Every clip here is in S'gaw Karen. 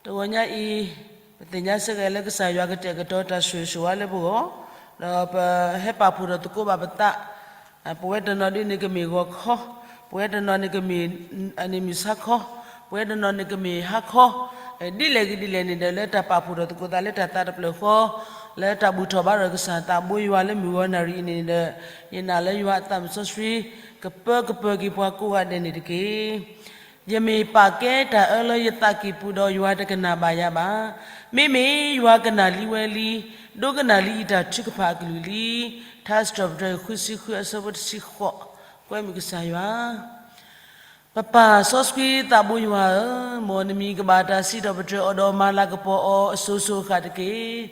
တဂီၤညါအံၤ, ပသ့ၣ်ညါစ့ၢ်ကီးလၢကစၢ်ယွၤကတဲာ်ကတီၤတၢ်ဆိၣ်ဂ့ၤဆိၣ်ဝါလၢပဂီၢ်, ဒီးပဟဲပာ်ဖှိၣ်ထီၣ်သကိးဘၣ်ပသး, ပဝဲတနီၤဒ်န့ၣ်ကမ့ၢ်ဂီၤခီ, ပဝဲတနီၤန့ၣ်ကမ့ၢ်အနံၤမုၢ်ဆါခီ, ပဝဲတနီၤန့ၣ်ကမ့ၢ်ဟါခီ, ဒ်လဲၣ်ဂ့ၤဒ်လဲၣ်န့ၣ်ဒီး လၢတၢ်ပာ်ဖှိၣ်ထီၣ်သကိးသးလၢတၢ်သးတဖျၢၣ်ဃီ, လၢတၢ်ဘူၣ်ထီၣ်ဘါထီၣ်ကစၢ်သးဘိယွၤလၢမုၢ်ဂီၤနၣ်ရံၣ်အံၤန့ၣ်ဒီး, ယနာ်လၢယွၤအသးမုၣ်စီဆှံ ကပၢကပၢၤက့ၤပှၤကိးဂၤဒဲးန့ၣ်တက့ၢ်. ယမ့ၢ်ပာ်ကဲတၢ်အၢလၢယသးကံၢ်ပူၤဒီးယွၤတကနၣ်ဘၣ်ယၤဘၣ်. မ့မ့ၢ်ယွၤကနၣ်လံဝဲလံ, ဒိကနၣ်လံယတၢ်ထုကဖၣ်အကလုၢ်လံ. ထါစံးထီၣ်ပတြၢၤ ဃုဆံဃု အဆၢဖိတဆံဃိး, ကွဲမုာ်ကစၢ်ယွၤ ပပၢ်စီဆှံသးဘိယွၤဧၢ, မ်နမံၤကဘၣ်တၢ်စံးထီၣ်ပတြၢၤအီၤဒီးမၤလၤကပီၤအီၤအစိၤစိၤအဃၣ်တက့ၢ်.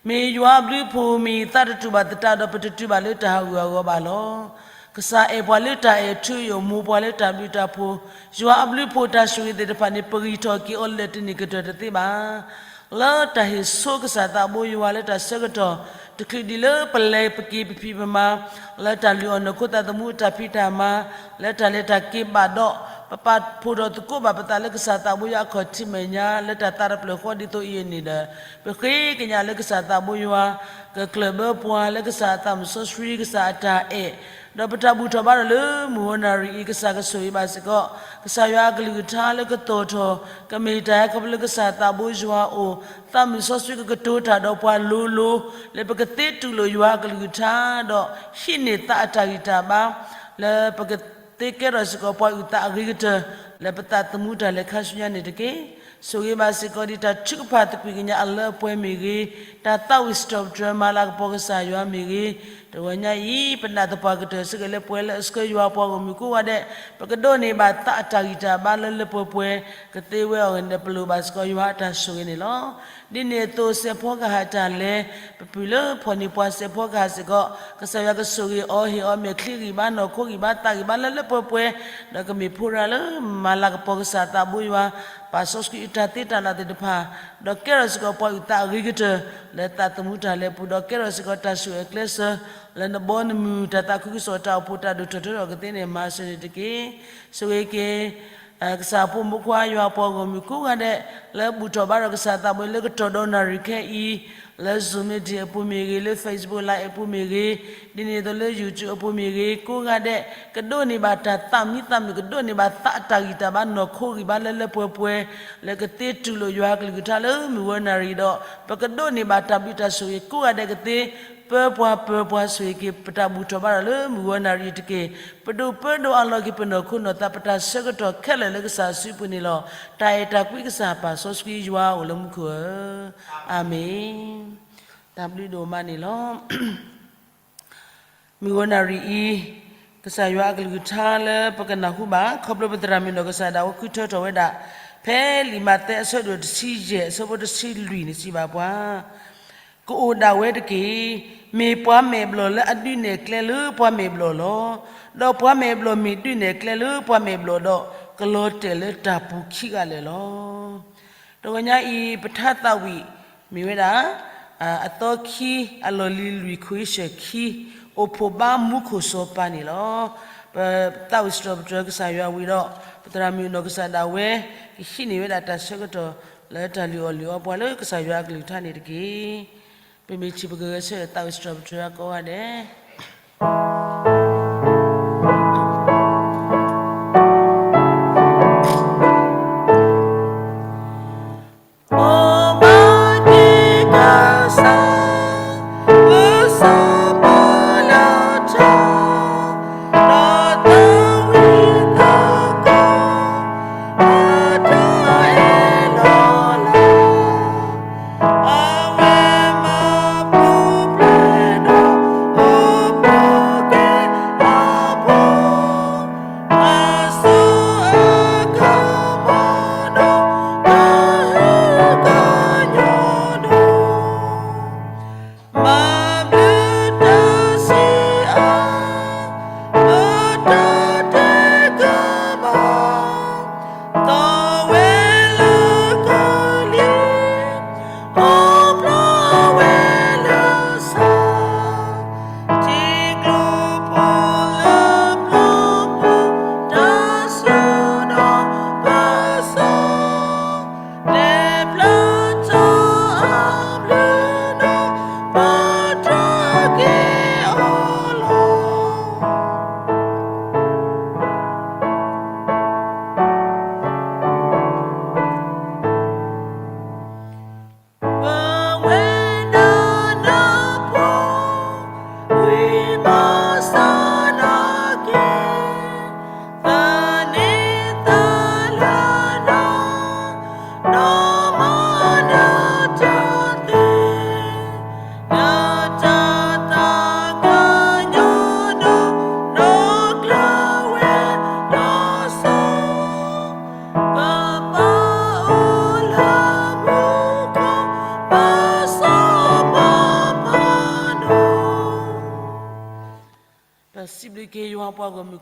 မ့ၢ်ယွၤအဘျုးအဖှိၣ်မ့ၢ်သးတတူာ်ဘၣ်သတးဒီး ပတတုၤဘၣ်လၢတၢ်ဟးဂူာ်ဟးဂီၤဘၣ်လီၤ. ကစၢ်အဲၣ်ပှၤလၢတၢ်အဲၣ်ထူအယိာ် မိၢ်ပှၤလၢတၢ်ဘျုးတၢ်ဖှိၣ်, ယွၤအဘျုးအဖှိၣ်တၢ်ဆိၣ်ဂ့ၤသ့ၣ်တဖၣ်န့ၣ် ပဂံၢ်ထီၣ်က့ၤအီၤလၢာ်တန့ၢ်ကတၢၢ်တသ့ဘၣ်. လၢတၢ်ဟ့ၣ်ဆိကစၢ်သးဘိယွၤလၢတၢ်ဆၢကတီၢ် တချုးဒံးလၢပလဲၤပက့ၤပဖံးပမၤ, လၢတၢ်လုၢ်အီၣ်နီၢ်ခိသးသမူအတၢ်ဖံးတၢ်မၤ, လၢတၢ်လဲၤတၢ်က့ၤဘၣ်ဒီး, ပပာ်ဖှိၣ်ထီၣ်သကိးဘၣ်ပသးလၢကစၢ်သးဘိယွၤအခီၣ်ထံးမဲာ်ညါ လၢတၢ်သးတဖျၢၣ်ဃီဒ်သိးအံၤန့ၣ်ဒီး, ပဃ့ကညးလၢကစၢ်သးဘိယွၤ ကကျၢၢ်ဘၢပှၤလၢကစၢ်အသးမုၣ်စီဆှံ ကစၢ်အတၢ်အဲၣ်, ဒီးပတၢ်ဘူၣ်ထီၣ်ဘါထီၣ်လၢမုၢ်ဂီၤနၣ်ရံၣ်အံၤ ကစၢ်ကဆိၣ်ဂ့ၤဘၣ်စ့ၢ်ကီး, ကစၢ်ယွၤအကလုၢ်ကထါလၢကတီၤထီၣ် ကမ့ၢ်တၢ်ဟဲခီဖျိလၢကစၢ်သးဘိယွၤအအိၣ်, သးမုၣ်စီဆှံကကတိၤတၢ်ဒီးပှၤလိၤလိၤ, လၢပကသ့တူၢ်လိာ်ယွၤအကလုၢ်ကထါ, ဒီးဟံးန့ၢ်သးအတၢ်ဂံၢ်တၢ်ဘါ, လၢပကသ့ကဲထီၣ်စ့ၢ်ကီးပှၤအုၣ်သးအဂ့ၤကတၢၢ်, လၢပသးသမူတၢ်လဲၤခါဆူညါန့ၣ်တက့ၢ်. ဆိၣ်ဂ့ၤဘၣ်စ့ၢ်ကီးဒ်တၢ်ထုကဖၣ်သကွံာ်ကညးအလၢအပှဲၤမ့ၢ်ဂ့ၤ, တၢ်သးဝံၣ်စံးထီၣ်ပတြၢၤမၤလၤကပီၤကစၢ်ယွၤမ့ၢ်ဂ့ၤ, တဂီၤညါအံၤ ပနာ်သပှၢ်ကတၢၢ်စ့ၢ်ကီးလၢပှဲၤလၢအဆှၢယွၤပှၤဂီၢ်မုၢ်ကိးဂၤဒဲး, ပကဒိးန့ၢ်ဘၣ်သးအတၢ်ဂံၢ်တၢ်ဘါလၢလၢပှဲၤပှဲၤ, ကသ့ဝဲအဂီၢ်န့ၣ်ဒီး ပလိၣ်ဘၣ်စ့ၢ်ကီးယွၤအတၢ်ဆိၣ်ဂ့ၤန့ၣ်လီၤ. ဒ်န့ၣ်အသိးစဲးဖီကဟၣ်တၢ်လဲၤ, ပပုၢ်လၢဖီၣ်န့ၢ်ပှၤစဲးဖီကဟၣ်စ့ၢ်ကီး, ကစၢ်ယွၤကဆိၣ်ဂ့ၤအီၤ ဟ့ၣ်အီၤမဲာ်ချံဂံၢ်ဘါ နီၢ်ခိဂံၢ်ဘါသးဂံၢ်ဘါလၢလၢပှဲၤပှဲၤ, ဒီးကမ့ၢ်ဖိရၤလၢမၤလၤကပီၤကစၢ်သးဘိယွၤ, ပၢ်စီဆှံအတၢ်သ့တၢ်လၢ်သ့ၣ်တဖၣ်, ဒီးကဲထီၣ်စ့ၢ်ကီးပှၤအုၣ်သးအဂ့ၤကတၢၢ်, လၢသးသမူတၢ်လဲၤပူၤ, ဒီးကဲထီၣ်စ့ၢ်ကီးတၢ်ဆိၣ်အၢၣ်ကျဲးစၢး, လၢနဘီနမုၢ်တၢ်သးခုကစီၣ်တၢ်အိၣ်ဖှိၣ်တၢ်ဒိၣ်ထီၣ်ထီထီၣ်ကသ့န့ၣ် မၤစၢၤန့ၣ်တက့ၢ်. ဆိၣ်ဂ့ၤက့ၤ ကစၢ်ဖိမုၣ်ဖိခွါယွၤပှၤဂီၢ်မုၢ်ကိးဂၤဒဲး, လၢဘူၣ်ထီၣ်ဘါထီၣ်ကစၢ်သးဘိလၢကတီၢ်ဒီးနၣ်ရံၣ်ခဲအံၤ, လၢ Zoom meeting အပူၤမ့ၢ်ဂ့ၤ, လၢ Facebook Live အပူၤမ့ၢ်ဂ့ၤ, ဒ်န့ၣ်အသိးလၢ YouTube အပူၤမ့ၢ်ဂ့ၤ, ကိးဂၤဒဲး, ကဒိးန့ၢ်ဘၣ်တၢ်သးမံသးမုာ်, ကဒိးန့ၢ်ဘၣ်သးအတၢ်ဂံၢ်တၢ်ဘါ နီၢ်ခိဂံၢ်ဘါလၢလၢပှဲၤပှဲၤ, လၢကသ့တူၢ်လိာ်ယွၤအကလုၢ်ကထါလၢမုၢ်ဂီၤနၣ်ရံၣ်ဒီး, ပကဒိးန့ၢ်ဘၣ်တၢ်ဘျုးတၢ်ဆိၣ်ဂ့ၤကိးဂၤဒဲးကသ့ ပၢပှၤပၢပှၤဆိၣ်ဂ့ၤက့ၤ ပတၢ်ဘူၣ်ထီၣ်ဘါထီၣ်လၢမုၢ်ဂီၤနၣ်ရံၣ်အံၤတက့ၢ်. ပဒိၣ်ပၢဒိၣ်အးလီၤက့ၤပနီၢ်ခိနီၢ်သး ပတၢ်ဆၢကတီၢ်ခဲလၢာ်လၢကစၢ်စုပူၤန့ၣ်လီၤ. တၢ်အဲၣ်တၢ်ကွံကစၢ်ပၢ်စီဆှံယွၤအိၣ်လၢမူခိၣ်ဧၢ, အၤမ့ၣ်. တၢ်ဘျုးဒိၣ်မးန့ၣ်လီၤ. မုၢ်ဂီၤနၣ်ရံၣ်အံၤ, ကစၢ်ယွၤအကလုၢ်ကထါလၢပကနၢ်ဟူဘၣ် ခီဖျိပသရၣ်မုၣ်နီၢ်ကစၢ်ဒၣ်ဝဲဃုထၢထီၣ်ဝဲဒၣ်, ဖဲလံာ်မးသဲအဆၢဒိၣ်တဆံယဲၢ် အဆၢဖိတဆံလွံၢ်န့ၣ်စံးဘၣ်ပှၤ ကအိၣ်ဒၣ်ဝဲတက့ၢ်. မ့ၢ်ပှၤမဲာ်ဘျီၣ်လၢအဒုးနဲၣ်ကျဲလၢပှၤမဲာ်ဘျီၣ်လီၤ. ဒီးပှၤမဲာ်ဘျီၣ်မ့ၢ်ဒုးနဲၣ်ကျဲလၢပှၤမဲာ်ဘျီၣ်ဒီး, ကလီၤတဲာ်လၢတၢ်ပူၤခံဂၤလၢာ်လီၤ. တဂီၤညါအံၤ ပထါသးဝံၣ်မ့ၢ်ဝဲဒၣ် အသီခံ အလီၢ်လံၤလွံၢ်ခွံဆၢၣ်ခံ, အိၣ်ဖှိၣ်ဘါမူခိၣ်စီၤပၤန့ၣ်လီၤ. ပသးဝံၣ်စံးထီၣ်ပတြၢၤကစၢ်ယွၤဝံၤဒီး, ပသရၣ်မုၣ်နီၢ်ကစၢ်ဒၣ်ဝဲ ကဟံးန့ၢ်ဝဲဒၣ်တၢ်ဆၢကတီၢ် လၢတၢ်လုၢ်အီၣ်လုၢ်အီပှၤလၢကစၢ်ယွၤအကလုၢ်ကထါန့ၣ်တက့ၢ်. ပမ့ၢ်ထံၣ်ပကဂဲၤဆၢထၢၣ်သးဝံၣ်စံးထီၣ်ပတြၢၤကိးဂၤဒဲး.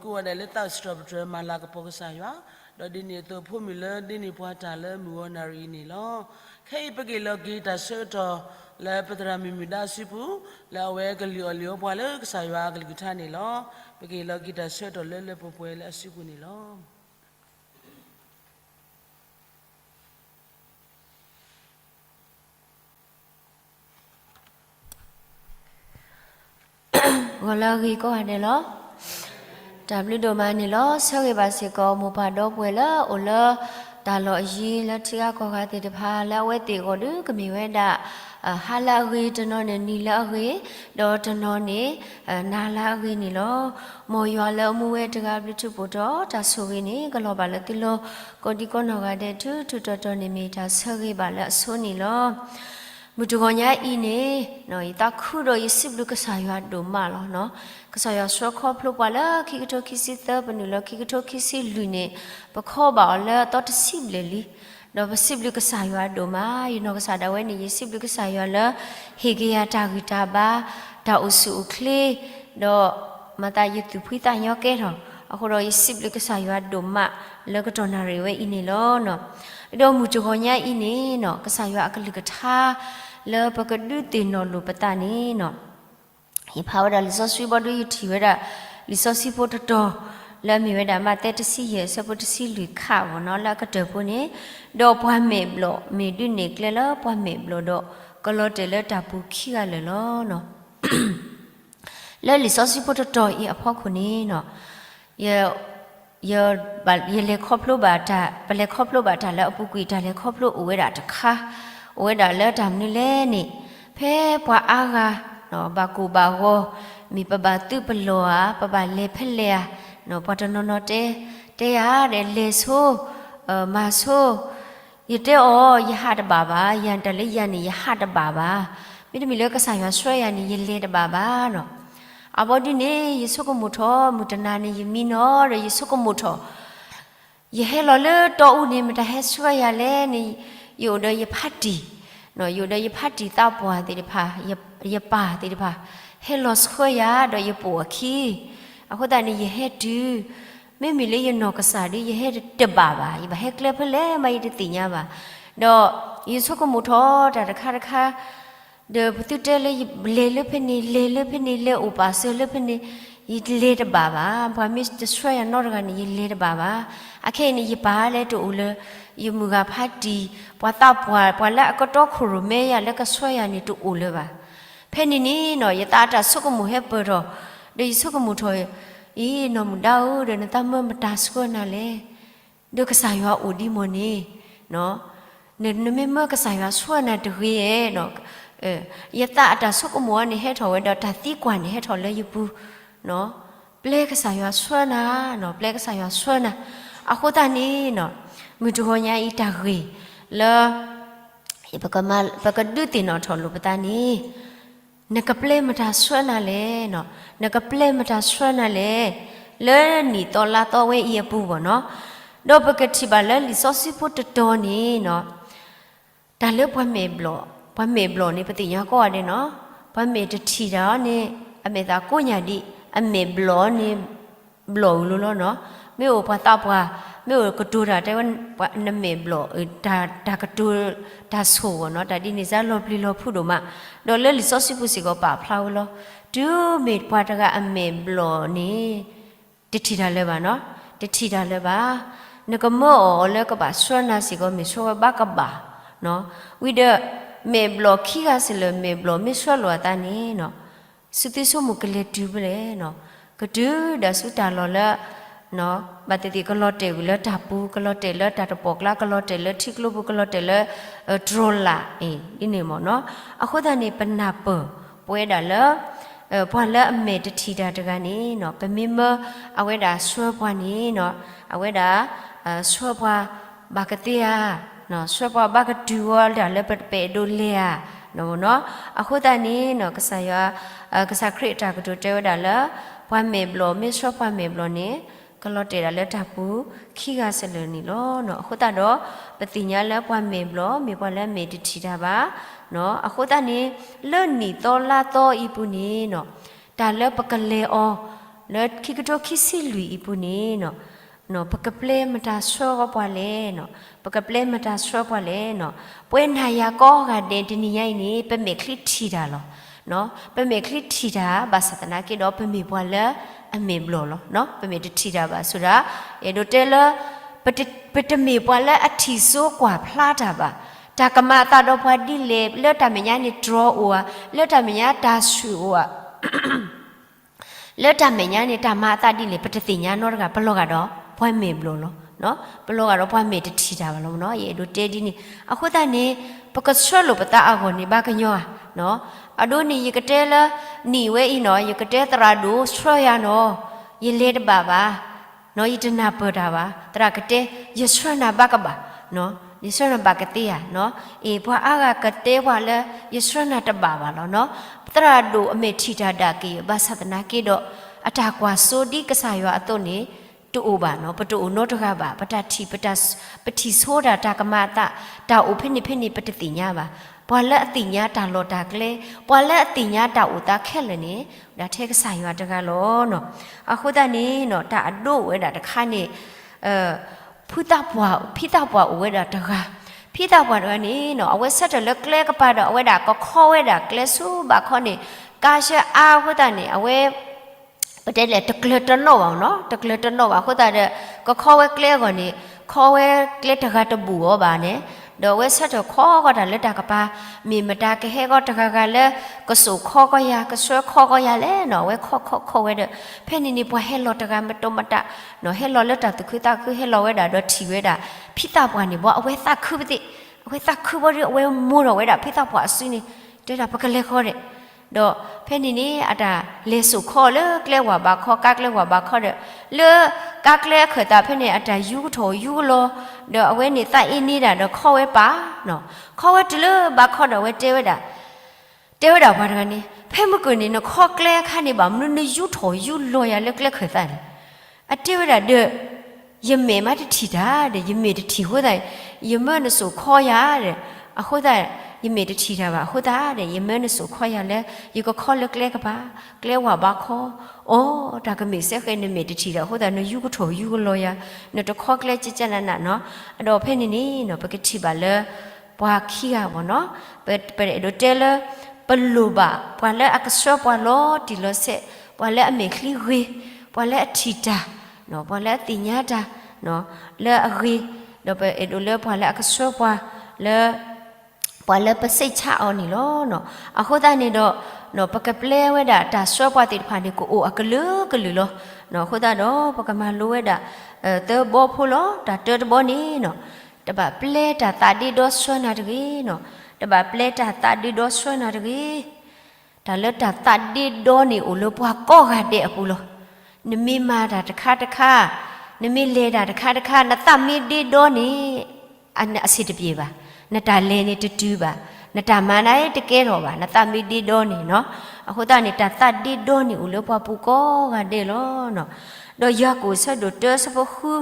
ကိးဂၤဒဲးလၢသးစံးထီၣ်ပတြၢၤမၤလၤကပီၤကစၢ်ယွၤ, ဒီးဒ်န့ၣ်အသိးဖိမုၣ်လၢဒ်န့ၣ်ပှၤတၢ်လၢမုၢ်ဂီၤနၣ်ရံၣ်အံၤန့ၣ်လီၤ. ခဲအံၤပက့ၤလီၤက့ၤတၢ်ဆၢကတီၢ် လၢပသရၣ်မုၣ်မုၢ်ဒါအစုပူၤ, လၢအဝဲကလုၢ်အီၣ်လုၢ်အီပှၤလၢကစၢ်ယွၤအကလုၢ်ကထါန့ၣ်လီၤ. ပက့ၤလီၤက့ၤတၢ်ဆၢကတီၢ်လၢလၢပှဲၤပှဲၤလၢအစုပူၤန့ၣ်လီၤ. ဂီၤလၢအဂ့ၤကိးဂၤဒဲးလီၤ. တၢ်ဘျုးဒိၣ်မးန့ၣ်လီၤ. ဆၢဂ့ၤဘၣ်စ့ၢ်ကီး မိၢ်ပၢ်ဒီပုၢ်ဝဲၢ်လၢအိၣ်လၢ တၢ်လီၢ်အယံၤလၢထံဂၤကီၢ်ဂၤသ့ၣ်တဖၣ် လၢအဝဲသ့ၣ်အဂီၢ်ဒုးကမ့ၢ်ဝဲဒၣ် ဟါလၢအဂ့ၤတနီၤန့ၣ် နံၤလၢအဂ့ၤ, ဒီးတနီၤန့ၣ် နၤလၢအဂ့ၤန့ၣ်လီၤ. မ်ယွၤလၢအမူဝဲတဂၤဘျုးထူးဖှိၣ်ထီၣ် တၢ်ဆိၣ်ဂ့ၤန့ၣ် ကလီၤဘၣ်လၢသုလီၢ် ကိးဒံကိးနီၢ်ဂၤဒဲး ထူထူတီတီန့ၣ် မ့ၢ်တၢ်ဆၢဂ့ၤဘၣ်လၢအဆိန့ၣ်လီၤ. မုၢ်တဂီၤညါအံၤန့ၣ် ယသးခုဒီးယစံးဘျုးကစၢ်ယွၤဒိၣ်မးလီၤ. ကစၢ်ယွၤဆှၢခီဖျိပှၤလၢခံကထိခံဆံသၢ ပနုာ်လီၤခံကထိခံဆံလွံၢ်န့ၣ် ပခီဘၣ်အီၤလၢအသီတဆံဘျဲၣ်လံ. ဒီးပစံးဘျုးကစၢ်ယွၤဒိၣ်မး, ယနီၢ်ကစၢ်ဒၣ်ဝဲန့ၣ် ယစံးဘျုးကစၢ်ယွၤလၢ ဟ့ၣ်က့ၤယၤတၢ်ဂံၢ်တၢ်ဘါ, တၢ်အိၣ်ဆူၣ်အိၣ်ချ့, ဒီးမၤသးယသူၣ်ဖှံသးညီကဲထီၣ်, အဃိဒီးယစံးဘျုးကစၢ်ယွၤဒိၣ်မး လၢကတီၢ်နၣ်ရံၣ်ဝဲအံၤန့ၣ်လီၤ. ဒီးမုၢ်တဂီၤညါအံၤန့ၣ် ကစၢ်ယွၤအကလုၢ်ကထါ လၢပကဒုးသ့ၣ်နီၣ်လိာ်ပသးန့ၣ် ယဖးဝဲဒၣ်လံာ်စီဆှံဘီဒုး ယထံၣ်ဝဲဒၣ် လံာ်စီဆှံဖိတတီၤ လၢအမ့ၢ်ဝဲဒၣ် မးသဲတဆံယဲၢ် အဆၢဖိတဆံလွံၢ်ခး နီၤ လၢအကတၢၢ်ဖိန့ၣ်, ဒီးပှၤမဲာ်ဘျီၣ်မ့ၢ်ဒုးနဲၣ်ကျဲလၢပှၤမဲာ်ဘျီၣ်ဒီး ကလီၤတဲာ်လၢတၢ်ပူၤခံဂၤလၢာ်လီၤ. လၢလံာ်စီဆှံဖိတတီၤအံၤအဖီခိၣ်န့ၣ် ယ ယ ယလဲၤခီဖျိဘၣ်တၢ်, ပလဲၤခီဖျိဘၣ်တၢ်လၢအပူၤကွံာ် တၢ်လဲၤခီဖျိအိၣ်ဝဲဒၣ်တခါ, အိၣ်ဝဲဒၣ်လၢတၢ်မနုၤလဲၣ်န့ၣ်, ဖဲပှၤအါဂၤ ဘၣ်ကိၢ်ဘၣ်ဂီၤ, မ့ၢ်ပဘၣ်သုးပလီၢ်ဧါ, ပဘၣ်လဲၤဖဲလဲၣ်ဧါ, ပှၤတနီၤနီၤတဲ, တဲယၤဒီး လဲၤဆိ, မၤဆိ, ယတဲအီၤ ယဟးတဘၣ်ဘၣ်, ယၤတၢ်လၢယၤန့ၣ် ယဟးတဘၣ်ဘၣ်. မ့တမ့ၢ်လၢကစၢ်ယွၤဆှၢယၤန့ၣ် ယလဲၤတဘၣ်ဘၣ်နီၤ. အဘီဒုန့ၣ် ယဆိကမိၣ်ထီၣ် မုၢ်တနၤန့ၣ် ယမံနီၤဒီး ယဆိကမိၣ်ထီၣ် ယဟဲလီၤလၢတီအူန့ၣ် မတၤဟဲဆှၢယၤလဲၣ်န့ၣ်, ယအိၣ်ဒီးယဖါတံၢ်, ယအိၣ်ဒီးယဖါတံၢ်သးပှၢ်သ့ၣ်တဖၣ်, ယပၢ်သ့ၣ်တဖၣ် ဟဲလီၤဆှၢယၤဒီးယပိာ်အခံ, အဃိသတးန့ၣ် ယဟဲတုၤ, မ့မ့ၢ်လၢယနီၢ်ကစၢ်ဒီး ယဟဲတဘၣ်ဘၣ်, ယဘၣ်ဟဲကျဲဖဲလဲၣ်မး ယတသ့ၣ်ညါဘၣ်. ဒီးယဆိကမိၣ်ထီၣ်တၢ်တခါတခါ ဒီးပသုတဲလၢ လဲၤလၢဖဲန့ၣ် လဲၤလၢဖဲန့ၣ် လဲၤအိၣ်ပာ်စၢၤလၢဖဲန့ၣ်, ယလဲၤတဘၣ်ဘၣ်, ပှၤမ့ၢ်တဆှၢယၤနီတဂၤန့ၣ် ယလဲၤတဘၣ်ဘၣ်. အခဲအံၤန့ၣ် ယပၢ်လဲၤတအိၣ်လၢ ယမုၢ်ဂၤဖါတံၢ်, ပှၤသးပှၢ် ပှၤလၢအကတီခိၣ်ရိၣ်မဲယၤလၢကဆှၢယၤန့ၣ် တအိၣ်လၢၤဘၣ်. ဖဲန့ၣ်န့ၣ်နီၤ ယသးအတၢ်ဆိကမိၣ်ဟဲပၢၢ်ထီၣ်, ဒီးယဆိကမိၣ်ထီၣ်, အံၤ နီၢ်မုၢ်ဒါဧၢ, ဒီးနသးမၢမတၤဆှၢနၤလဲၣ်. ဒီးကစၢ်ယွၤအိၣ်ဒံးမ့ၢ်န့ၣ်, နမ့ၢ်မၢကစၢ်ယွၤဆှၢနၤတဂ့ၤဧါ. ယသးအတၢ်ဆိကမိၣ်အံၤန့ၣ် ဟဲထီၣ်ဝဲဒီးတၢ်သံကွၢ်န့ၣ် ဟဲထီၣ်လၢယပူၤ, ပျဲကစၢ်ယွၤဆှၢနၤ, ပျဲကစၢ်ယွၤဆှၢနၤ. အဃိသတးန့ၣ်, မုၢ်တဂီၤညါအံၤတၢ်ဂ့ၢ်လၢ ပကဒုးသ့ၣ်နီၣ်ထီၣ်လိာ်ပသးန့ၣ်, နကပျဲမတၤဆှၢနၤလဲၣ်, နကပျဲမတၤဆှၢနၤလဲၣ်, လၢနံၣ်သီလါသီဝဲအံၤအပူၤဘၣ်နီၤ. ဒီးပကထံၣ်ဘၣ်လၢလံာ်စီဆှံဖိတတီၤန့ၣ်နီၤ, တၢ်လၢပှၤမဲာ်ဘျီၣ်, ပှၤမဲာ်ဘျီၣ်န့ၣ် ပသ့ၣ်ညါကိးဂၤဒဲးနီၤ, ပှၤမဲာ်တထံၣ်တၢ်အီၤန့ၣ် အမဲာ်သးကိးညါဒံး, အမဲာ်ဘျီၣ်န့ၣ် ဘျီၣ်အလိၤလီၤနီၤ. မ့ၢ်အိၣ်ပှၤသးပှၢ်, မ့ၢ်အိၣ်ကတိၤတၢ်တဲဝဲ နမဲာ်ဘျီၣ်, တၢ်ကတိၤတၢ်ဆိၣ်ဂ့ၤနီၤ, တၢ်ဒ်န့ၣ်စ့ၢ်လီၤပျံၤလီၤဖုးဒိၣ်မး, ဒီးလၢလံာ်စီဆှံပူၤစ့ၢ်ကီးပာ်ဖျါဝဲလီၤ. တုၤမ့ၢ်ပှၤတဂၤအမဲာ်ဘျီၣ်န့ၣ် တထံၣ်တၢ်လၢၤဘၣ်နီၤ, တထံၣ်တၢ်လၢၤဘၣ်. နကမၢအီၤလၢကဘၣ်ဆှၢနၤစ့ၢ်ကီး မ့ၢ်ဆှၢဝဲဘၣ်ကဘၣ်, ဝံၤဒီး မဲာ်ဘျီၣ်ခံဂၤစ့ၢ်လၢ မဲာ်ဘျီၣ်မ့ၢ်ဆှၢလိာ်အသးန့ၣ်နီၤ, စုသ့ဆိကမိၣ်ကလဲၤတုၤဖဲလဲၣ်နီၤ, ကတုၤဒီးဆူတၢ်လီၢ်လၢ ဘၣ်သ့ၣ်သ့ၣ်ကလီၤတဲာ်ဝံၤလၢတၢ်ပူၤ, ကလီၤတဲာ်လၢတၢ်တပီၣ်ကျါ, ကလီၤတဲာ်လၢထံကျိပူၤ, ကလီၤတဲာ်လၢ တြီၤလး, ဒ်န့ၣ်မ့ၢ်နီၤ. အဃိသတးန့ၣ် ပနၢ်ပၢၢ်ပဝဲဒၣ်လၢ ပှၤလၢအမဲာ်တထံၣ်တၢ်တဂၤန့ၣ်နီၤ, ပမ့ၢ်မၢအဝဲဒၣ်ဆှၢပှၤန့ၣ်နီၤ, အဝဲဒၣ် ဆှၢပှၤဘၣ်ကသ့ဧါ, ဆှၢပှၤဘၣ်ကတုၤဝဲဒၣ်လၢပအဲၣ်ဒိးလဲၤဧါ, အဃိသတးန့ၣ်နီၤ ကစၢ်ယွၤ ကစၢ်ခရံာ်အတၢ်ကတိၤတဲဝဲဒၣ်လၢ ပှၤမဲာ်ဘျီၣ်မ့ၢ်ဆှၢပှၤမဲာ်ဘျီၣ်န့ၣ် ကလီၤတဲာ်ဒၣ်လၢတၢ်ပူၤခံဂၤစ့ၢ်လၢာ်န့ၣ်လီၤ. အဃိသတးဒီး ပသ့ၣ်ညါလၢပှၤမဲာ်ဘျီၣ် မ့ၢ်ပှၤလၢအမဲာ်တထံၣ်တၢ်ဘၣ်. အဃိသတးန့ၣ် လၢနံၣ်သီလါသီအံၤပူၤန့ၣ်နီၤ တၢ်လၢပကလဲၤအီၤ လၢခံကထိခံဆံလွံၢ်အံၤပူၤန့ၣ်, ပကပျဲမတၤဆှၢပှၤလဲၣ်, ပကပျဲမတၤဆှၢပှၤလဲၣ်. ပဝဲနၤယၤကိးဂၤဒဲး တနံၤညါအံၤန့ၣ် ပမဲာ်ချံထံၣ်တၢ်လီၤ. ပမဲာ်ချံထံၣ်တၢ် ဘၣ်ဆၣ်သနာ်က့ဒီး ပမ့ၢ်ပှၤလၢအမဲာ်ဘျီၣ်လီၤ. ပမဲာ်တထံၣ်တၢ်ဘၣ် ဆိဒၣ်, အဲၣ်ဒိးတဲလၢ ပတမ့ၢ်ပှၤလၢအထံၣ်စိကွၢ်ဖျါတၢ်ဘၣ်. တၢ်ကမၤအသးဒီးပှၤဒ်လဲၣ်, လၢတၢ်မဲာ်ညါန့ၣ်တြီၤအိၣ်ဧါ, လၢတၢ်မဲာ်ညါတၢ်ဆူၣ်အိၣ်ဧါ, လၢတၢ်မဲာ်ညါန့ၣ် တၢ်မၤအသးဒ်လဲၣ် ပတသ့ၣ်ညါနီတဂၤ, ပလီၤဂာ်ဒီးပှၤမဲာ်ဘျီၣ်လီၤ. ပလီၤဂာ်ဒီးပှၤမဲာ်တထံၣ်တၢ်ဘၣ်လီၤနီၤ. ယအဲၣ်ဒိးတဲဒ်န့ၣ်. အဃိသတးန့ၣ် ပကဆှၢလိာ်ပသးအဂီၢ်န့ၣ် ဘၣ်ကညီဧါ. အဒိန့ၣ် ယကတဲလၢ နံၣ်ဝဲအံၤနီၤ, ယကတဲသရၣ်ဒိၣ်ဆှၢယၤနီၤ, ယလဲၤတဘၣ်ဘၣ် ယတနၢ်ပၢၢ်တၢ်ဘၣ်. သရၣ်ကတဲ, ယဆှၢနၤဘၣ်ကဘၣ်, ယဆှၢနၤဘၣ်ကသ့ဧါ. အ့ၣ် ပှၤအါဂၤကတဲပှၤလၢ ယဆှၢနၤတဘၣ်ဘၣ်လီၤနီၤ. သရၣ်ဒိၣ်အမဲာ်ထံၣ်တၢ်ဒၣ်က့ၤ ဘၣ်ဆၣ်သနာ်က့ဒီး အတၢ်ကွၢ်စိဒ်ကစၢ်ယွၤအသိးန့ၣ် တအိၣ်ဘၣ်နီၤ. ပတအိၣ်နီတဂၤဘၣ်. ပတၢ်ထံၣ်, ပထံၣ်ဆိတၢ် တၢ်ကမၤအသး တၢ်အိၣ်ဖဲန့ၣ်ဖဲန့ၣ် ပတသ့ၣ်ညါဘၣ်. ပှၤလၢအသ့ၣ်ညါတၢ်လီၢ်တၢ်ကျဲ, ပှၤလၢအသ့ၣ်ညါတၢ်အိၣ်သးခဲလၢာ်န့ၣ် ဒၣ်ထဲကစၢ်ယွၤတဂၤလီၤနီၤ. အဃိသတးန့ၣ်နီၤ တၢ်အဒိၣ်ဝဲဒၣ်တခါန့ၣ် ဖုသၣ်ပှၢ်, ဖံသၣ်ပှၢ်အိၣ်ဝဲဒၣ်တဂၤ, ဖံသၣ်ပှၢ်တဂၤန့ၣ်နီၤ အဝဲဆၢထၢၣ်လၢကျဲကပၤဒီး အဝဲဒၣ်ကခီဝဲဒၣ်ကျဲဆူဘးခီန့ၣ် ကါဆၢအါအဃိသတးန့ၣ် အဝဲ ပတဲလဲၣ် တကျၢၤတနီၣ်ဘၣ်နီၤ, တကျၢၤတနီၣ်ဘၣ်အဃိသတးဒီး ကခီဝဲကျဲအဂီၢ်န့ၣ် ခီဝဲကျဲတဂၤတဘူၣ်အီၤဘၣ်န့ၣ်, ဒီးအဝဲဆၢထၢၣ်ခီဃီတၢ်လၢတၢ်ကပၤ, မ့ၢ်မတၤကဟဲဃီတဂၤဂၤလၢ ကစိာ်ခီကီယၤ ကဆှၢခီကီယၤလဲၣ်နီၤ, အဝဲခီခီခီဝဲဒီး ဖဲန့ၣ်န့ၣ် ပှၤဟဲလီၤတဂၤမတၤမတၤနီၤ, ဟဲလီၤလၢတၢ်သူၣ်ခုသးခု ဟဲလီၤဝဲဒၣ်ဒီးထံၣ်ဝဲဒၣ် ဖံသၣ်ပှၢ်န့ၣ်ဘၣ် အဝဲသးခုပသ့ၣ်, အဝဲသးခုဘၣ်ဒီး အဝဲမိၢ်ထီၣ်ဝဲဒၣ်ဖံသၣ်ပှၢ်အစုန့ၣ် တဲဒၣ်ပကလဲၤဃီဒီး ဒီးဖဲန့ၣ်န့ၣ် အတၢ်လဲၤစိာ်ခီလၢကျဲဝၢ်ဘးခီ, ကါကျဲဝၢ်ဘးခီဒီး လၢကါကျဲအခၢၣ်သးဖဲန့ၣ် အတၢ်ယူကထီၣ်ယူကလီၤ, ဒီးအဝဲန့ၣ်သးအ့န့ဒၣ်ဒီးခီဝဲပာ်နီၤ, ခီဝဲတုၤလၢဘးခီဒီး အဝဲတဲဝဲဒၣ်, တဲဝဲဒၣ်ပှၤတဂၤန့ၣ် ဖဲမုၢ်ကၢၢ်န့ၣ် နခီကျဲအခါန့ၣ် ဘၣ်မနုၤနယူထီၣ်ယူလီၤယၤလၢကျဲခၢၣ်သးန့ၣ်, အတဲဝဲဒၣ်ဒီး ယမဲာ်မးတထံၣ်တၢ်ဒီး ယမဲာ်တထံၣ်အဃိသတး ယမၢနစိာ်ခီယၤဒီး, အဃိသတး ယမဲာ်တထံၣ်တၢ်ဘၣ်အဃိသတးဒီး ယမၢနစိာ်ခီယၤလၢ ယကခီလၢကျဲကပၤ, ကျဲဝၢ်ဘးခီ, အိ တၢ်ကမ့ၢ်စဲဃဲ နမဲာ်တထံၣ်တၢ်အဃိသတး နယူကထီၣ်ယူကလီၤယၤ, နတခီကျဲကကနနနီၤ, အဒီးဖဲန့ၣ်န့ၣ်နီၤ ပကထံၣ်ဘၣ်လၢ ပှၤခံဂၤဘၣ်နီၤ, ပအဲၣ်ဒိးတဲလၢ ပလိၣ်ဘၣ် ပှၤလၢအကဆှၢပှၤလီၤတံၢ်လီၤဆဲး, ပှၤလၢအမဲာ်ချံဂ့ၤ, ပှၤလၢအထံၣ်တၢ်, ပှၤလၢအသ့ၣ်ညါတၢ် လၢအဂ့ၤ, ဒီးပအဲၣ်ဒိးလၢပှၤလၢအကဆှၢပှၤလၢ ပှၤလၢပစိတ်ချအီၤန့ၣ်လီၤ. အဃိသတးန့ၣ်ဒီး ပကပျဲဝဲဒၣ်တၢ်ဆှၢပှၤသ့ၣ်တဖၣ်န့ၣ် ကအိၣ်အကလုာ်ကလုာ်လီၤ. အဃိသတးဒီး ပကမၤလိဝဲဒၣ် သၢဘီဖိလီၤ. တၢ်တၢတဘီန့ၣ် တဘၣ်ပျဲတၢ်သးဒ့ဒီဆှၢနၤတဂ့ၤနီၤ, တဘၣ်ပျဲတၢ်သးဒ့ဒီဆှၢနၤတဂ့ၤ. တၢ်လၢတၢ်သးဒ့ဒီန့ၣ် အိၣ်လၢပှၤကိးဂၤဒဲးအပူၤလီၤ. နမ့ၢ်မၤတၢ်တခါတခါ, နမ့ၢ်လဲၤတၢ်တခါတခါ နသးမ့ၢ်ဒ့ဒီန့ၣ် အဆင်တပြေဘၣ်, နတၢ်လဲၤန့ၣ်တတုၤဘၣ်, နတၢ်မၤန့ၣ်တကဲထီၣ်ဘၣ်, နသးမ့ၢ်ဒ့ဒီန့ၣ်နီၤ. အဃိသတးန့ၣ် တၢ်သးဒ့ဒီန့ၣ် အိၣ်လၢပှၤပူၤကိးဂၤဒဲးလီၤ. ဒီးယၤကိာ်ဆၢဒိၣ်တၢဆၢဖိဃု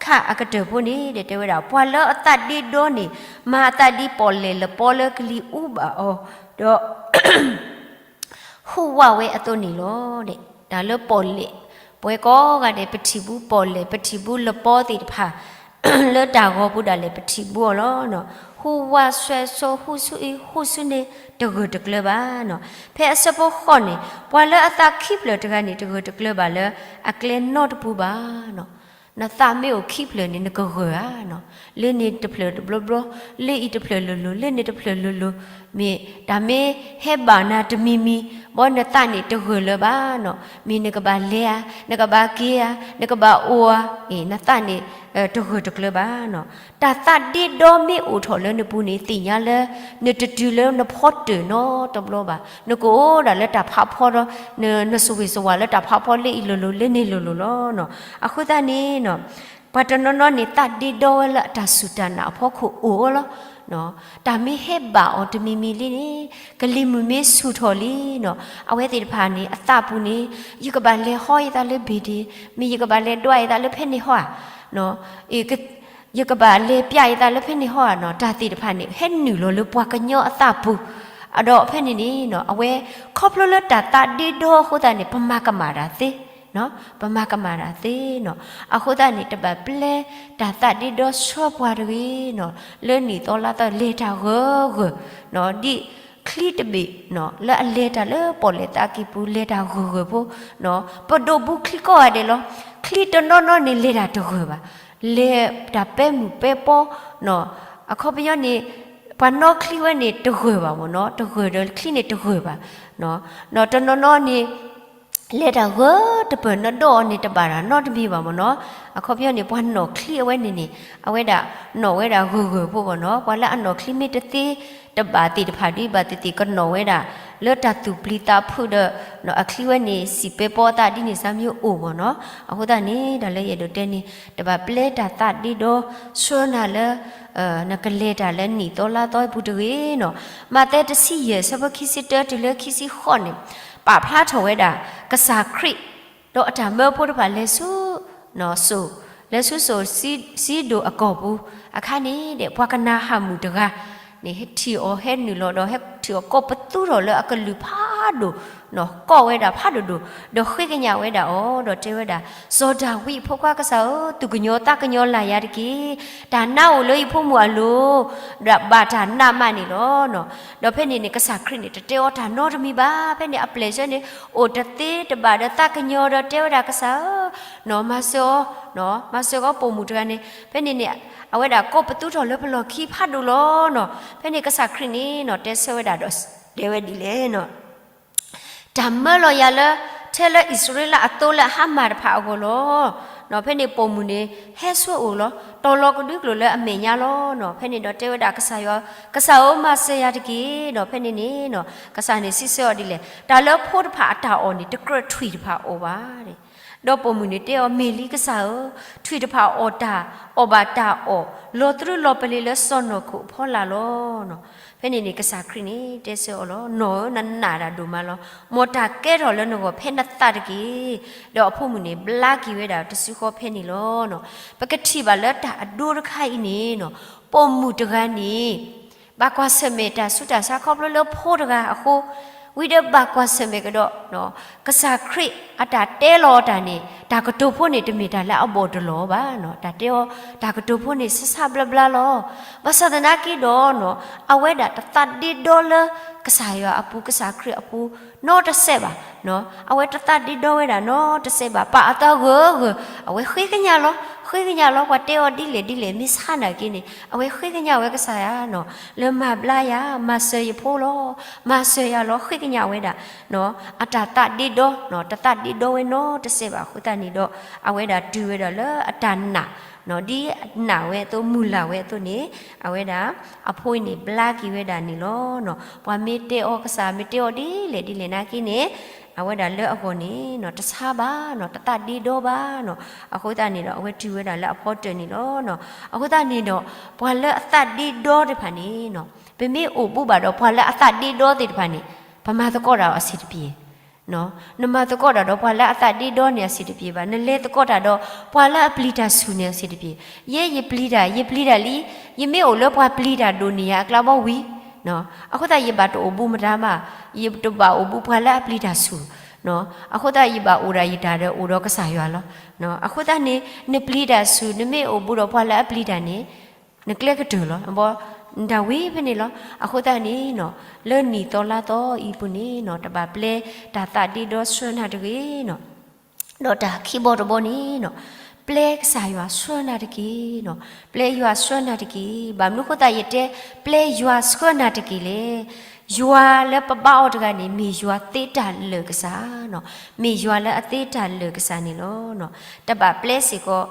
ခါအကတၢၢ်ဖိန့ၣ် တဲဝဲဒၣ် ပှၤလၢအသးဒ့ဒီန့ၣ် မၤအသးဒ်ပီၣ်လဲၣ်လပီလၢကလံၤအူဘၣ်အီၤ, ဒီး ဟူးဝးဝဲအသိးန့ၣ်လီၤ. တၢ်လၢပီၣ်လဲၣ်, ပဝဲကိးဂၤဒဲး ပထံၣ်ဘူးပီၣ်လဲၣ် ပထံၣ်ဘူးလပီသ့ၣ်တဖၣ် လၢတၢ်ဂီၤပူၤဒၣ်လဲာ် ပထံၣ်ဘူးအီၤလီၤ. ဟူးဝးဆွဲဆိ ဟူးဆူအံၤ ဟူးဆူန့ၣ် တဂၢၢ်တကျၢၤဘၣ်နီၤ. ဖဲအဆၢဖိဃိးန့ၣ် ပှၤလၢအသးခံဖျၢၣ်တဂၤန့ၣ် တဂၢၢ်တကျၢၤဘၣ်လၢအကျဲနီတပူၤဘၣ်နီၤ. နသးမ့ၢ်အိၣ်ခံဖျၢၣ်န့ၣ် နကဂၢၢ်ဧါနီၤ. လၢန့ၣ်တဖျၢၣ်တဘျီဘျီ, လၢအံၤတဖျၢၣ်လိၤလိၤ, လၢန့ၣ်တဖျၢၣ်လိၤလိၤ, မ့ၢ်တၢ်မ့ၢ်ဟဲဘၣ်နၤတမံၤမံၤ ဘီနသးန့ၣ်တဂၢၢ်လၢၤဘၣ်နီၤ. မ့ၢ်နကဘၣ်လဲၤဧါ, နကဘၣ်က့ၤဧါ, နကဘၣ်အိၣ်ဧါ, အ့ၣ် နသးန့ၣ် တဂၢၢ်တကျၢၤဘၣ်နီၤ. တၢ်သးဒ့ဒီမ့ၢ်အိၣ်ထီၣ်လၢနပူၤန့ၣ် သ့ၣ်ညါလၢ နတတုၤလၢနဖီတၢၢ်နီတဘျီဘၣ်. နကအိၣ်ဒၣ်လၢတၢ်ဖးဖီဒီး နဆိၣ်ဂ့ၤဆိၣ်ဝါလၢတၢ်ဖးဖီလၢအံၤလိၤလိၤ လၢန့ၣ်လိၤလိၤလီၤနီၤ. အဃိသတးန့ၣ်နီၤ ပှၤတနီၤနီၤန့ၣ် သးဒ့ဒီဝဲလၢအတၢ်စူၢ်တၢ်နာ်အဖီခိၣ်အိၣ်လီၤ. တၢ်မ့ၢ်ဟဲဘၣ်အီၤတမံၤမံၤလံန့ၣ် ကလံၤမုၢ်မ့ၢ်ဆူၣ်ထီၣ်လံနီၤ အဝဲသ့ၣ်တဖၣ်န့ၣ် အသးပူၤန့ၣ် ယကဘၣ်လဲၤဟီယသးလၢဘ့ၣ်ဒ့ၣ်, မ့ၢ်ယကဘၣ်လဲၤဒွးယသးလၢဖဲန့ၣ်ဟီဧါ, ယကဘၣ်လဲၤပျးယသးလၢဖဲန့ၣ်ဟီဧါနီၤ. တၢ်သ့ၣ်တဖၣ်န့ၣ် ဟဲနုာ်လီၤလၢပှၤကညီအသးပူၤ, အဒီးဖဲန့ၣ်န့ၣ်နီၤ အဝဲ ခီဖျိလၢတၢ်သးဒ့ဒီအဃိသတးန့ၣ် ပမၤကမၣ်တၢ်သ့ ပမၤကမၣ်တၢ်သ့နီၤ. အဃိသတးန့ၣ် တဘၣ်ပျဲတၢ်သးဒ့ဒီဆှၢပှၤတဂ့ၤနီၤ. လၢနံၣ်သီလါသီလဲၤတၢ်ဂၢၢ်ဂၢၢ်နီၤ, ဒ်ချံတဘ့ၣ်နီၤ လၢအလဲၤတၢ်လၢပီၣ်လဲၣ်သးကံၢ်ပူၤ လဲၤတၢ်ဂၢၢ်ဂၢၢ်ဖိနီၤ, ပဒိးဘူးချံကိးဂၤဒဲးလီၤ. ချံတနီၤနီၤန့ၣ် လဲၤတၢ်တဂၢၢ်ဘၣ်, လဲၤတၢ်ပဲမုၢ်ပဲပီနီၤ. အခီပညီန့ၣ် ပှၤနီၣ်ချံဝဲန့ၣ်တဂၢၢ်ဘၣ်မ့ၢ်နီၤ, တဂၢၢ်ဒီးချံန့ၣ်တဂၢၢ်ဘၣ်နီၤ. ဒီးတနီၤနီၤန့ၣ် လဲၤတၢ်ဂၢၢ်တပၢၢ် နဒီအီၤန့ၣ် တဘၣ်တၢ်နီတမံၤဘၣ်မ့ၢ်နီၤ. အခီပညီန့ၣ် ပှၤနီၣ်ချံအဝဲန့ၣ်န့ၣ် အဝဲဒၣ်နီၣ်ဝဲဒၣ်ဂၢၢ်ဂၢၢ်ဖိဘၣ်နီၤ. ပှၤလၢအနီၣ်ချံမ့ၢ်တသ့တဘၣ်သ့ၣ်တဖၣ်ဒ် ဘၣ်သ့ၣ်သ့ၣ်ကနီၣ်ဝဲဒၣ် လၢတၢ်သူၣ်ပျံၤသးဖုးဒီး အချံဝဲန့ၣ် စံၣ်ပဲပီအသးဒ်န့ၣ် စၢ်မံအိၣ်ဘၣ်နီၤ. အဃိသတးန့ၣ် တၢ်လၢယအဲၣ်ဒိးတဲန့ၣ် တဘၣ်ပျဲတၢ်သးဒ့ဒီဆှၢနၤလၢ နကလဲၤတၢ်လၢနံၣ်သီလါသီအပူၤတဂ့ၤနီၤ. မးသဲတဆံယဲၢ် ဆၢဖိခံဆံတၢတုၤလၢခံဆံဃိးန့ၣ် ပာ်ဖျါထီၣ်ဝဲဒၣ် ကစၢ်ခရံာ် ဒီးအတၢ်မၢဖိတဖၣ်လဲၤဆူ စိၤ, လဲၤဆူစိၤစံဒိၣ်အကီၢ်ပူၤအခါန့ၣ်ဒီး ပှၤကနၤအၣ်မုၣ်တဂၤန့ၣ် ဟဲထံၣ်အီၤဟဲနုာ်လီၤဒီး ဟဲထံၣ်အီၤကိးပသူထီၣ်လၢအကလုၢ်ဖးဒိၣ် ကိးဝဲဒၣ်ဖးဒိၣ်ဒိၣ် ဒီးဃ့ကညးဝဲဒၣ်အီၤ ဒီးတဲဝဲဒၣ်, စီၤဒၤဝံးအဖိခွါကစၢ်ဧၢ, သူၣ်ကညီၤသးကညီၤလၢ်ယၤတက့ၢ်. တၢ်နါအိၣ်လၢယဖိမုၣ်အလိၤ, ဒီးဘၣ်တၢ်နးမးန့ၣ်လီၤ. ဒီးဖဲန့ၣ်န့ၣ် ကစၢ်ခရံာ်န့ၣ် တတဲအီၤတၢ်နီတမံၤဘၣ်. ဖဲန့ၣ်အပျဲၢ်ဆၢန့ၣ် အိၣ်တသ့တဘၣ်ဒီးသးကညီၤဒီးတဲဝဲဒၣ်ကစၢ်ဧၢ, မၤစၢၤအီၤ, မၤစၢၤအီၤပိာ်မုၣ်တဂၤန့ၣ်. ဖဲန့ၣ်န့ၣ် အဝဲဒၣ်ကိးပသူထီၣ်လၢပလီၢ်ခံဖးဒိၣ်လီၤနီၤ. ဖဲန့ၣ်ကစၢ်ခရံာ်န့ၣ်နီၤ တဲဆၢဝဲဒၣ်ဒီး တဲဝဲဒ်လဲၣ်နီၤ. တၢ်မၢလီၤယၤလၢ ထဲလၢအံၣ်စရ့လးအသိလၢအဟါမၢ်တဖၣ်အဂီၢ်လီၤ. ဖဲန့ၣ်ပိာ်မုၣ်န့ၣ် ဟဲဆူအအိၣ်လီၤ. တီၤလီၤကဒွံကျိာ်လၢအမဲာ်ညါလီၤနီၤ. ဖဲန့ၣ်ဒီးတဲဝဲဒၣ်ကစၢ်ယွၤ, ကစၢ်ဧၢ မၤစၢၤယၤတက့ၢ်နီၤ. ဖဲန့ၣ်န့ၣ်နီၤ ကစၢ်န့ၣ်စံးဆၢအီၤဒ်လဲၣ်, တၢ်လၢဖိတဖၣ်အတၢ်အီၣ်န့ၣ် တကြၢးထွံၣ်တဖၣ်အီၣ်ဘၣ်. ဒီးပိာ်မုၣ်န့ၣ်တဲအီၤ မ့ၢ်လံကစၢ်ဧၢ, ထွံၣ်တဖၣ်အီၣ်တၢ်, အီၣ်ဘၣ်တၢ်အီၣ်, လီၤတြူလီၤပလ့ၤလၢစီၢ်နီၤခိၣ်အဖီလာ်လီၤနီၤ. ဖဲန့ၣ်န့ၣ် ကစၢ်ခရံာ်န့ၣ် တဲဆၢအီၤလီၤ, နီၢ်ဧၢ နနာ်တၢ်ဒိၣ်မးလီၤ. မ်တၢ်ကဲထီၣ်လၢနဂီၢ်ဖဲနသးတက့ၢ်. ဒီးအဖိမုၣ်န့ၣ် ဘျါက့ၤဝဲဒၣ်တစုဃီဖဲန့ၣ်လီၤနီၤ. ပကထံၣ်ဘၣ်လၢတၢ်အဒိတခါအံၤန့ၣ်နီၤ, ပိာ်မုၣ်တဂၤန့ၣ် ဘၣ်ကွၢ်ဆၢၣ်မဲာ်တၢ်ဆူးတၢ်ဆါခီဖျိလၢဖိတဂၤအဃိ, ဝံၤဒီးဘၣ်ကွၢ်ဆၢၣ်မဲာ်ကဒီး ကစၢ်ခရံာ်အတၢ်တဲလီၤအီၤတၢ်န့ၣ် တၢ်ကတိၤဖိန့ၣ် တမ့ၢ်တၢ်လၢအဘီၣ်တလီၤဘၣ်နီၤ. တၢ်တဲအီၤ တၢ်ကတိၤဖိန့ၣ် ဆဆါဘျါဘျါလီၤ. ဘၣ်ဆၣ်သနာ်က့ဒီးနီၤ အဝဲဒၣ်တသးဒ့ဒီလၢကစၢ်ယွၤအပူၤ ကစၢ်ခရံာ်အပူၤ နီတစဲးဘၣ်နီၤ. အဝဲတသးဒ့ဒီဝဲဒၣ်နီတစဲးဘၣ်. ပာ်အသးဂၢၢ်ဂၢၢ် အဝဲဃ့ကညးလီၤ ဃ့ကညးလီၤ. ပှၤတဲအီၤဒ်လဲၣ်ဒ်လဲၣ် မ့ၢ်ဆါနာ်က့န့ၣ် အဝဲဃ့ကညးဝဲကစၢ်ယွၤနီၤ လၢမၤဘျါယၤ မၤစၢၤယဖိလီၤ မၤစၢၤယၤလီၤ ဃ့ကညးဝဲဒၣ်နီၤ. အတၢ်သးဒ့ဒီနီၤ တသးဒ့ဒီဝဲနီတစဲးဘၣ်အဃိသတးန့ၣ်ဒီး အဝဲဒၣ်တုၤဝဲဒၣ်လၢအတၢ်နာ်နီၤ ဒ်အနာ်ဝဲအသိး မုၢ်လၢ်ဝဲအသိးန့ၣ် အဝဲဒၣ် အဖိအံၤန့ၣ် ဘျါက့ၤဝဲဒၣ်န့ၣ်လီၤနီၤ. ပှၤမ့ၢ်တဲအီၤ ကစၢ်မ့ၢ်တဲအီၤဒ်လဲၣ်ဒ်လဲၣ်နာ်က့န့ၣ် အဝဲဒၣ်လၢအဂီၢ်န့ၣ်နီၤ တဆါဘၣ်နီၤ တသးဒ့ဒီဘၣ်နီၤ. အဃိသတးန့ၣ်ဒီး အဝဲတုၤဝဲဒၣ်လၢအဖီတၢၢ်န့ၣ်လီၤနီၤ. အဃိသတးန့ၣ်ဒီး ပှၤလၢအသးဒ့ဒီသ့ၣ်တဖၣ်န့ၣ်နီၤ ပမ့ၢ်အိၣ်ဘူးဘၣ်ဒီးပှၤလၢအသးဒ့ဒီသ့ၣ်တဖၣ်န့ၣ် ပမၤသကိးတၢ်အီၤအဆံးတပျ့ၤ နမၤသကိးတၢ်ဒီးပှၤလၢအသးဒ့ဒီန့ၣ်အဆံးတပျ့ၤဘၣ်. နလဲၤသကိးတၢ်ဒီးပှၤလၢအပျံၤတၢ်ဆူၣ်န့ၣ်အဆံးတပျ့ၤ. ယဲယပျံၤတၢ် ယပျံၤတၢ်လံ, ယမ့ၢ်အိၣ်လၢပှၤပျံၤတၢ်ဒိၣ်န့ၢ်ယၤအကျါဘီဝံၤ, အဃိသတးယဘၣ်တအိၣ်ဘူးမတၤမး, ယတဘၣ်အိၣ်ဘူးပှၤလၢအပျံၤတၢ်ဆူၣ်, အဃိသတးယဘၣ်အိၣ်ဒၣ်ယတၢ်ဒီးအိၣ်ဒီးကစၢ်ယွၤလီၤ. အဃိသတးန့ၣ် နပျံၤတၢ်ဆူၣ် နမ့ၢ်အိၣ်ဘူးဒီးပှၤလၢအပျံၤတၢ်န့ၣ် နကျဲကတၢၢ်လီၤ. တၢ်ဝံၤဖဲန့ၣ်လီၤ. အဃိသတးန့ၣ်နီၤ လၢနံၣ်သီလါသီအံၤပူၤန့ၣ်နီၤ တဘၣ်ပျဲတၢ်သးဒ့ဒီဆှၢနၤတဂ့ၤနီၤ, ဒီးတၢ်ခံဘီတဘီန့ၣ်နီၤ ပျဲကစၢ်ယွၤဆှၢနၤတက့ၢ်နီၤ, ပျဲယွၤဆှၢနၤတက့ၢ်. ဘၣ်မနုၤအဃိသတးယတဲ ပျဲယွၤဆှၢနၤတက့ၢ်လဲၣ်. ယွၤလၢပဘါအီၤတဂၤန့ၣ် မ့ၢ်ယွၤသ့တၢ်လၢာ်ကစၢ်နီၤ, မ့ၢ်ယွၤလၢအသ့တၢ်လၢာ်ကစၢ်န့ၣ်လီၤ. တဘၣ်ပျဲစ့ၢ်ကီး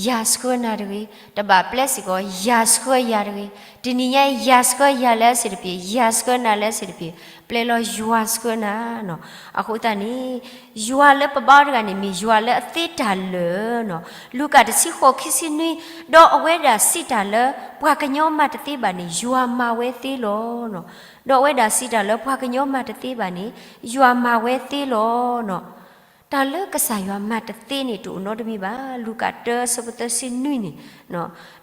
ယၤဆှၢနၤတဂ့ၤ, တဘၣ်ပျဲစ့ၢ်ကီး ယၤဆှၢယၤတဂ့ၤ. တနံၤညါအံၤ ယၤဆှၢယၤလၢအဆံးတပျ့ၤ, ယၤဆှၢနၤလၢအဆံးတပျ့ၤ, ပျဲလီၤယွၤဆှၢနၤနီၤ. အဃိသတးန့ၣ် ယွၤလၢပဘါအီၤတဂၤန့ၣ် မ့ၢ်ယွၤလၢအသ့တၢ်လၢာ်နီၤ. လူၤကၣ်တဆံဃိးခံဆံနွံ, ဒီးအဝဲဒၣ်စံးတၢ်လၢ ပှၤကညီမၤတသ့ဘၣ်န့ၣ် ယွၤမၤဝဲသ့လီၤနီၤ. ဒီးအဝဲဒၣ်စံးတၢ်လၢပှၤကညီမၤတသ့ဘၣ်န့ၣ် ယွၤမၤဝဲသ့လီၤနီၤ. တၢ်လၢကစၢ်ယွၤမၤတသ့န့ၣ် တအိၣ်နီတမံၤဘၣ်. လူၤကၣ်တၢ အဆၢဖိသၢဆံနွံန့ၣ်,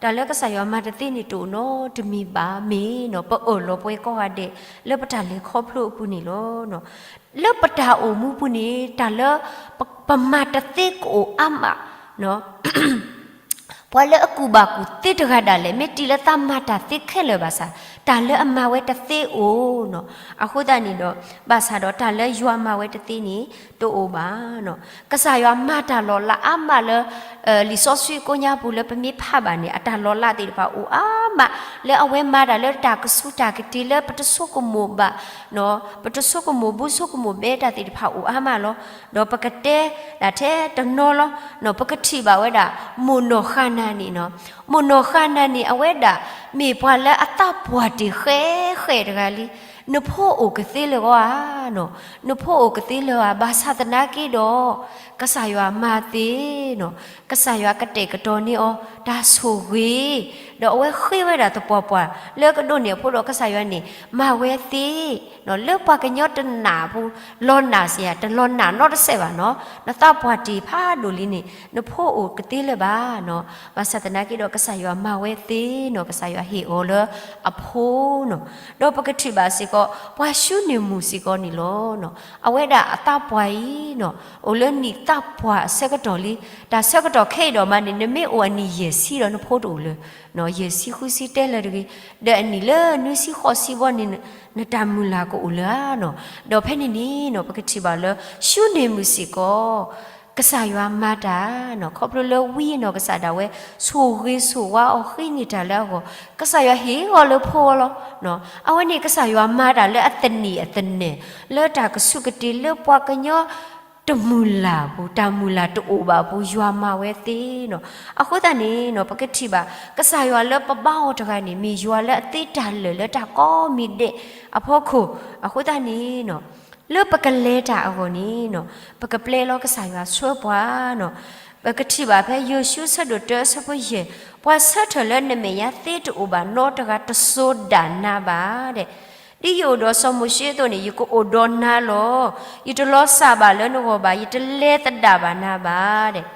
တၢ်လၢကစၢ်ယွၤမၤတသ့န့ၣ် တအိၣ်နီတမံၤဘၣ်. မ့ၢ်နီၤ ပအၢၣ်လီၤပှဲၤကိးဂၤဒဲး လၢပတၢ်လဲၤခီဖျိအပူၤန့ၣ်လီၤ. လၢပတၢ်အိၣ်မူပူၤန့ၣ် တၢ်လၢပမၤတသ့ကအိၣ်အါမး ပှၤလၢအကူၣ်ဘၣ်ကူၣ်သ့တဂၤဒၣ်လဲာ် မ့ၢ်တုၤလၢသးမၤတၢ်သ့ခဲလၢာ်ဘၣ်ဆၣ်, တၢ်လၢအမၤဝဲတသ့အိၣ်နီၤ. အဃိသတးန့ၣ်ဒီး ဘၣ်ဆၣ်ဒီးတၢ်လၢယွၤမၤဝဲတသ့န့ၣ် တအိၣ်ဘၣ်နီၤ. ကစၢ်ယွၤမၤတၢ်လီၤလးအါမးလၢ လံာ်စီဆှံကိညါပူၤလၢပမ့ၢ်ဖးဘၣ်န့ၣ် အတၢ်လီၤလးသ့ၣ်တဖၣ်အိၣ်အါမး လၢအဝဲမၤတၢ်လၢတၢ်ကဆူးတၢ်ကတ့ၤလၢပတဆိကမိၣ်ဘၣ် ပတဆိကမိၣ်ဘၣ် ဆိကမိၣ်ဘဲတၢ်သ့ၣ်တဖၣ်အိၣ်အါမးလီၤ. ဒီးပကတဲဒၣ်ထဲတနီၤလီၤ. ပကထံၣ်ဘၣ်ဝဲဒၣ် မိၢ်နီၢ်ဃါနၤန့ၣ်နီၤ, မိၢ်နီၢ်ဃါနၤန့ၣ် အဝဲဒၣ်မ့ၢ်ပှၤလၢအသးပှၢ်တ့ၢ်ဃဲဃဲတဂၤလံ. နဖိအိၣ်ကသ့လၢၤဧါနီၤ, နဖိအိၣ်ကသ့လၢၤဧါ, ဘၣ်ဆၣ်သနာ်က့ဒီး ကစၢ်ယွၤမၤသ့နီၤ, ကစၢ်ယွၤကတဲာ်ကတီၤန့ၢ်အီၤ တၢ်ဆိၣ်ဂ့ၤ ဒီးအဝဲဃ့ဝဲဒၣ်သပှၢ်ပှၢ် လၢကဒိးန့ၢ်အဖိဒီးကစၢ်ယွၤန့ၣ် မၤဝဲသ့ လၢပှၤကညီတနၢ်ပူၤ လီၤနၢ်စ့ၢ်ဧါ, တလီၤနၢ်နီတစဲးဘၣ်နီၤ. နသးပှၢ်တ့ၢ်ဖးဒိၣ်လံန့ၣ် နဖိအိၣ်ကသ့လၢၤဘၣ်နီၤ. ဘၣ်ဆၣ်သနာ်က့ဒီး ကစၢ်ယွၤမၤဝဲသ့နီၤ, ကစၢ်ယွၤဟ့ၣ်အီၤလၢအဖိနီၤ. ဒီးပကထံၣ်ဘၣ်စ့ၢ်ကီး ပှၤၡူန့ၢ်မုၢ်စ့ၢ်ကီးန့ၣ်လီၤ. အဝဲဒၣ်အသးပှၢ်အံၤနီၤ အိၣ်လၢနံၣ်သးပှၢ်အဆၢကတီၢ်လံ. တၢ်ဆၢကတီၢ်ခဲအံၤဒီးမးန့ၣ် နမ့ၢ်အိၣ်အနံၣ်ယဲၢ်ဆံဒီးနဖိတအိၣ်လၢၤ, ယဲၢ်ဆံဃုဆံတဲလၢၤတဂ့ၤ, ဒီးအနံၣ်လၢနွံဆံဃိးဆံဘီန့ၣ် နတၢ်မုၢ်လၢ်ကအိၣ်လၢၤဧါနီၤ. ဒီးဖဲန့ၣ်န့ၣ်နီၤ ပကထံၣ်ဘၣ်လၢ ၡူန့ၢ်မုၢ်စ့ၢ်ကီး ကစၢ်ယွၤမၤတၢ်နီၤ, ခီဖျိလၢဝံအနီၢ်ကစၢ်ဒၣ်ဝဲ ဆိၣ်ဂ့ၤဆိၣ်ဝါအီၤ ဃ့န့ၢ်တၢ်လၢအဂီၢ်, ကစၢ်ယွၤဟ့ၣ်အီၤလၢဖိအီၤလီၤ. အဝဲန့ၣ်ကစၢ်ယွၤမၤတၢ်လၢအသနံၣ်အသနၢၣ် လၢတၢ်ကဆူးကတ့ၤလၢပှၤကညီ တမုၢ်လၢ်အပူၤ, တၢ်မုၢ်လၢ်တအိၣ်ဘၣ်အပူၤ ယွၤမၤဝဲသ့နီၤ. အဃိသတးန့ၣ်နီၤ ပကထံၣ်ဘၣ် ကစၢ်ယွၤလၢပဘါအီၤတဂၤန့ၣ် မ့ၢ်ယွၤလၢအသ့တၢ်လၢာ်လၢတၢ်ကိးမံၤဒဲးအဖီခိၣ်, အဃိသတးန့ၣ်နီၤ လၢပကလဲၤတၢ်အဂီၢ်န့ၣ်နီၤ ပကပျဲလီၤကစၢ်ယွၤဆှၢပှၤနီၤ. ပကထံၣ်ဘၣ်ဖဲယိၤၡူအဆၢဒိၣ်တၢအဆၢဖိယဲၢ်, ပှၤဆၢထၢၣ်လၢနမဲာ်ညါသ့တအိၣ်ဘၣ်နီတဂၤ တစိၤဒၣ်နၤဘၣ်ဒဲး ဒ်ယအိၣ်ဒီးစီၤမိၤၡ့အသိးန့ၣ် ယကအိၣ်ဒီးနၤလီၤ. ယတလီၤစၢ်ဘၣ်လၢနဂီၢ်ဘၣ်, ယတလဲၤသဒၣ်ဘၣ်နၤဘၣ်ဒဲး.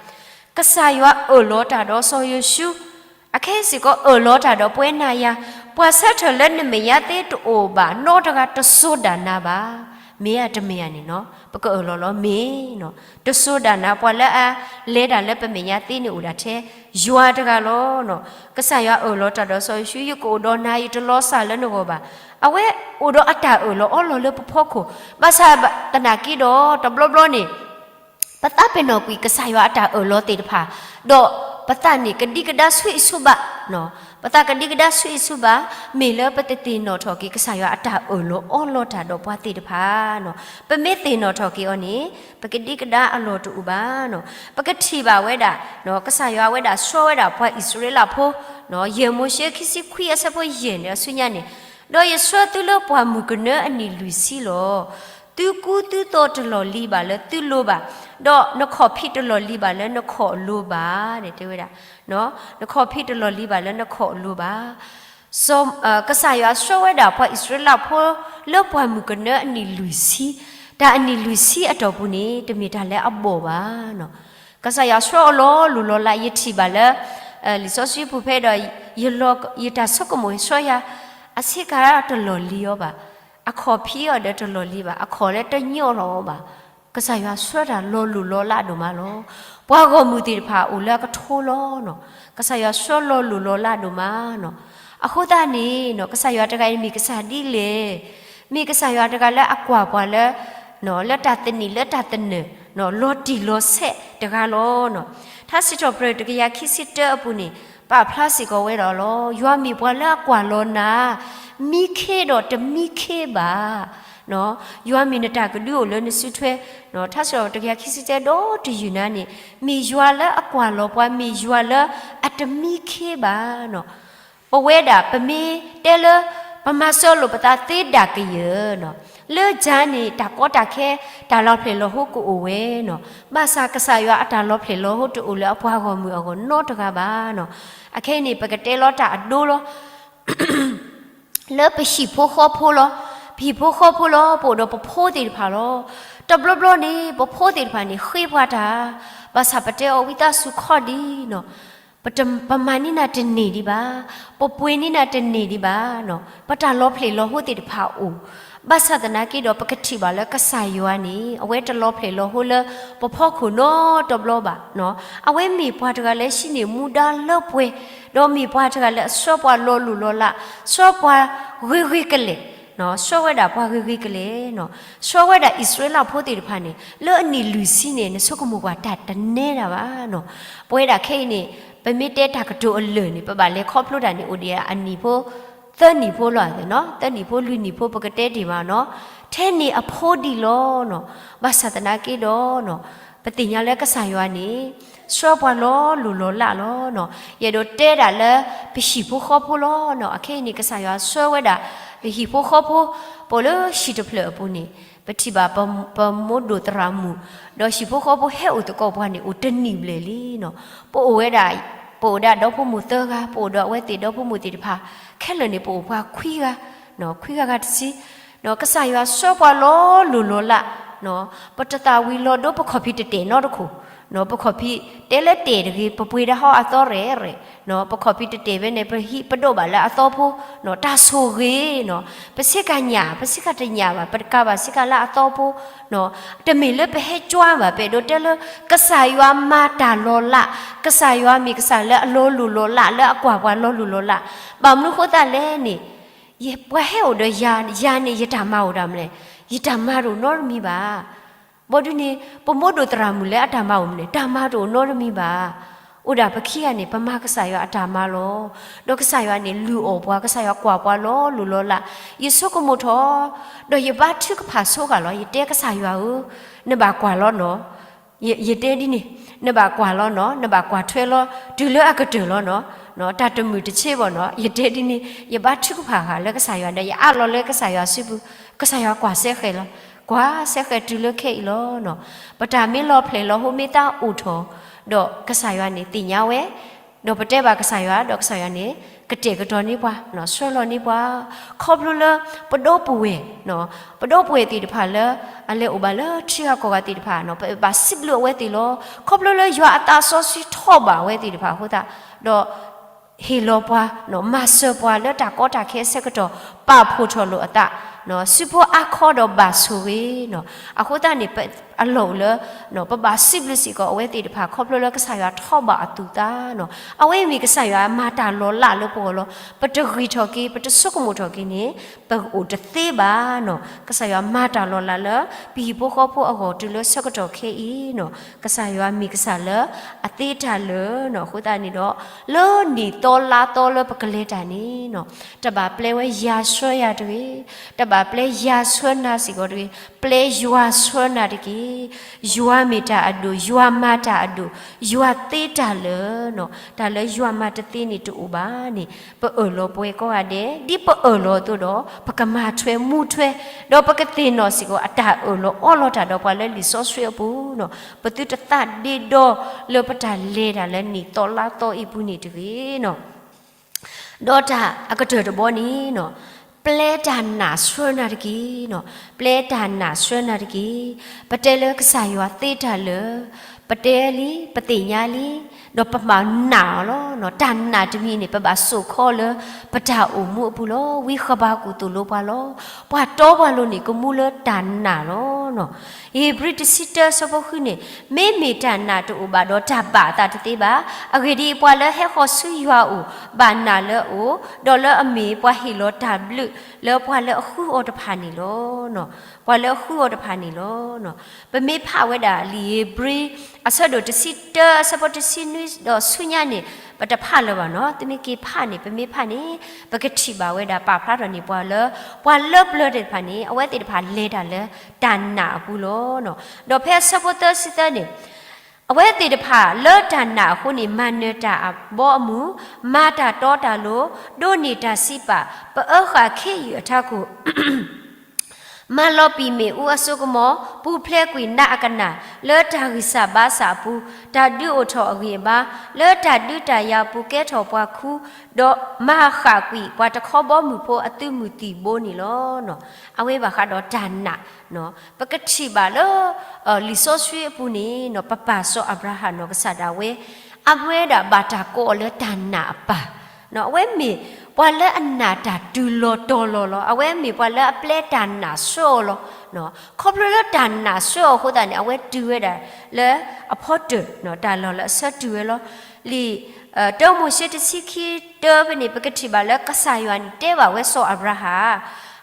ကစၢ်ယွၤအၢၣ်လီၤတၢ်ဒီးစီၤယိၤၡူ, အခဲအံၤစ့ၢ်ကီးအၢၣ်လီၤတၢ်ဒီးပဝဲနၤယၤ, ပှၤဆၢထၢၣ်လၢနမဲာ်ညါသ့တအိၣ်ဘၣ်နီတဂၤ တစိၤဒၣ်နၤဘၣ်. မ့ၢ်ဧါတမ့ၢ်ဧါန့ၣ်နီၤ, ပကအၢၣ်လီၤလီၤ မ့ၢ်နီၤ, တစိၤဒၣ်နၤ ပှၤလၢအလဲၤတၢ်လၢပမဲာ်ညါသ့န့ၣ် အိၣ်ဒၣ်ထဲယွၤတဂၤလီၤနီၤ. ကစၢ်ယွၤအၢၣ်လီၤတၢ်ဒီးစီၤယိၤၡူ, ယကအိၣ်ဒီးနၤ ယတလီၤစၢ်လၢနဂီၢ်ဘၣ်. အဝဲအိၣ်ဒီးအတၢ်အၢၣ်လီၤအီလီၤလၢပဖီခိၣ်, ဘၣ်ဆၣ်သနာ်က့ဒီး တဘျီဘျီန့ၣ် ပသးပ့ၤနီၣ်ကွံာ်ကစၢ်ယွၤအတၢ်အၢၣ်လီၤသ့ၣ်တဖၣ်, ဒီးပသးန့ၣ်ကဒံကဒါဆူအံၤဆူဘၣ်, ပသးကဒံကဒါဆူအံၤဆူဘၣ်, မ့ၢ်လၢပတသ့ၣ်နီၣ်ထီၣ်က့ၤ ကစၢ်ယွၤအတၢ်အၢၣ်လီၤအီလီၤတၢ်ဒီးပှၤသ့ၣ်တဖၣ်နီၤ. ပမ့ၢ်သ့ၣ်နီၣ်ထီၣ်က့ၤအီၤန့ၣ် ပကဒံကဒါအလီၢ်တအိၣ်ဘၣ်နီၤ. ပကထံၣ်ဘၣ်ဝဲဒၣ် ကစၢ်ယွၤဝဲဒၣ်ဆှၢဝဲဒၣ်ပှၤအံၣ်စရ့လးဖိ, ယဲၢ်မိၤၡ့ခံဆံခွံအဆၢဖိယဲၢ်န့ၣ် အဆူညါန့ၣ်, ဒီးယဆှၢသုလၢပှၢ်မုၢ်ကနၢအနံၣ်လွံၢ်ဆံလီၤ. သုကူသုသီတလီၢ်လံၤဘၣ်လၢသုလိၤဘၣ်, ဒီးနခီၣ်ဖံးတလီၢ်လံၤဘၣ်လၢနခီၣ်အလိၤဘၣ်, တဲဝဲဒၣ်, နခီၣ်ဖံးတလီၢ်လံၤဘၣ်လၢနခီၣ်အလိၤဘၣ်. ကစၢ်ယွၤဆှၢဝဲဒၣ်ပှၤအံၣ်စရ့လးဖိ လၢပှၢ်မုၢ်ကနၢအနံၣ်လွံၢ်ဆံ, တၢ်အနံၣ်လွံၢ်ဆံအတီၢ်ပူၤန့ၣ် တမ့ၢ်တၢ်လၢအဘီၣ်ဘၣ်နီၤ. ကစၢ်ယွၤဆှၢအီၤလီၤလိၢ်လီၤလး ယထံၣ်ဘၣ်လၢ လံာ်စီဆှံပူၤဖဲဒီး ယတၢ်ဆိကမိၣ်ဆှၢယၤ အဆ့ကၤတလီၢ်လံၤအီၤဘၣ်, အခီၣ်ဖံးအီၤဒီးတလီၢ်လံၤဘၣ်, အခီၣ်လၢတညိးလီၤအီၤဘၣ်. ကစၢ်ယွၤဆှၢတၢ်လီၤလိၢ်လီၤလးဒိၣ်မးလီၤ. ပှၤဂီၢ်မုၢ်သ့ၣ်တဖၣ်အိၣ်လၢအကထိလီၤနီၤ. ကစၢ်ယွၤဆှၢလီၤလိၢ်လီၤလးဒိၣ်မးနီၤ. အဃိသတးန့ၣ်နီၤ ကစၢ်ယွၤတဂၤအံၤမ့ၢ်ကစၢ်ဒ်လဲၣ်, မ့ၢ်ကစၢ်ယွၤတဂၤလၢအကွၢ်ပှၤလၢ လၢတၢ်သနံၣ်လၢတၢ်သနၢၣ် လီၤတံၢ်လီၤဆဲးတဂၤလီၤနီၤ. ထါစံးထီၣ်ပတြၢၤတကယၤခံဆံတၢအပူၤန့ၣ် ပာ်ဖျါစ့ၢ်ကီးဝဲဒၣ်လီၤ. ယွၤမ့ၢ်ပှၤလၢအကွၢ်လီၤနၤ မံခ့ဒီးတမံခ့ဘၣ်. ယွၤမ့ၢ်နတၢ်ကဒုအိၣ်လၢနစုထွဲ, ထါစံးထီၣ်ပတြၢၤတကယၤခံဆံတၢဒီတယုၢ်နၤန့ၣ် မ့ၢ်ယွၤလၢအကွၢ်လီၤပှၤ, မ့ၢ်ယွၤလၢအတမံခ့ဘၣ်နီၤ. ပဝဲဒၣ်ပမ့ၢ်တဲလၢ ပမၤစၢၤလိာ်ပသးသ့ဒၣ်ကယၢၢ်နီၤ, လၢယၤန့ၣ် တၢ်ကီတၢ်ခဲ တၢ်လီၤဖျဲၣ်လီၤဟိကအိၣ်ဝဲနီၤ. ဘၣ်ဆၣ်ကစၢ်ယွၤအတၢ်လီၤဖျဲၣ်လီၤဟိတအိၣ်လၢအပှၤဂီၢ်မုၢ်အဂီၢ်နီတဂၤဘၣ်နီၤ. အခဲအံၤန့ၣ် ပကတဲလီၤတၢ်အဒိလီၤ လၢပဟံၣ်ဖိဃီဖိလီၤ. ပဟံၣ်ဖိဃီဖိလီၤ, ပအိၣ်ဒီးပဖိသ့ၣ်တဖၣ်လီၤ. တဘျီဘျီန့ၣ် ပဖိသ့ၣ်တဖၣ်န့ၣ် ဃ့ပှၤတၢ်, ဘၣ်ဆၣ်ပတဲအီၤဝံသးစူၤခီဒံးနီၤ, ပတ- ပမၤန့ၢ်နၤတန့ၢ်ဒံးဘၣ်, ပပှ့ၤန့ၢ်နၤတန့ၢ်ဒံးဘၣ်နီၤ, ပတၢ်လီၤဖျဲၣ်လီၤဟိသ့ၣ်တဖၣ်အိၣ်, ဘၣ်ဆၣ်သနာ်က့ဒီး ပကထံၣ်ဘၣ်လၢကစၢ်ယွၤန့ၣ် အဝဲတလီၤဖျဲၣ်လီၤဟိလၢပဖီခိၣ်နီတဘျီဘၣ်နီၤ, အဝဲမ့ၢ်ပှၤတဂၤလၢဟံးန့ၢ်မူဒါလၢပှဲၤ, ဒီးမ့ၢ်ပှၤတဂၤလၢအဆှၢပှၤလီၤလိၢ်လီၤလး, ဆှၢပှၤဂ့ၤဂ့ၤကလဲာ် ဆှၢဝဲဒၣ်ပှၤဂ့ၤဂ့ၤကလဲာ်နီၤ, ဆှၢဝဲဒၣ်အံၣ်စရ့လးဖိသ့ၣ်တဖၣ်န့ၣ် လၢအနံၣ်လွံၢ်ဆံန့ၣ် နဆိကမိၣ်ကွၢ်တၢ်တနဲဒၣ်ဘၣ်နီၤ, ပဝဲဒၣ်ခဲအံၤန့ၣ် ပမ့ၢ်တဲတၢ်ကတိၤအလၢာ်န့ၣ် ပဘၣ်လဲၤခီဖျိတၢ်န့ၣ် အိၣ်ဒံးအနံၣ်ဖိ သၢနံၣ်ဖိလီၤနီၤ, သၢနံၣ်ဖိလွံၢ်နံၣ်ဖိ ပကတဲတ့ၢ်မးနီၤ, ထဲန့ၣ်အဖိဒံးလီၤနီၤ, ဘၣ်ဆၣ်သနာ်က့ဒီးနီၤ, ပသ့ၣ်ညါလၢကစၢ်ယွၤန့ၣ် ဆှၢပှၤလီၤလိၢ်လီၤလးလီၤနီၤ, ယအဲၣ်ဒိးတဲဒၣ်လၢ ပဟံၣ်ဖိဃီဖိလီၤနီၤ, အခဲအံၤန့ၣ် ကစၢ်ယွၤဆှၢဝဲဒၣ် ပဟံၣ်ဖိဃီဖိ ပအိၣ်လၢဟံၣ်တဖျၢၣ်အပူၤန့ၣ် ပထံၣ်ဘၣ်ပ- ပမိၢ်ဒိၣ်သရၣ်မုၣ် ဒီးဟံၣ်ဖိဃီဖိဟဲအိၣ်သကိးပှၤန့ၣ် အိၣ်တနံၣ်ဘျဲၣ်လံနီၤ, ပအိၣ်ဝဲဒၣ် ပအိၣ်ဒၣ်ဒီဖိမိၢ်သၢဂၤ, ပအိၣ်ဒီးအဝဲသ့ၣ်ဒီဖိမိၢ်သ့ၣ်တဖၣ် ခဲလၢာ်န့ၣ် ပအိၣ်ပှၤခွံဂၤ, ခွံဂၤဂၤတဆံ, ကစၢ်ယွၤဆှၢပှၤလီၤလိၢ်လီၤလး, ပတသးဝံၤလီၤဒိ ပခီၣ်ဖံးတတဲာ်နီတခိၣ်, ပခီၣ်ဖံးတဲလၢတဲာ်တဂ့ၤ, ပပှ့ၤဒၣ်ဟီအသီရဲၣ်ရဲၣ်, ပခီၣ်ဖံးတတဲာ်ဖဲန့ၣ် ပဟံးပဒိးဘၣ်လၢအသီဖိ, တၢ်ဆိၣ်ဂ့ၤနီၤ, ပဆ့ကၤညၣ် ပဆ့ကၤတညၣ်ဘၣ်, ပတကၤဘၣ်ဆ့ကၤလၢအသီဖိ, တမ့ၢ်လၢပဟဲကွၢ်ဘၣ်, ပအဲၣ်ဒိးတဲလၢ ကစၢ်ယွၤမၤတၢ်လီၤလး, ကစၢ်ယွၤမ့ၢ်ကစၢ်လၢအလီၤလိၢ်လီၤလး လၢအကွၢ်ပှၤလီၤလိၢ်လီၤလး, ဘၣ်မနုၤဃိသတးလဲၣ်န့ၣ်, ပှၤဟဲအိၣ်ဒီးယၤ, ယၤန့ၣ် ယတၢ်မၤအိၣ်ဒၣ်မလဲၣ်, ယတၢ်မၤတအိၣ်နီတမံၤဘၣ်. ဘီဒုန့ၣ် ပမိၢ်ဒိၣ်သရၣ်မုၣ်လၢအတၢ်မၤအိၣ်မနုၤလဲၣ်, တၢ်မၤတအိၣ်နီတမံၤဘၣ်. အိၣ်ဒၣ်ပခံဂၤန့ၣ် ပမၤကစၢ်ယွၤအတၢ်မၤလီၤ. ဒီးကစၢ်ယွၤန့ၣ် လုၢ်အီၣ်ပှၤ, ကစၢ်ယွၤကွၢ်ပှၤလီၤလိၢ်လီၤလး. ယဆိကမိၣ်ထီၣ်, ဒီးယဘါထုကဖၣ်ဆိဃာ်လီၤ. ယတဲကစၢ်ယွၤဧၢ, နဘၣ်ကွၢ်လီၤနီၤ. ယတဲဒ်န့ၣ်, နဘၣ်ကွၢ်လီၤနီၤ, နဘၣ်ကွၢ်ထွဲလီၤ, တုၤလၢအကတၢၢ်လီၤနီၤ, တၢ်တမုာ်တဆ့ဘၣ်နီၤ. ယတဲဒ်န့ၣ်, ယဘါထုကဖၣ်ဃာ်လၢကစၢ်ယွၤဒီး ယအးလီၤလၢကစၢ်ယွၤစုပူၤ, ကစၢ်ယွၤကွၢ်စဲဃဲၤလီၤ, ကွၢ်စဲဃဲၤတုၤလၢခဲအံၤလီၤနီၤ. ပတၢ်မ့ၢ်လီၤဖျဲၣ်လီၤဟိမ့ၢ်သးအိၣ်ထီၣ်, ဒီးကစၢ်ယွၤန့ၣ်သ့ၣ်ညါဝဲ, ဒီးပတဲဘၣ်ကစၢ်ယွၤ, ဒီးကစၢ်ယွၤန့ၣ် ကတဲာ်ကတီၤန့ၢ်ပှၤ, ဆှၢလီၤန့ၢ်ပှၤ, ခီဖျိလၢ ပဒိပုၢ်ဝဲၢ်, ပဒိပုၢ်ဝဲၢ်သ့ၣ်တဖၣ်လၢ အလဲၤအိၣ်ဘၣ်လၢထံဂၤကီၢ်ဂၤသ့ၣ်တဖၣ်, ပဘၣ်စံးဘျုးအဝဲသ့ၣ်လီၤ. ခီဖျိလၢယွၤအသးစီဆှံထီၣ်ဘၣ်အဝဲသ့ၣ်တဖၣ်အဃိသတး, ဒီး ဟ့ၣ်လီၤပှၤ, မၤစၢၤပှၤလၢတၢ်ကီတၢ်ခဲအဆၢကတီၢ်, ပာ်ဖှိၣ်ထီၣ်လိာ်အသး, စုဖိအါခီဒီးဘၣ်ဆိၣ်ဂ့ၤနီၤ. အဃိသတးန့ၣ် အလီၢ်အိၣ်လၢ ပဘၣ်စံးဘျုးစ့ၢ်ကီးအဝဲသ့ၣ်တဖၣ် ခီဖျိလၢကစၢ်ယွၤထီၣ်ဘၣ်အသူၣ်သးနီၤ. အဝဲအံၤမ့ၢ်ကစၢ်ယွၤမၤတၢ်လီၤလးလၢပဂီၢ်လီၤ. ပတဂံၢ်ထီၣ်က့ၤ, ပတဆိကမိၣ်ထီၣ်က့ၤန့ၣ် ပအိၣ်တသ့ဘၣ်နီၤ. ကစၢ်ယွၤမၤတၢ်လီၤလးလၢ ပဟံၣ်ဖိဃီဖိအဂီၢ်တုၤလၢဆၢကတီၢ်ခဲအံၤနီၤ. ကစၢ်ယွၤမ့ၢ်ကစၢ်လၢအသ့တၢ်လၢာ်နီၤ. အဃိသတးန့ၣ်ဒီး လၢနံၣ်သီလါသီလၢပကလဲၤတၢ်န့ၣ်နီၤ, တဘၣ်ပျဲဝဲယၤဆှၢယၤတဂ့ၤ, တဘၣ်ပျဲယၤဆှၢနၤစ့ၢ်ကီးတဂ့ၤ, ပျဲယွၤဆှၢနၤတက့ၢ်. ယွၤမ့ၢ်တၢ်အဒိၣ်, ယွၤမၤတၢ်အဒိၣ်, ယွၤသ့တၢ်လၢာ်နီၤ. တၢ်လၢယွၤမၤတသ့န့ၣ်တအိၣ်ဘၣ်န့ၣ် ပအၢၣ်လီၤပှဲၤကိးဂၤဒဲး, ဒ်ပအၢၣ်လီၤအသိးဒီး ပကမၤထွဲမူထွဲ, ဒီးပကသ့ၣ်နီၣ်စ့ၢ်ကီးအတၢ်အၢၣ်လီၤအီလီၤတၢ်ဒီးပှၤလၢလံာ်စီဆှံအပူၤနီၤ. ပသုတသးဒ့ဒီလၢပတၢ်လဲၤတၢ်လၢနံၣ်သီလါသီအံၤပူၤန့ၣ်တဂ့ၤနီၤ. ဒီးတၢ်အကတၢၢ်တဘီန့ၣ်နီၤ, ပျဲတၢ်နာ်ဆှၢနၤတက့ၢ်နီၤ, ပျဲတၢ်နာ်ဆှၢနၤတက့ၢ်. ပတဲလၢကစၢ်ယွၤသ့တၢ်လၢာ်, ပတဲလံ, ပသ့ၣ်ညါလံ, ဒီးပဘၣ်နာ်အီၤလီၤ. တၢ်နာ်တမံၤန့ၣ် ပဘၣ်စိာ်ခီလၢပတၢ်အိၣ်မူအပူၤလီၤ. ဝံဃဘးကူာ်သိၣ်လိပှၤလီၤ. ပှၤတီပှၤလိၤန့ၣ် ကမူလၢတၢ်နာ်လီၤ. ဧ့ၤဘြံၤတဆံတၢအဆၢဖိဃုန့ၣ်, မ့မ့ၢ်တၢ်နာ်တအိၣ်ဘၣ်ဒီး တၢ်ဘၣ်အသးတသ့ဘၣ်. အဂ့ၢ်ဒ်အံၤ, ပှၤလၢဟဲဃီၤဆူယွၤအအိၣ် ဘၣ်နာ်လၢအအိၣ်, ဒီးလၢအမ့ၢ်ပှၤဟ့ၣ်လီၤတၢ်ဘျုးလၢပှၤလၢအဃုအီၤတဖၣ်န့ၣ်လီၤ. ပှၤလၢအဃုအီၤတဖၣ်န့ၣ်လီၤ. ပမ့ၢ်ဖးဝဲဒၣ်လံာ်ဧ့ၤဘြံၤ အဆၢဒိၣ်တဆံတၢ အဆၢဖိတဆံနွံဒီးဆူညါန့ၣ် ပတဖးလၢၤဘၣ်နီၤ. သုမ့ၢ်က့ၤဖးန့ၣ် ပမ့ၢ်ဖးန့ၣ် ပကထံၣ်ဘၣ်ဝဲဒၣ်ပာ်ဖျါထီၣ်န့ၣ် ပှၤလၢ ပှၤလၢပျၢၤသ့ၣ်တဖၣ်န့ၣ် အဝဲသ့ၣ်တဖၣ်လဲၤတၢ်လၢတၢ်နာ်အပူၤလီၤ. ဒီးဖဲအဆၢဖိသၢဆံသၢန့ၣ် အဝဲသ့ၣ်တဖၣ်လၢတၢ်နာ်အဃိန့ၣ် မၤနၢၤတၢ်အဘီအမုၢ်, မၤတၢ်တီတၢ်လိၤ, ဒိးန့ၢ်တၢ်စံးပာ်, ပအၢဃာ်ခ့ယုၢ်အထးခိၣ် မၤလီၤပံာ်မ့ၣ်အူအစိကမီၤ, ပူၤဖျဲးကွံာ်နးအကနၣ်, လၢတၢ်ဂံၢ်စၢ်ဘါစၢ်အပူၤ, တၢ်ဒုးအိၣ်ထီၣ်အဂံၢ်အဘါ, လၢတၢ်ဒုးတၢ်ယၤအပူၤကဲထီၣ်ပှၤခူ, ဒီးမၤဃၣ်ကွံာ်ပှၤတခီဘီမုၢ်ဖိအသုးမုၢ်သံၣ်ဘိန့ၣ်လီၤ. အဝဲဘၣ်ဃးဒီးတၢ်နာ်, ပကထံၣ်ဘၣ်လၢ လံာ်စီဆှံအပူၤန့ၣ် ပပၢ်စီၤအၤဘြၤဟၣ်နီၢ်ကစၢ်ဒၣ်ဝဲ အဝဲဒၣ်ဘၣ်တၢ်ကိးအီၤလၢတၢ်နာ်အပၢ် အဝဲမ့ၢ်ပှၤလၢအနာ်တၢ်တုၤလီၤတီၤလီၤလီၤ. အဝဲမ့ၢ်ပှၤလၢအပျဲတၢ်နာ်ဆှၢအီၤလီၤ. ခီဖျိလၢတၢ်နာ်ဆှၢအီၤအဃိသတးန့ၣ် အဝဲတုၤဝဲဒၣ်လၢအဖီတၢၢ်, တၢ်လီၢ်လၢအဆၢတုၤဝဲလီၤ. လံာ် တၢမိၤၡ့တဆံခံတၢဖဲန့ၣ် ပကထံၣ်ဘၣ်လၢကစၢ်ယွၤန့ၣ်တဲဘၣ်ဝဲစီၤအၤဘြၤဟၣ်,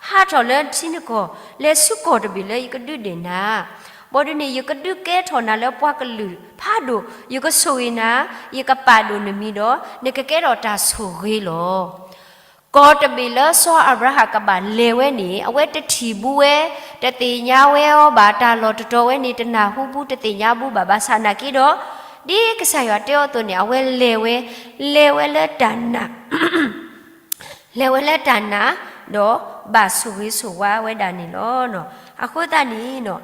ဟးထီၣ်လၢထံနကီၢ် လဲၤဆူကီၢ်တဘ့ၣ်လၢယကဒုးဒ့ၣ်နၤ ဘၣ်ဒုးန့ၣ် ယကဒုးကဲထီၣ်နၤလၢပှၤကလုာ်ဖးဒိၣ်, ယကဆိၣ်ဂ့ၤနၤ, ယကပာ်ဒိၣ်နမံၤဒီး နကကဲထီၣ်တၢ်ဆိၣ်ဂ့ၤလီၤ. ကီၢ်တဘ့ၣ်လၢစီၤအၤဘြၤဟၣ်ကဘၣ်လဲၤဝဲန့ၣ် အဝဲတထံၣ်ဘူးဝဲ, တသ့ၣ်ညါဝဲအီၤဘၣ်, တၢ်လီၢ်တတီၤဝဲန့ၣ် တနၢ်ဟူဘူး တသ့ၣ်ညါဘူးဘၣ်. ဘၣ်ဆၣ်နာ်က့ဒီး ဒ်ကစၢ်ယွၤတဲအီၤအသိးန့ၣ် အဝဲလဲၤဝဲ, လဲၤဝဲလၢတၢ်နာ် လဲၤဝဲလၢတၢ်နာ်, ဒီးဘၣ်ဆိၣ်ဂ့ၤဆိၣ်ဝါဝဲဒၣ်န့ၣ်လီၤ. အဃိသတးန့ၣ်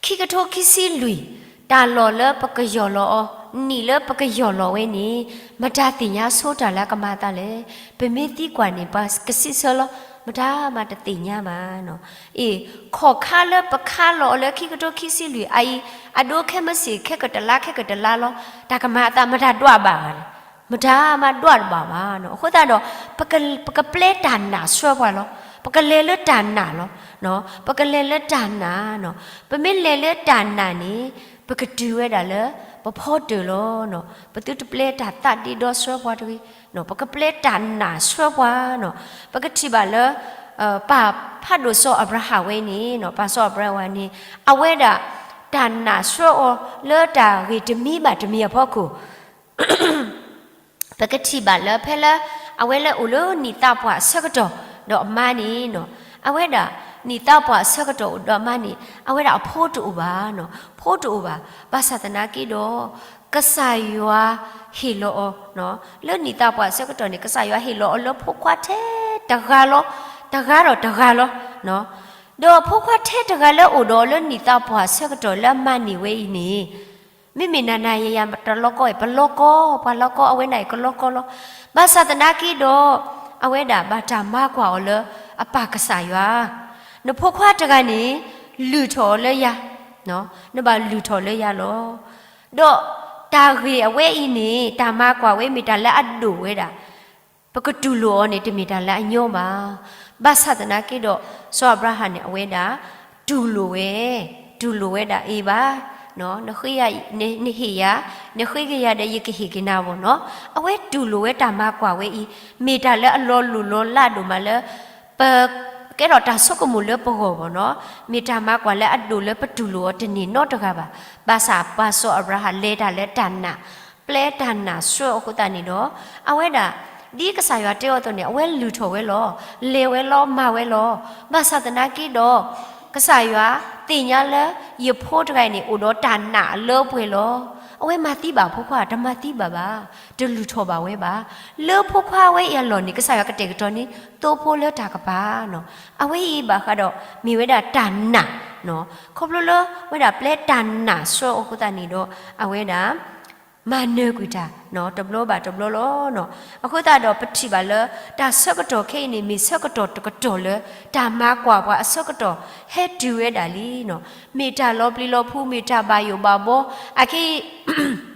ခံကထိခံဆံလွံၢ်, တၢ်လီၢ်လၢပကယီၢ်လီၤအီၤ, နံၣ်လၢပကယီၢ်လီၤဝဲန့ၣ် မတၤသ့ၣ်ညါဆိတၢ်လၢအကမၤအသးလဲၣ်. ပမ့ၢ်သံကွၢ်န့ၣ် ပှၤကစံးဆၢလီၤ, မတၤမးတသ့ၣ်ညါဘၣ်. အ့ၣ်, ခီၣ်ခါလၢပခါလီၤအီၤလၢခံကထိခံဆံလွံၢ်အအံၤ, အဒိခဲမုၢ်ဆ့ၣ် ခဲကတလါ ခဲကတလါလီၤ. တၢ်ကမၤအသးမတၤဒွးဘၣ်ဘၣ်လဲၣ်. မတၤမးဒွးတဘၣ်ဘၣ်နီၤ. အဃိသတးဒီး ပကပျဲတၢ်နာ်ဆှၢပှၤလီၤ. ပကလဲၤလၢတၢ်နာ်လီၤ. ပကလဲၤလၢတၢ်နာ်နီၤ. ပမ့ၢ်လဲၤလၢတၢ်နာ်န့ၣ် ပကတုၤဝဲဒၣ်လၢ ပဖီတၢၢ်လီၤ. ပသုတပျဲတၢ်သးဒ့ဒီဆှၢပှၤတဂ့ၤ. ပကပျဲတၢ်နာ်ဆှၢပှၤနီၤ. ပကထံၣ်ဘၣ်လၢ ပၢ်ဖးဒိၣ်စီၤအၤဘြၤဟၣ်ဝဲန့ၣ်, ပၢ်စီၤအၤဘြၤဟၣ်ဝဲန့ၣ် အဝဲဒၣ် တၢ်နာ်ဆှၢအီၤလၢတၢ်ဂ့ၢ်တမံၤဘၣ်တမံၤအဖီခိၣ် ပကထံၣ်ဘၣ်လၢဖဲလၢ အဝဲလၢအိၣ်လၢနံၣ်သးပှၢ်အဆၢကတီၢ်ဒီးအမါန့ၣ်နီၤ, အဝဲဒၣ် နံၣ်သးပှၢ်အဆၢကတီၢ်အိၣ်ဒီးအမါန့ၣ် အဝဲဒၣ်အဖိတအိၣ်ဘၣ်နီၤ, ဖိတအိၣ်ဘၣ်. ဘၣ်ဆၣ်သနာ်က့ဒီး ကစၢ်ယွၤဟ့ၣ်လီၤအီၤ, လၢနံၣ်သးပှၢ်အဆၢကတီၢ်န့ၣ် ကစၢ်ယွၤဟ့ၣ်လီၤအီၤလၢဖိခွါထဲတဂၤလီၤ, တဂၤဒီးတဂၤလီၤ. ဒီးဖိခွါထဲတဂၤလၢအိၣ်ဒီးအီၤလၢနံၣ်သးပှၢ်အဆၢကတီၢ်လၢအမါန့ၢ်ဝဲအံၤန့ၣ် မ့မ့ၢ်နၤနၤယၤယၤတလီကီအံၤ ပလီကီ, ပှၤလီကီအဝဲန့ၣ်အံၤ ကလီကီလီၤ. ဘၣ်ဆၣ်သနာ်က့ဒီး အဝဲဒၣ်ဘၣ်တၢ်မၤကွၢ်အီၤလၢအပၢ်ကစၢ်ယွၤ, နဖိခွါတဂၤန့ၣ် လုၢ်ထီၣ်အီၤလၢယၤ, နဘၣ်လုၢ်ထီၣ်လၢယၤလီၤ. ဒီးတၢ်ဂ့ၢ်အဝဲအံၤန့ၣ် တၢ်မၤကွၢ်ဝဲမ့ၢ်တၢ်လၢအဒိၣ်ဝဲဒၣ် ပကတူၢ်လိာ်အီၤန့ၣ် တမ့ၢ်တၢ်လၢအညီဘၣ်. ဘၣ်ဆၣ်သနာ်က့ဒီး စီၤအၤဘြၤဟၣ်န့ၣ် အဝဲဒၣ် တူၢ်လိာ်ဝဲ, တူၢ်လိာ်ဝဲဒၣ်အံၤဘၣ်, နဃ့ယၤ, နဟ့ၣ်ယၤ, နဃ့က့ၤယၤဒီး ယကဟ့ၣ်က့ၤနၤဘၣ်နီၤ. အဝဲတူၢ်လိာ်ဝဲတၢ်မၤကွၢ်ဝဲအံၤ မ့ၢ်တၢ်လၢအလီၤလိၢ်လီၤလးဒိၣ်မးလၢ ပကဲထီၣ်တၢ်ဆိကမိၣ်လၢပဂီၢ်ဘၣ်နီၤ. မ့ၢ်တၢ်မၤကွၢ်လၢအဒိၣ်လၢပတူၢ်လိာ်အီၤတန့ၢ်နီတဂၤဘၣ်. ဘၣ်ဆၣ်ပၢ်စီၤအၤဘြၤဟၣ်လဲၤတၢ်လၢတၢ်နာ် ပျဲတၢ်နာ်ဆှၢအဃိသတးန့ၣ်ဒီး အဝဲဒၣ် ဒ်ကစၢ်ယွၤတဲအီၤအသိးန့ၣ် အဝဲလုၢ်ထီၣ်ဝဲလီၤ. လဲၤဝဲလီၤ မၤဝဲလီၤ. ဘၣ်ဆၣ်သနာ်က့ဒီး ကစၢ်ယွၤသ့ၣ်ညါလၢ ယဖိတဂၤအံၤန့ၣ် အိၣ်ဒီးတၢ်နာ်အလၢပှဲၤလီၤ. အဝဲမၤသံဘၣ်ဖိခွါ တမၤသံဘၣ်ဘၣ်, တလုၢ်ထီၣ်ဘၣ်ဝဲဘၣ်. လၢဖိခွါဝဲအံၤအလီၢ်န့ၣ် ကစၢ်ယွၤကတဲာ်ကတီၤန့ၢ် သိဖိလၢတၢ်ကပၤနီၤ. အဝဲအံၤဘၣ်ဃးဒီး မ့ၢ်ဝဲဒၣ်တၢ်နာ်နီၤ. ခီဖျိလၢဝဲဒၣ်ပျဲတၢ်နာ်ဆှၢအဃိသတးန့ၣ်ဒီး အဝဲဒၣ် မၤနၢၤကွံာ်တၢ် တဘျီဘၣ်တဘျီလီၤ. အဃိသတးဒီးပထံၣ်ဘၣ်လၢ တၢ်ဆၢကတီၢ်ခဲအံၤန့ၣ် မ့ၢ်ဆၢကတီၢ်တကတီၢ်လၢ တၢ်မၤကွၢ်ပှၤအဆၢကတီၢ် ဟဲတုၤဝဲဒၣ်လံနီၤ. မ့ၢ်တၢ်လီၤပျံၤလီၤဖုး မ့ၢ်တၢ်ဘၣ်ယိၣ်ဘၣ်ဘီ အခဲအံၤ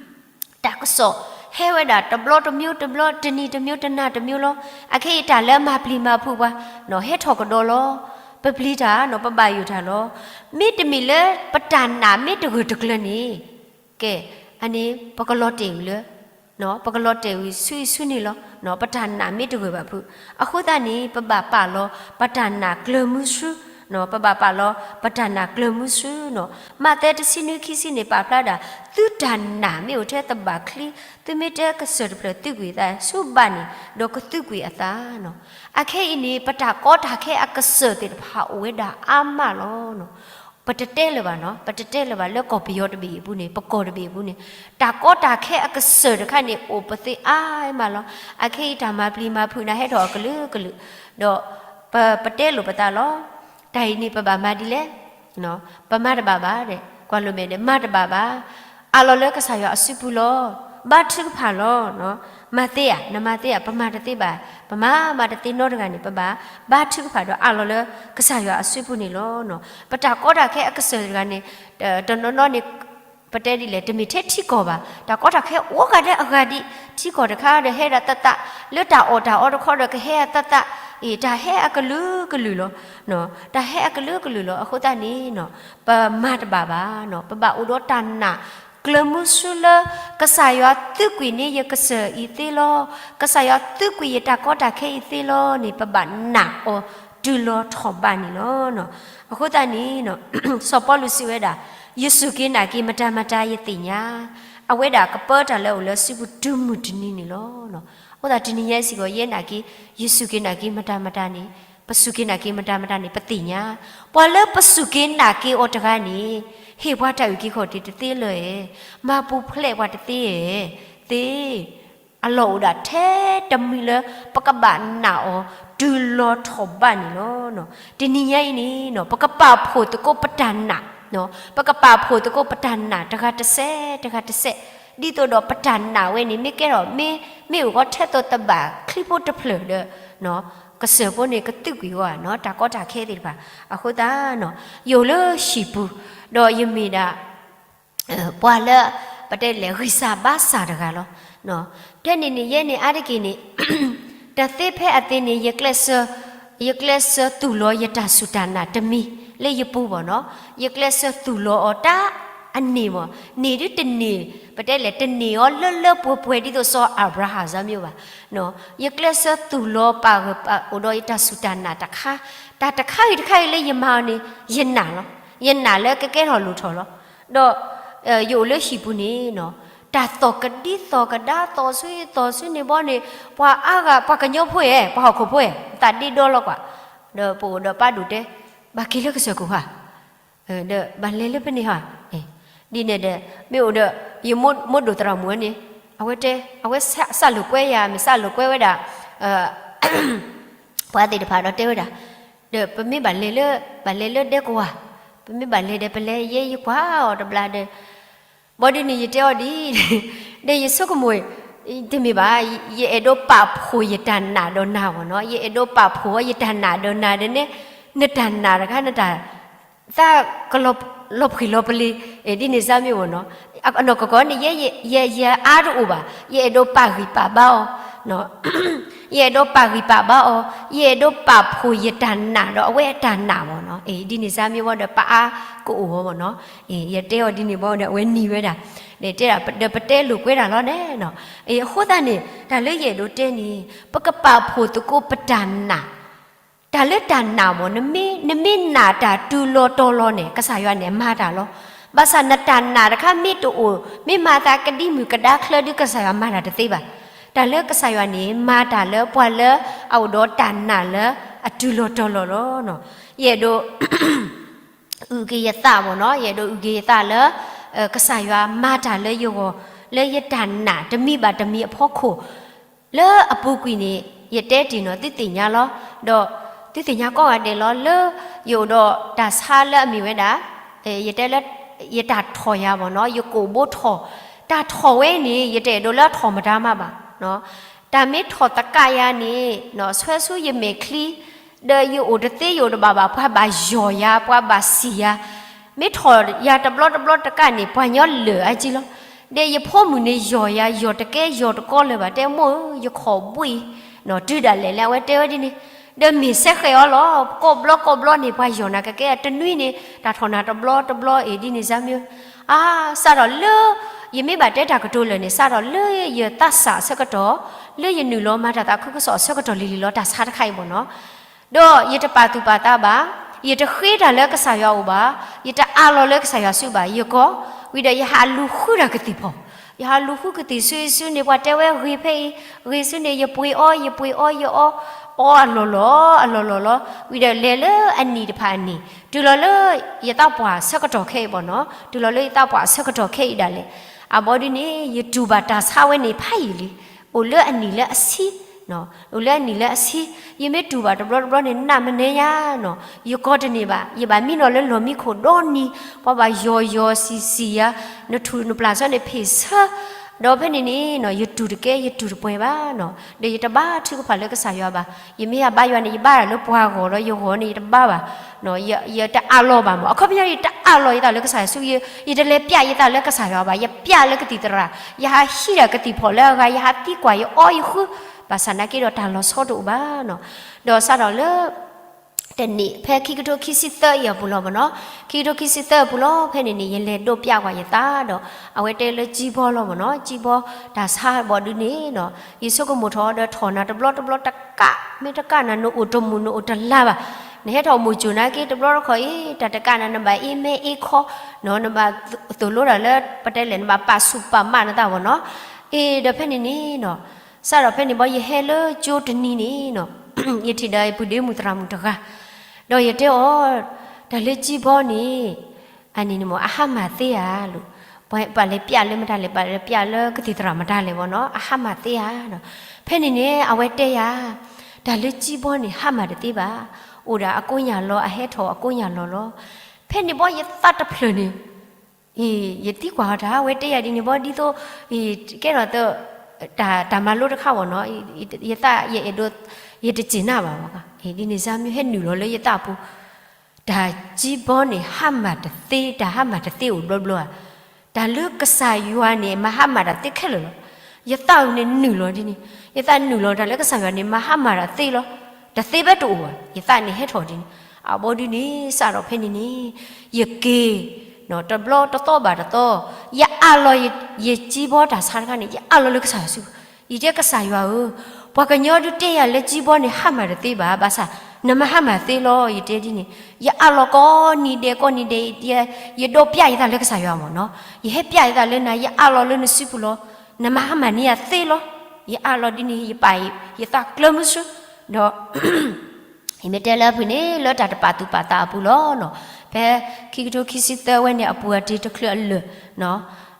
တၢ်ကစီၣ်ဟဲဝဲဒၣ်တဘျီတမျိုးတဘျီ တနံၤတမျိုးတနၤတမျိုးလီၤ. အခဲအံၤတၢ်လၢမၤပျံၤမၤဖုးပှၤ ဟဲထီၣ်ကဒီးလီၤ. ပပျံၤတၢ်နီၤ ပဘၣ်ယိၣ်တၢ်လီၤ. မ့တမ့ၢ်လၢပတၢ်နာ်မ့ၢ်တဂၢၢ်တကျၢၤန့ၣ် ကဲ, အန့ၣ် ပကလီၤတဲာ်ဝံၤလၢ ပကလီၤတဲာ်ဝံၤဆူအံၤဆူန့ၣ်လီၤ. ပတၢ်နာ်မ့ၢ်တဂၢၢ်ဘၣ်ဖုး အဃိသတးန့ၣ် ပဘၣ်ပာ်လီၤ ပတၢ်နာ်ကျၢၤမုဆူ, ပဘၣ်ပာ်လီၤ ပတၢ်နာ်ကျၢၤမုဆူနီၤ. မးသဲတဆံနွံခံဆံန့ၣ် ပာ်ဖျါဒၣ် သုတၢ်နာ်မ့ၢ်အိၣ်ထဲသဘၣ်ချံ သုမ့ၢ်တဲကစၢၢ်တဖျၢၣ် သုးကွံာ်အသးဆူဘၣ်န့ၣ် ဒီးကသုးကွံာ်အသးနီၤ. အခဲအံၤန့ၣ် ပတၢ်ကီတၢ်ခဲအကစၢၢ်သ့ၣ်တဖၣ်အိၣ်ဝဲဒၣ်အါမးလီၤ. ပတတဲလၢၤဘၣ်နီၤ, ပတတဲလၢၤဘၣ်လၢကီၢ်ပယီၤတဘ့ၣ်အပူၤန့ၣ် ပကီၢ်တဘ့ၣ်အပူၤန့ၣ် တၢ်ကီတၢ်ခဲအကစၢၢ်တခါန့ၣ် အိၣ်ပသ့အါမးလီၤ. အခဲအံၤတၢ်မၤပျံၤမၤဖုးန့ၣ် ဟဲထီၣ်အကလုာ်ကလုာ်, ဒီးပပတဲလိာ်ပသးလီၤ. တၢ်အံၤန့ၣ်ပဘၣ်မၤဒ်လဲၣ်. ပမၤတဘၣ်ဘၣ်ဒီး ကွၢ်လိာ်မဲာ်ဒီး မၤတဘၣ်ဘၣ်. အးလီၤလၢကစၢ်ယွၤအစုပူၤလီၤ. ဘါထုကဖၣ်လီၤ. မၤသ့ဧါ, နမၤသ့ဧါ, ပမၤတသ့ဘၣ်. ပမၤမၤတသ့နီတဂၤန့ၣ် ပဘၣ်ဘါထုကဖၣ်ဒီးအးလီၤလၢကစၢ်ယွၤအစုပူၤန့ၣ်လီၤ. ပတၢ်ကီတၢ်ခဲအကစၢၢ်တဂၤန့ၣ် တနီၤနီၤန့ၣ် ပတဲဒ်လဲၣ် တမ့ၢ်ထဲထံကီၢ်ဘၣ်, တၢ်ကီတၢ်ခဲအိၣ်ဂၤဒဲးအဂၤဒံး, ထံကီၢ်တခါဒီးဟဲဒၣ်သးသး, လၢတၢ်အီၣ်တၢ်အီတခီဒီးကဟဲသးသး, အ့ၣ် တၢ်ဟဲအကလုာ်ကလုာ်လီၤ. တၢ်ဟဲအကလုာ်ကလုာ်လီၤ. အဃိသတးန့ၣ် ပမၤတဘၣ်ဘၣ်, ပဘၣ်အိၣ်ဒီးတၢ်နာ် ကျၢၤမုဆူလၢ ကစၢ်ယွၤသုးကွံာ်န့ၢ်ယကစၢၢ်အံၤသ့လီၤ. ကစၢ်ယွၤသုးကွံာ်ယတၢ်ကီတၢ်ခဲအံၤသ့လီၤန့ၣ် ပဘၣ်နာ်အီၤတုၤလီၤထီၣ်ဘးန့ၣ်လီၤ. အဃိသတးန့ၣ် စီၤပီလူးစံးဝဲဒၣ်, ယစူၢ်က့ၤနာ်က့ၤမတၤမတၤယသ့ၣ်ညါ, အဝဲဒၣ်ကပၢတၢ်လၢအအိၣ်လၢစုပူၤတုၤမုၢ်တနံၤန့ၣ်လီၤ. အဃိသတးတနံၤညါအံၤစ့ၢ်ကီး ယဲနာ်က့ၤ, ယစူၢ်က့ၤနာ်က့ၤမတၤမတၤန့ၣ်, ပစူၢ်က့ၤနာ်က့ၤမတၤမတၤန့ၣ် ပသ့ၣ်ညါ, ပှၤလၢပစူၢ်က့ၤနာ်က့ၤအီၤတဂၤန့ၣ် ဟ့ၣ်ပှၤတၢ်အုၣ်က့ၤခီၣ်က့ၤတသ့လၢၤဧါ, မၤပူၤဖျဲးပှၤတသ့ဧါ, သ့ အလီၢ်အိၣ်ဒၣ်ထဲတမံၤလၢ ပကဘၣ်နာ်အီၤတုၤလီၤထီၣ်ဘးန့ၣ်လီၤ. တနံၤညါအံၤန့ၣ် ပကပာ်ဖှိၣ်သကိးပတၢ်နာ်, ပကပာ်ဖှိၣ်သကိးပတၢ်နာ်တဂၤတစဲးတဂၤတစဲး, ဒ်သိးဒီးပတၢ်နာ်ဝဲန့ၣ် မ့ၢ်ကဲထီၣ်မ့ၢ်, မ့ၢ်အိၣ်ဃီထဲသိးတဘၣ်ချံဖိတဖျၢၣ်ဒီး ကစၢၢ်ဖိန့ၣ်ကသုးကွံာ်အီၤ တၢ်ကီတၢ်ခဲသ့ၣ်တဖၣ်. အဃိသတး ယအိၣ်လၢဟံၣ်ပူၤ, ဒီးယမ့ၢ်ဒၣ် ပှၤလၢ ပတဲလဲၣ် ဂံၢ်စၢ်ဘါစၢ်တဂၤလီၤ. ဖဲန့ၣ်န့ၣ် ယဲန့ၣ်အါတက့ၢ်န့ၣ် တသ့ဖဲအသ့န့ၣ် ယကျဲးစၢး, ယကျဲးစၢးသူၣ်လီၤယတၢ်စူၢ်တၢ်နာ်တမံၤလၢယပူၤဘၣ်နီၤ. ယကျဲးစၢးသူၣ်လီၤအီၤတၢ်အန့ၣ်မး, န့ၢ်ဒ်တန့ၢ်, ပတဲလဲၣ် တန့ၢ်အီၤလၢလၢပှဲၤပှဲၤဒ်သိးစီၤအၤဘြၤဟၣ်စၢ်မ့ၢ်ဘၣ်. ယကျဲးစၢးသူၣ်လီၤပာ်ဂၢၢ်ပာ်အိၣ်ဒီးယတၢ်စူၢ်တၢ်နာ်တခါ, တၢ်တခါဂ့ၤတခါဂ့ၤလၢယမၤအီၤန့ၣ် ယနာ်လီၤ. ယနာ်လၢကကဲထီၣ်လိၣ်ထီၣ်လီၤ. ဒီး ယအိၣ်လၢဟံၣ်ပူၤန့ၣ်နီၤ, တၢ်သီၣ်ကဒံသီၣ်ကဒါ သီၣ်ဆူသီၣ်ဆူန့ၣ်ဘီန့ၣ်, ပှၤအါဂၤ ပှၤကညီဖိဧါ ပှၤဟီၣ်ခိၣ်ဖိဧါ သးဒ့ဒီလီၤကွၢ်. ဒီးပအိၣ်ဒီးပၢ်ဒိၣ်တဲ, ဘၣ်က့ၤလၢကစၢၢ်ခိၣ်ဧါ, ဒီးဘၣ်လဲၤလၢဖဲန့ၣ်ဧါ, ဒ်န့ၣ်ဒီး မ့ၢ်အိၣ်ဒီး ယမိၢ်ဒိၣ်သရၣ်မုၣ်န့ၣ်, အဝဲတဲ, အဝဲစးလိာ်ကွဲယၤ, မ့ၢ်စးလိာ်ကွဲဝဲဒၣ် ပှၤသ့ၣ်တဖၣ်ဒီးတဲဝဲဒၣ်, ဒီးပမ့ၢ်ဘၣ်လဲၤလၢ, ဘၣ်လဲၤလၢဒဲကဝၤ, ပမ့ၢ်ဘၣ်လဲၤဒီး ပလဲၤယဲယကွၢ်အီၤတဘျီဒီး, ဘီဒ်န့ၣ်ယတဲအီၤဒ်, ဒီးယဆိကမိၣ်, တမ့ၢ်ဘၣ်, ယအဲၣ်ဒိးပာ်ဖှိၣ်ယတၢ်နာ်ဒီးနၤဘၣ်နီၤ, ယအဲၣ်ဒိးပာ်ဖှိၣ်အီၤယတၢ်နာ်ဒီးနၤဒီးန့ၣ်, နတၢ်နာ်တခါ နတၢ် သးကလီၤ, လီၤဖှံလီၤပလ့ၤ, ဒ်န့ၣ်စၢ်မ့ၢ်ဘၣ်နီၤ, အနီၢ်ကီၢ်ကီၢ်န့ၣ် ယဲ, ယဲအါတအိၣ်ဘၣ်, ယအဲၣ်ဒိးပာ်ဂံၢ်ပာ်ဘါအီၤ, ယအဲၣ်ဒိးပာ်ဂံၢ်ပာ်ဘါအီၤ, ယအဲၣ်ဒိးပာ်ဖှိၣ်ယတၢ်နာ်ဒီးအဝဲအတၢ်နာ်ဘၣ်နီၤ, ဒ်န့ၣ်စၢ်မ့ၢ်ဘၣ်ဒီး ပအါကအိၣ်ဘၣ်နီၤ, ယတဲအီၤဒ်န့ၣ်ဘၣ်ဒီး အဝဲနံၤဝဲဒၣ်, တဲဒၣ်ဒီးပတဲလိာ်ကွဲဒၣ်လီၤန့ၣ်နီၤ, အဃိသတးန့ၣ် တၢ်လၢယအဲၣ်ဒိးတဲန့ၣ် ပကပာ်ဖှိၣ်သကိးပတၢ်နာ် တၢ်လၢတၢ်နာ်မ့ၢ် နမ့ၢ်နာ်တၢ်တုၤလီၤတီၤလီၤန့ၣ် ကစၢ်ယွၤန့ၣ်မၤတၢ်လီၤ. ဘၣ်ဆၣ်နတၢ်နာ်တခါမ့ၢ်တအိၣ် မ့ၢ်မၤသးကဒံမုၢ်ကဒါချၢဒုး ကစၢ်ယွၤမၤတၢ်တသ့ဘၣ်. တၢ်လၢကစၢ်ယွၤန့ၣ် မၤတၢ်လၢပှၤလၢအအိၣ်ဒီးတၢ်နာ်လၢအတုၤလီၤတီၤလီၤလီၤ. ယအဲၣ်ဒိး အုၣ်က့ၤယသးမ့ၢ်နီၤ, ယအဲၣ်ဒိးအုၣ်က့ၤယသးလၢ ကစၢ်ယွၤမၤတၢ်လၢယဂီၢ် လၢယတၢ်နာ်တမံၤဘၣ်တမံၤအဖီခိၣ် လၢအပူၤကွံာ်န့ၣ် ယတဲတ့ၢ်နီၤ သုသ့ၣ်ညါလီၤ. ဒီးသုသ့ၣ်ညါကိးဂၤဒဲးလီၤ လၢယအိၣ်ဒီးတၢ်ဆါလၢအမ့ၢ်ဝဲဒၣ် ယတဲလၢ ယတၢ်ထီၣ်ယၤမ့ၢ်နီၤ, ယကိာ်ဘိထီၣ်, တၢ်ထီၣ်ဝဲန့ၣ် ယတအဲၣ်ဒိးလၢအထီၣ်မတၤမးဘၣ်. တၢ်မ့ၢ်ထီၣ်သကးယၤန့ၣ် ဆွဲဆူယမဲာ်ချံ ဒီးယအိၣ်တသ့ယအိၣ်တဘၣ်ဘၣ် ပှၤဘၣ်ယီၢ်ယၤ ပှၤဘၣ်စံၣ်ယၤ, မ့ၢ်ထီၣ်ယၤတဘျီတဘျီတကးန့ၣ် ပှၤညီလၢာ်အါကံလီၤ. ဒီးယဖိမုၣ်န့ၣ်ယီၢ်ယၤ ယီၢ်တကဲယီၢ်တကီလၢၤဘၣ် တဲမိၢ်ဧၢ ယခီၣ်ဘှံး တုၤဒၣ်လဲာ်လၢအဝဲတဲဝဲဒ်န့ၣ်, ဒီးမ့ၢ်ဆဲးဃဲးအီၤလီၤ ကိးဘျီကိးဘျီန့ၣ် ပှၤယီၢ်နၤကကဲ တနွံန့ၣ် တၢ်ထီၣ်နၤတဘျီတဘျီအံၤ ဒ်န့ၣ်စၢ်မ့ၢ် အါ စးထီၣ်လၢ ယမ့ၢ်ဘၣ်တဲတၢ်ကတိၤလၢာ်န့ၣ် စးထီၣ်လၢယသးစၢ်အဆၢကတီၢ် လၢယနုာ်လီၤမၤတၢ်သးခုကစီၣ်အဆၢကတီၢ်လံၤလံၤလီၤ တၢ်ဆါတခါအံၤမ့ၢ်နီၤ. ဒီးယတပာ်သူၣ်ပာ်သးဘၣ်, ယတဃ့တၢ်လၢကစၢ်ယွၤအအိၣ်ဘၣ်, ယတအးလီၤလၢကစၢ်ယွၤစုဘၣ်, ယကီၢ်, ဝံၤဒီးယဟးလူၤဃုတၢ်ကသံၣ်ဖီၣ်, ယဟးလူၤဃုကသံၣ်ဆူအံၤဆူန့ၣ် ပှၤတဲဝဲဂ့ၤဖဲအံၤ, ဂ့ၤဆူန့ၣ် ယပှ့ၤအီ ယပှ့ၤအီ ယအီ, အီအလီၢ်လီၢ် အလီၢ်လီၢ်လီၤ, ဝံၤဒီးလဲၤလၢအနံၣ်တဖၣ်အနံၣ်, တုၤလီၤလၢယသးပှၢ်ဆၢကတီၢ်ခဲအံၤဘၣ်နီၤ, တုၤလီၤလၢယသးပှၢ်ဆၢကတီၢ်ခဲအံၤဒၣ်လဲာ်, အဘီဒ်န့ၣ် ယတူၢ်ဘၣ်တၢ်ဆါဝဲန့ၣ်ဖးယံာ်လံ, အိၣ်လၢအနံၣ်လၢအဆံ အိၣ်လၢအနံၣ်လၢအဆံ, ယမ့ၢ်တူၢ်ဘၣ်တဘျီတဘျီန့ၣ် နးမနဲယါနီၤ, ယကီၢ်တန့ၢ်ဘၣ်, ယဘၣ်မံနီၤလၢလီၢ်မံခိၣ်ဒီနံၤ, ပှၤဘၣ်ယီၤယီၤစံၤစံၤယၤ, နထူၣ်နပျၢ်ဆၢန့ၣ်ဖ့ၣ်ဆၢ, ဒီးဖဲန့ၣ်န့ၣ်နီၤ ယတူၢ်တကဲ ယတူၢ်တပှဲၤဘၣ်နီၤ, ဒီးယတဘါထုကဖၣ်လၢကစၢ်ယွၤဘၣ်, ယမ့ၢ်ယဘါယွၤန့ၣ် ယဘါဒၣ်လၢပှၤဂီၢ်လီၤ, ယဂီၢ်န့ၣ်ယတဘါဘၣ်, ယတအးလီၤဘၣ်မး, အခီပညီယတအးလီၤယသးလၢကစၢ်ယွၤစု, ယတလဲၤပျဲယသးလၢကစၢ်ယွၤဘၣ်, ယပျဲလၢကသံၣ်သရၣ်, ယဟးဟံးဒၣ်ကသံၣ်ဖီၣ်လၢအဂၤ, ယဟးသံကွၢ်ယအီယဃု, ဘၣ်ဆၣ်နာ်က့ဒီးတၢ်လီၤဆီတအိၣ်ဘၣ်နီၤ, ဒီးစးထီၣ်လၢ တနံၣ် ဖဲခံကထိခံဆံသၢအံၤအပူၤလီၤမ့ၢ်နီၤ, ခံကထိခံဆံသၢအပူၤလီၤ, ဖဲန့ၣ်န့ၣ် ယလဲၤဒိးပျဲကွၢ်ယသးဒီး အဝဲတဲလၢကံဘီလီၤမ့ၢ်နီၤ, ကံဘီတၢ်ဆါဘီဒုန့ၣ်နီၤ, ယဆိကမိၣ်ထီၣ်ဒီးထီၣ်နၤတဘျီတဘျီတကး, မ့ၢ်တကးနၤ နအိၣ်တမုာ်နအိၣ်တလါဘၣ်, နဟဲထီၣ်မိၢ်ကၠိၣ်နာ်က့ တဘျီတခီၣ်အံၤ တၢ်တကးနၤ နဘၣ်အ့မဲအ့ခီ, နီၤ နဘၣ်သိၣ်လိဒၣ်လၢ ပတဲလဲၣ် နဘၣ်ပာ်ဆူၣ်ပာ်မးနသးမ့ၢ်နီၤ, အ့ ဒီးဖဲန့ၣ်န့ၣ်နီၤ စးထီၣ်ဖဲန့ၣ်ဘီ ယဟဲလၢကၠိတနံၤန့ၣ်နီၤ, ယထံၣ်ဒီးယပုၢ်ဒ့မုၣ်သရၣ်မုၣ်တဂၤ, ဒီးယတဲအီၤ, တၢ်လၢကံဘီန့ၣ် အန့ၣ်န့ၣ်မ့ၢ် အဟါမၢ်သ့ဧါလိၤ, ပှၤလဲၤပျဲလၢမတၤလဲၣ်, ပှၤလဲၤပျဲလၢကသံၣ်သရၣ်မတၤလဲၣ်မ့ၢ်နီၤ, အဟါမၢ်သ့ဧါနီၤ, ဖဲန့ၣ်န့ၣ် အဝဲတဲယၤ, တၢ်လၢကံဘီန့ၣ် ဟါမၢ်တသ့ဘၣ်, အိၣ်ဒၣ်အကိးညၣ်လီၤ အဟဲထီၣ်အကိးညၣ်လီၤလီၤ, ဖဲန့ၣ်ဘီယသးတဖျၢၣ်န့ၣ် အ့ ယသံကွၢ်အီၤတၢ် အဝဲတဲယၤဒ်န့ၣ်ဘီ ဒ်သိး ကဲထီၣ်သ တၢ်မၤလိတခါဘၣ်နီၤ, ယသးယအဲၣ်ဒိး ယတစံးနၢ်ဘၣ်ဘၣ်, ဒ်န့ၣ်စါမ့ၢ်ဟဲနုာ်လီၤလၢယသးအပူၤ, တၢ်ကံဘီန့ၣ် ဟါမၢ်တသ့, တၢ်ဟါမၢ်တသ့အိၣ်ဘျီဘျီဧါ, တၢ်လၢကစၢ်ယွၤန့ၣ် မၤဟါမၢ်တၢ်သ့ခဲလၢာ်လီၤ, ယသးအုးန့ၣ်နုာ်လီၤဒ်န့ၣ်, ယသးနုာ်လီၤတၢ်လၢကစၢ်ယွၤန့ၣ် မၤဟါမၢ်တၢ်သ့လီၤ, တသ့ဘၣ်တအိၣ်ဘၣ်, ယသးန့ၣ်ဟဲထီၣ်ဒ်န့ၣ်, အဘီဒုန့ၣ် စးထီၣ်ဖဲန့ၣ်န့ၣ် ယက့ၤ တဘျီတသီဘၣ်တသီ, ယအးလီၤ ယကံဘီတၢ်ဆါတခါန့ၣ် ယအးလီၤလၢကစၢ်ယွၤစု, ယတဲကစၢ်ယွၤဧၢ, ပှၤကညီဒုးတဲယၤလၢကံဘီန့ၣ် ဟါမၢ်တသ့ဘၣ်, ဘၣ်ဆၣ် နမၤဟါမၢ်သ့လီၤ, ယတဲဒ်န့ၣ်, ယအးလီၤကိးနံၤဒဲးကိးနံၤဒဲး, ယဒိးပျဲယသးလၢကစၢ်ယွၤမ့ၢ်နီၤ, ယဟဲပျဲယသးလၢနၤ, ယအးလီၤလၢနစုပူၤလီၤ, နမၤဟါမၢ်န့ၢ်ယၤသ့လီၤ, ယအးလီၤဒ်န့ၣ် ယပာ်ယသးကျၢၤမုဆူ, ဒီး ယမ့ၢ်တဲလၢအဖုၣ်န့ၣ် လၢတၢ်တပာ်သူၣ်ပာ်သးအပူၤလီၤနီၤ, ဖဲခံကထိခံဆံသၢဝဲန့ၣ် အပူၤအတ့ၢ်တချုးအလၢာ်နီၤ,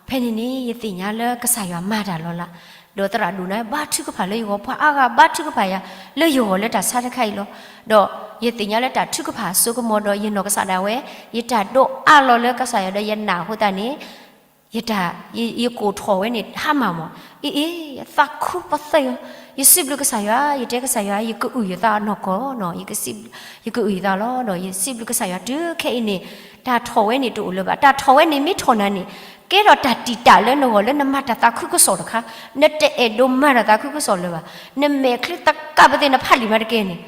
ဖဲန့ၣ်န့ၣ် ယသ့ၣ်ညါလၢကစၢ်ယွၤမၤတၢ်လီၤလး, ဒီးသရၣ်ဒိၣ်န့ၣ် ဘါထုကဖၣ်လၢယဂီၢ်, ပှၤအါဂၤဘါထုကဖၣ်ယၤလၢယဂီၢ်လၢတၢ်ဆါတခါအံၤလီၤ, ဒီးယသ့ၣ်ညါလၢတၢ်ထုကဖၣ်အစိကမီၤဒီး ယနီၢ်ကစၢ်ဒၣ်ဝဲ ယတၢ်ဒိးအးလီၤလၢကစၢ်ယွၤဒီးယနာ်အဃိသတးန့ၣ် ယတၢ် ယကိာ်ထီၣ်ဝဲန့ၣ် ဟါမၢ်မး, အ့ အ့ ယသးခုပသ့ၣ်, ယစံးဘျုးကစၢ်ယွၤ, ယတဲကစၢ်ယွၤ ယကအုၣ်ယသးနီၢ်ကီၢ်နီၤ, ယကစံး, ယကအုၣ်ယသးလီၤ, ဒီးယစံးဘျုးကစၢ်ယွၤတုၤခဲအံၤန့ၣ်, တၢ်ထီၣ်ဝဲန့ၣ်တအိၣ်လၢၤဘၣ်, တၢ်ထီၣ်ဝဲန့ၣ်မ့ၢ်ထီၣ်နၤန့ၣ်, ကဲထီၣ်တၢ်တံာ်တာ်လၢနဂီၢ်လၢနမၤတၢ်သးခုကစီၣ်တခါ, နတအဲၣ်ဒိးမၤတၢ်သးခုကစီၣ်လၢၤဘၣ်, နမဲာ်ချံသကးပသ့ၣ် နဖးလံာ်မၤတကဲန့ၣ်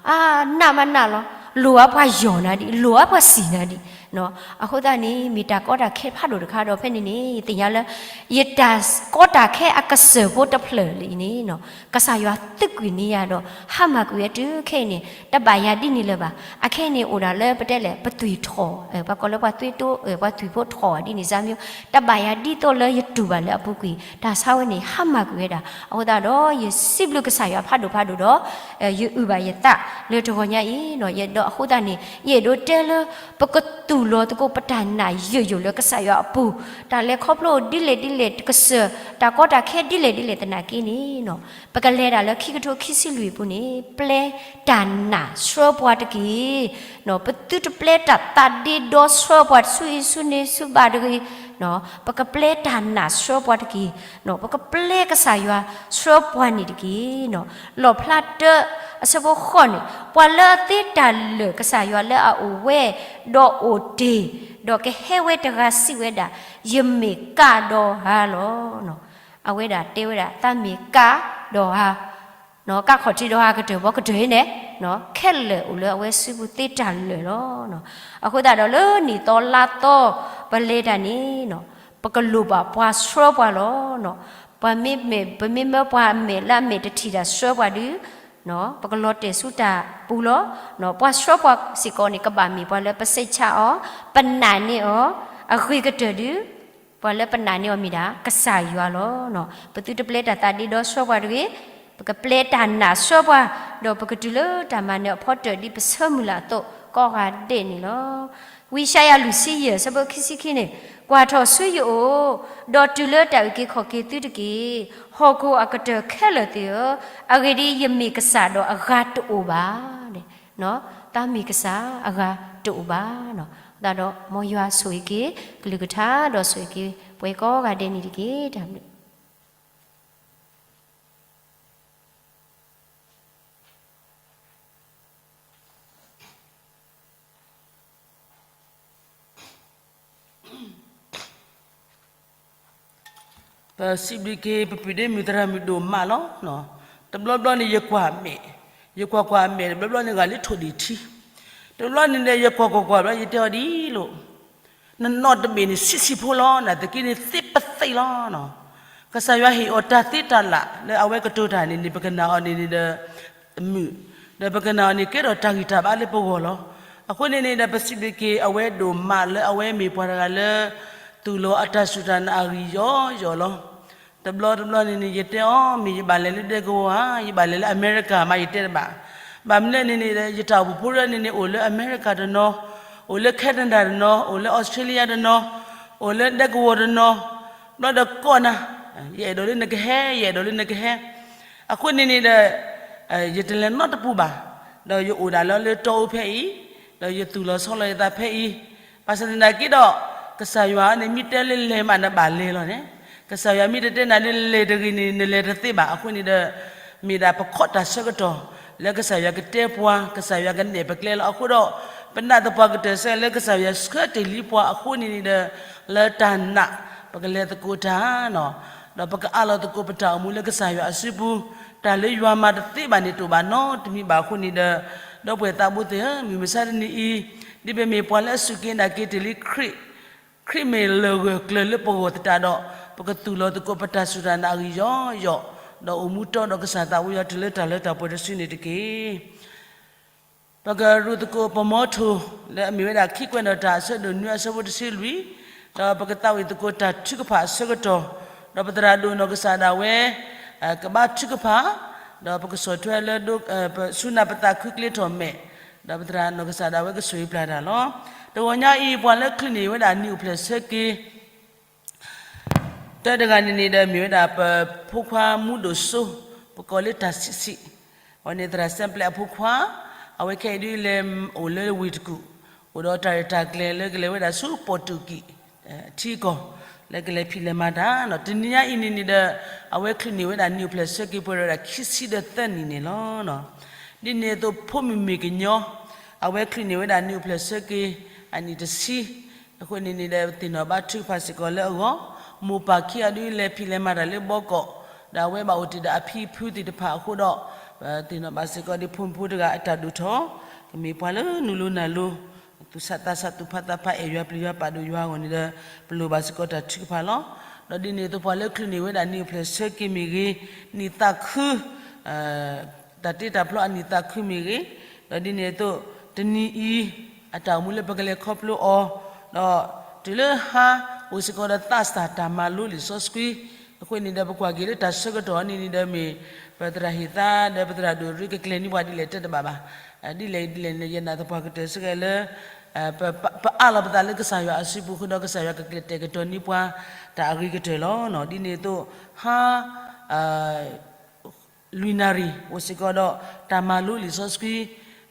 အါ နးမးနးလီၤ, လိၣ်အါပှၤယီၢ်နၤဒံး, လိၣ်အါပှၤစံၣ်နၤဒံး, အဃိသတးန့ၣ် မ့ၢ်တၢ်ကီတၢ်ခဲဖးဒိၣ်တခါဒီးဖဲန့ၣ်န့ၣ် ယသ့ၣ်ညါလၢ ယတၢ်ကီတၢ်ခဲအကစၢၢ်ဖိတဖျၢၣ်လံန့ၣ် ကစၢ်ယွၤသုးကွံာ်န့ၢ်ယၤဒီး ဟါမၢ်ကွံာ်ဝဲတုၤခဲအံၤန့ၣ် တဘၣ်ယၤဒ်န့ၣ်လၢၤဘၣ်. အခဲအံၤန့ၣ်အိၣ်ဒၣ်လၢပတဲလဲၣ် ပသွံၣ်ထီၣ်, ပှၤကိးလၢပှၤသွံၣ်တိ, ပှၤသွံၣ်ဖိထီၣ်ဒ်န့ၣ်စါမ့ၢ်, တဘၣ်ယၤဒ်သိးလၢယတူၢ်ဘၣ်လၢအပူၤကွံာ်, တၢ်ဆါဝဲန့ၣ် ဟါမၢ်ကွံာ်ဝဲဒၣ်. အဃိသတးဒီး ယစံးဘျုးကစၢ်ယွၤဖးဒိၣ်ဖးဒိၣ်ဒီး ယအုၣ်ဘၣ်ယသးလၢတဂီၤညါအံၤ, ဒီးအဃိသတးန့ၣ် ယအဲၣ်ဒိးတဲလၢ ပကသူၣ်လီၤသကိးပတၢ်နာ်ယိာ်ယိာ်လၢကစၢ်ယွၤအပူၤ, တၢ်လဲၤခီဖျိဒ်လဲၣ်ဒ်လဲၣ်တကစၢၢ်, တၢ်ကီတၢ်ခဲဒ်လဲၣ်ဒ်လဲၣ်သနာ်က့န့ၣ်, ပကလဲၤဒၣ်လၢခံကထိခံဆံလွံၢ်အပူၤန့ၣ် ပျဲတၢ်နာ်ဆှၢပှၤတက့ၢ်. ပသုတပျဲတၢ်သးဒ့ဒီဆှၢပှၤဆူအံၤဆူန့ၣ်ဆူဘၣ်တဂ့ၤ, ပကပျဲတၢ်နာ်ဆှၢပှၤတက့ၢ်. ပကပျဲကစၢ်ယွၤဆှၢပှၤန့ၣ်တက့ၢ်. လီၣ်ဖျါတၢ အဆၢဖိဃိးန့ၣ်, ပှၤလၢအသ့တၢ်လၢာ်ကစၢ်ယွၤလၢအအိၣ်ဝဲ, ဒီးအိၣ်တ့ၢ်, ဒီးကဟဲဝဲတဂၤစံးဝဲဒၣ်, ယမ့ၢ်ကးဒီးဟါလီၤ. အဝဲဒၣ်တဲဝဲဒၣ် သးမ့ၢ်ကးဒီးဟါ, ကးခီၣ်ထံးဒီးဟါကတၢၢ်ဘီကတၢၢ်အံၤန့ၣ်, ခဲလၢာ်အိၣ်လၢအဝဲစုပူၤသ့တၢ်လၢာ်လီၤ. အဃိသတးဒီးလၢနံၣ်သီလါသီ ပလဲၤတၢ်န့ၣ် ပကလိၣ်ဘၣ်ပှၤဆှၢပှၤလီၤ. ပှၤမ့မ့ၢ် ပမ့မ့ၢ်ပှၤအမဲာ်လၢအမဲာ်တထံၣ်တၢ်ဆှၢပှၤဒုး, ပကလီၤတဲာ်ဆူတၢ်ပူၤလီၤ. ပှၤဆှၢပှၤစ့ၢ်ကီးန့ၣ် ကဘၣ်မ့ၢ်ပှၤလၢပစိတ်ချအီၤ, ပနာ်န့ၢ်အီၤ, အဂ့ၤကတၢၢ်ဒုး, ပှၤလၢပနာ်န့ၢ်အီၤမ့ၢ်ဒၣ် ကစၢ်ယွၤလီၤ. ပသုတပျဲတၢ်သးဒ့ဒီဆှၢပှၤတဂ့ၤ, ပကပျဲတၢ်နာ်ဆှၢပှၤ, ဒီးပကတုၤလၢတၢ်မၤနၢၤအဖီတၢၣ်ဒ်ပဆၢမုၢ်လၢ်အသိး ကိးဂၤဒဲးန့ၣ်လီၤ. ဝံယၡါယၤလွံၢ်ဆံယဲၢ် အဆၢဖိခံဆံခံန့ၣ်, ကွၢ်ထီၣ်ဆူယအိၣ်, ဒီးတုၤလၢတၢ်အုၣ်က့ၤခီၣ်က့ၤသုတက့ၢ်. ဟီၣ်ခိၣ်အကတၢၢ်ခဲလၢာ်သ့ၣ်ဧၢ, အဂ့ၢ်ဒ်အံၤ, ယမ့ၢ်ကစၢ်ဒီးအဂၤတအိၣ်ဘၣ်. သးမ့ၢ်ကစၢ်အဂၤတအိၣ်ဘၣ်. သတးဒီးမ်ယွၤဆိၣ်ဂ့ၤက့ၤ ကလုၢ်ကထါဒီးဆိၣ်ဂ့ၤက့ၤပှၤကိးဂၤဒဲးန့ၣ်တက့ၢ်. တၢ်ဘျုး ပစံးဘျုးက့ၤ ပပုၢ်ဒ့မုၣ်သရၣ်မုၣ်ဒိၣ်မးလီၤ. တဘျီဘျီန့ၣ် ယကွၢ်အမဲာ်, ယကွၢ်ကွၢ်အမဲာ် တဘျီဘျီန့ၣ်ဂာ်လၢထိၣ်ဒံၣ်ထံ, တဘျီန့ၣ်ဒီး ယကွၢ်ကွၢ်ကွၢ်ဘျီ ယတဲအီၤဒ်အံၤလီၤ. နနီၢ်တဘ့ၣ်န့ၣ် ဆံးဆံးဖိလီၤ, နသးက့န့ၣ်သ့ပသ့လီၤ. ကစၢ်ယွၤဟ့ၣ်အီၤတၢ်သ့တၢ်လၢ်လၢအဝဲကတိၤတၢ်န့ၣ်န့ၣ် ပကနၣ်အီၤန့ၣ်န့ၣ်ဒီး မုာ်, ဒီးပကနၣ်အီၤန့ၣ် ကဲထီၣ်တၢ်ဂံၢ်တၢ်ဘါလၢပဂီၢ်လီၤ. အဃိန့ၣ်န့ၣ်ဒီး ပစံးဘျုးက့ၤအဝဲဒိၣ်မးလၢအဝဲမ့ၢ်ပှၤတဂၤလၢ သူၣ်လီၤအတၢ်စူၢ်တၢ်နာ်အဂံၢ်ယီယီလီၤ. တဘျီတဘျီန့ၣ်န့ၣ် ယတဲအီၤ မ့ၢ်ယဘၣ်လဲၤလၢဒဲကဝီၤဧါ, ယဘၣ်လဲၤလၢအမဲရကၤမး ယတဲတဘၣ်. ဘၣ်မနုၤလဲၣ်န့ၣ်န့ၣ်ဒီး ယတၢ်အိၣ်ဖှိၣ်ဖိရၢန့ၣ်န့ၣ် အိၣ်လၢအမဲရကၤတနီၤ, အိၣ်လၢ Canada တနီၤ, အိၣ်လၢ Australia တနီၤ, အိၣ်လၢဒဲကဝီၤတနီၤ, ဘျီဒီးကိးနၤ, ယအဲၣ်ဒိးလၢနကဟဲ, ယအဲၣ်ဒိးလၢနကဟဲ. အဃိန့ၣ်န့ၣ်ဒီး ယတလဲၤနီတပူၤဘၣ်, ဒီးယအိၣ်ဒၣ်လီၤလၢတီအူဖဲအံၤ, ဒီးယသူၣ်လီၤဆီလီၤယသးဖဲအံၤ, ဘၣ်ဆၣ်သနာ်က့ဒီး ကစၢ်ယွၤန့ၣ် မ့ၢ်တဲလၢလဲၤမးနဘၣ်လဲၤလီၤန့ၣ်, ကစၢ်ယွၤမ့ၢ်တတဲနၤလၢလဲၤတဂ့ၤန့ၣ် နလဲၤတသ့ဘၣ်. အဃိန့ၣ်ဒီး မ့ၢ်ဒၣ်ပခိးတၢ်ဆၢကတီၢ် လၢကစၢ်ယွၤကတဲပှၤ, ကစၢ်ယွၤကနဲၣ်ပကျဲလီၤ. အဃိဒီး ပနာ်သပှၢ်ကတၢၢ်ဆၢလၢကစၢ်ယွၤဆှၢတ့ၢ်လံပှၤအဃိန့ၣ်န့ၣ်ဒီး လၢတၢ်နာ် ပကလဲၤသကိးတၢ်နီၤ, ဒီးပကအးလီၤသကိးပတၢ်အိၣ်မူလၢကစၢ်ယွၤအစုပူၤ, တၢ်လၢယွၤမၤတသ့ဘၣ်န့ၣ်တအိၣ်ဘၣ်နီတမံၤဘၣ်အဃိန့ၣ်ဒီး, ဒီပုၢ်ဝဲၢ်သးဘိသ့ၣ်ဧၢ, မုၢ်မဆါတနံၤအံၤ, ဒ်ပမ့ၢ်ပှၤလၢအစူၢ်က့ၤနာ်က့ၤတ့ၢ်လံခရံာ်, ခရံာ်မ့ၢ်လၢၢ်ဂၢၢ်ကျၢၤလၢပဂီၢ်သတးဒီး, ပကသူၣ်လီၤသကိးပတၢ်စူၢ်တၢ်နာ်အဂံၢ်ယီယီ, ဒီးအိၣ်မူတီဒီးကစၢ်သးဝံယီၤတုၤလၢတၢ်လၢတၢ်ပှဲၤတစုန့ၣ်တက့ၢ်. ပကရူၢ်သကိးပမီထိၣ် လၢအမ့ၢ်ဝဲဒၣ်ခံကွဲးနီၣ်တၢ်အဆၢဒိၣ်နွံအဆၢဖိတဆံလွံၢ်, ဒီးပကသးဝံၣ်သကိးတၢ်ထုကဖၣ်အဆၢကတီၢ်, ဒီးပသရၣ်ဒိၣ်နီၢ်ကစၢ်ဒၣ်ဝဲ ကဘါထုကဖၣ်, ဒီးပကဆီၣ်ထွဲလၢ ဆူနၢ်ပသးခုကျ့ထီၣ်မဲာ်, ဒီးပသရၣ်နီၢ်ကစၢ်ဒၣ်ဝဲကဆိၣ်ဂ့ၤပျၢ်တၢ်လီၤ. တဂီၤညါအံၤ ပှၤလၢချုးန့ၢ်ဝဲဒၣ်နံၣ်အိၣ်ဖျဲၣ်ဆၢက့ၤ တၢတဂၤန့ၣ်န့ၣ်ဒီးမ့ၢ်ဝဲဒၣ်ပဖိခွါမူဒိၣ်စိ, ပကိးလၢတၢ်ဆံးဆံး, အဝဲန့ၣ်သရၣ်စဲပျဲအဖိခွါ, အဝဲခဲအံၤဒ်လဲၣ်အိၣ်လၢဝ့ၢ်တကူၣ်, အိၣ်ဒီးတၢ်ရဲၣ်တၢ်ကျဲၤလၢကလဲၤဝဲဒၣ်ဆူပီၣ်တူၣ်ကံၣ် ထံကီၢ်, လၢကလဲၤဖံးလဲၤမၤတၢ်နီၤ. တနံၤညါအံၤန့ၣ်န့ၣ်ဒီး အဝဲချုးန့ၢ်ဝဲဒၣ်နံၣ်အိၣ်ဖျဲၣ်ဆၢက့ၤပှဲၤဒီးဝဲဒၣ်ခံဆံဒီးသၢနံၣ်န့ၣ်လီၤ. ဒ်န့ၣ်အသိးဖိမုၣ်မ့ၢ်ကညီ, အဝဲချုးန့ၢ်ဝဲဒၣ်နံၣ်အိၣ်ဖျဲၣ်ဆၢက့ၤ အနံၣ်တဆံ, အဃိန့ၣ်န့ၣ်ဒီး သ့ၣ်နီၣ်ဘါထုကဖၣ်စ့ၢ်ကီးလၢအဂီၢ်, မိၢ်ပၢ်ခံဂၤဒ်လဲၣ်ဖံးလဲၤမၤတၢ်လၢဘီကီး, ဒီးအဝဲဘၣ်အိၣ်တ့ၢ်ဒီးအဖံအဖုသ့ၣ်တဖၣ်အဃိဒီး, သ့ၣ်နီၣ်ဘၣ်စ့ၢ်ကီးဒ်ဖိမုၣ်ဖိတဂၤအတၢ်ဒိၣ်ထီၣ်, ကမ့ၢ်ပှၤလၢနုာ်လိၤနၢ်လိၤ, သူၣ်ဆးသးဆးသူၣ်ဖးသးဖးအဲၣ်ယွၤပျံၤယွၤပာ်ဒိၣ်ယွၤအဂီၢ်န့ၣ်ဒီး, ပလိၣ်ဘၣ်စ့ၢ်ကီးတၢ်ထုကဖၣ်လီၤ. ဒီးဒ်န့ၣ်အသိးပှၤလၢချုးန့ၢ်ဝဲဒၣ်နံၣ်အိၣ်ဖျဲၣ်ဆၢက့ၤမ့ၢ်ဂ့ၤ, နံၣ်သးခု တၢ်တ့တၢ်ဖျီအနံၣ်သးခုမ့ၢ်ဂ့ၤ, ဒီးဒ်န့ၣ်အသိး တနံၤအံၤ အတၢ်အိၣ်မူလၢပကလဲၤခီဖျိအီၤ, ဒီးတုၤလၢဟါအိၣ်စ့ၢ်ကီးဒီးသးစၢ်တၢ်မၤလိလံာ်စီဆှံ, အဃိန့ၣ်ဒီးပကွၢ်က့ၤလၢတၢ်ဆၢကတီၢ်န့ၣ်န့ၣ်ဒီးမ့ၢ် ပသရၣ်ဟ့ၣ်သါ ဒီးပသရၣ်ဒိၣ်ရ့ကကျဲၤန့ၢ်ပှၤဒ်လဲၣ်တဲတဘၣ်ဘၣ်, ဒ်လဲၣ်ဒ်လဲၣ်န့ၣ် ယနာ်သပှၢ်ကတၢၢ်စ့ၢ်ကီးလၢ ပအးလီၤပသးလၢကစၢ်ယွၤအစုပူၤဃုာ်ဒီးကစၢ်ယွၤကကျဲၤတဲာ်ကတီၤန့ၢ်ပှၤ တၢ်အဂ့ၤကတၢၢ်လီၤ. ဒ်န့ၣ်အသိး ဟါ လွံၢ်နၣ်ရံၣ် အိၣ်စ့ၢ်ကီးဒီး တၢ်မၤလိလံာ်စီ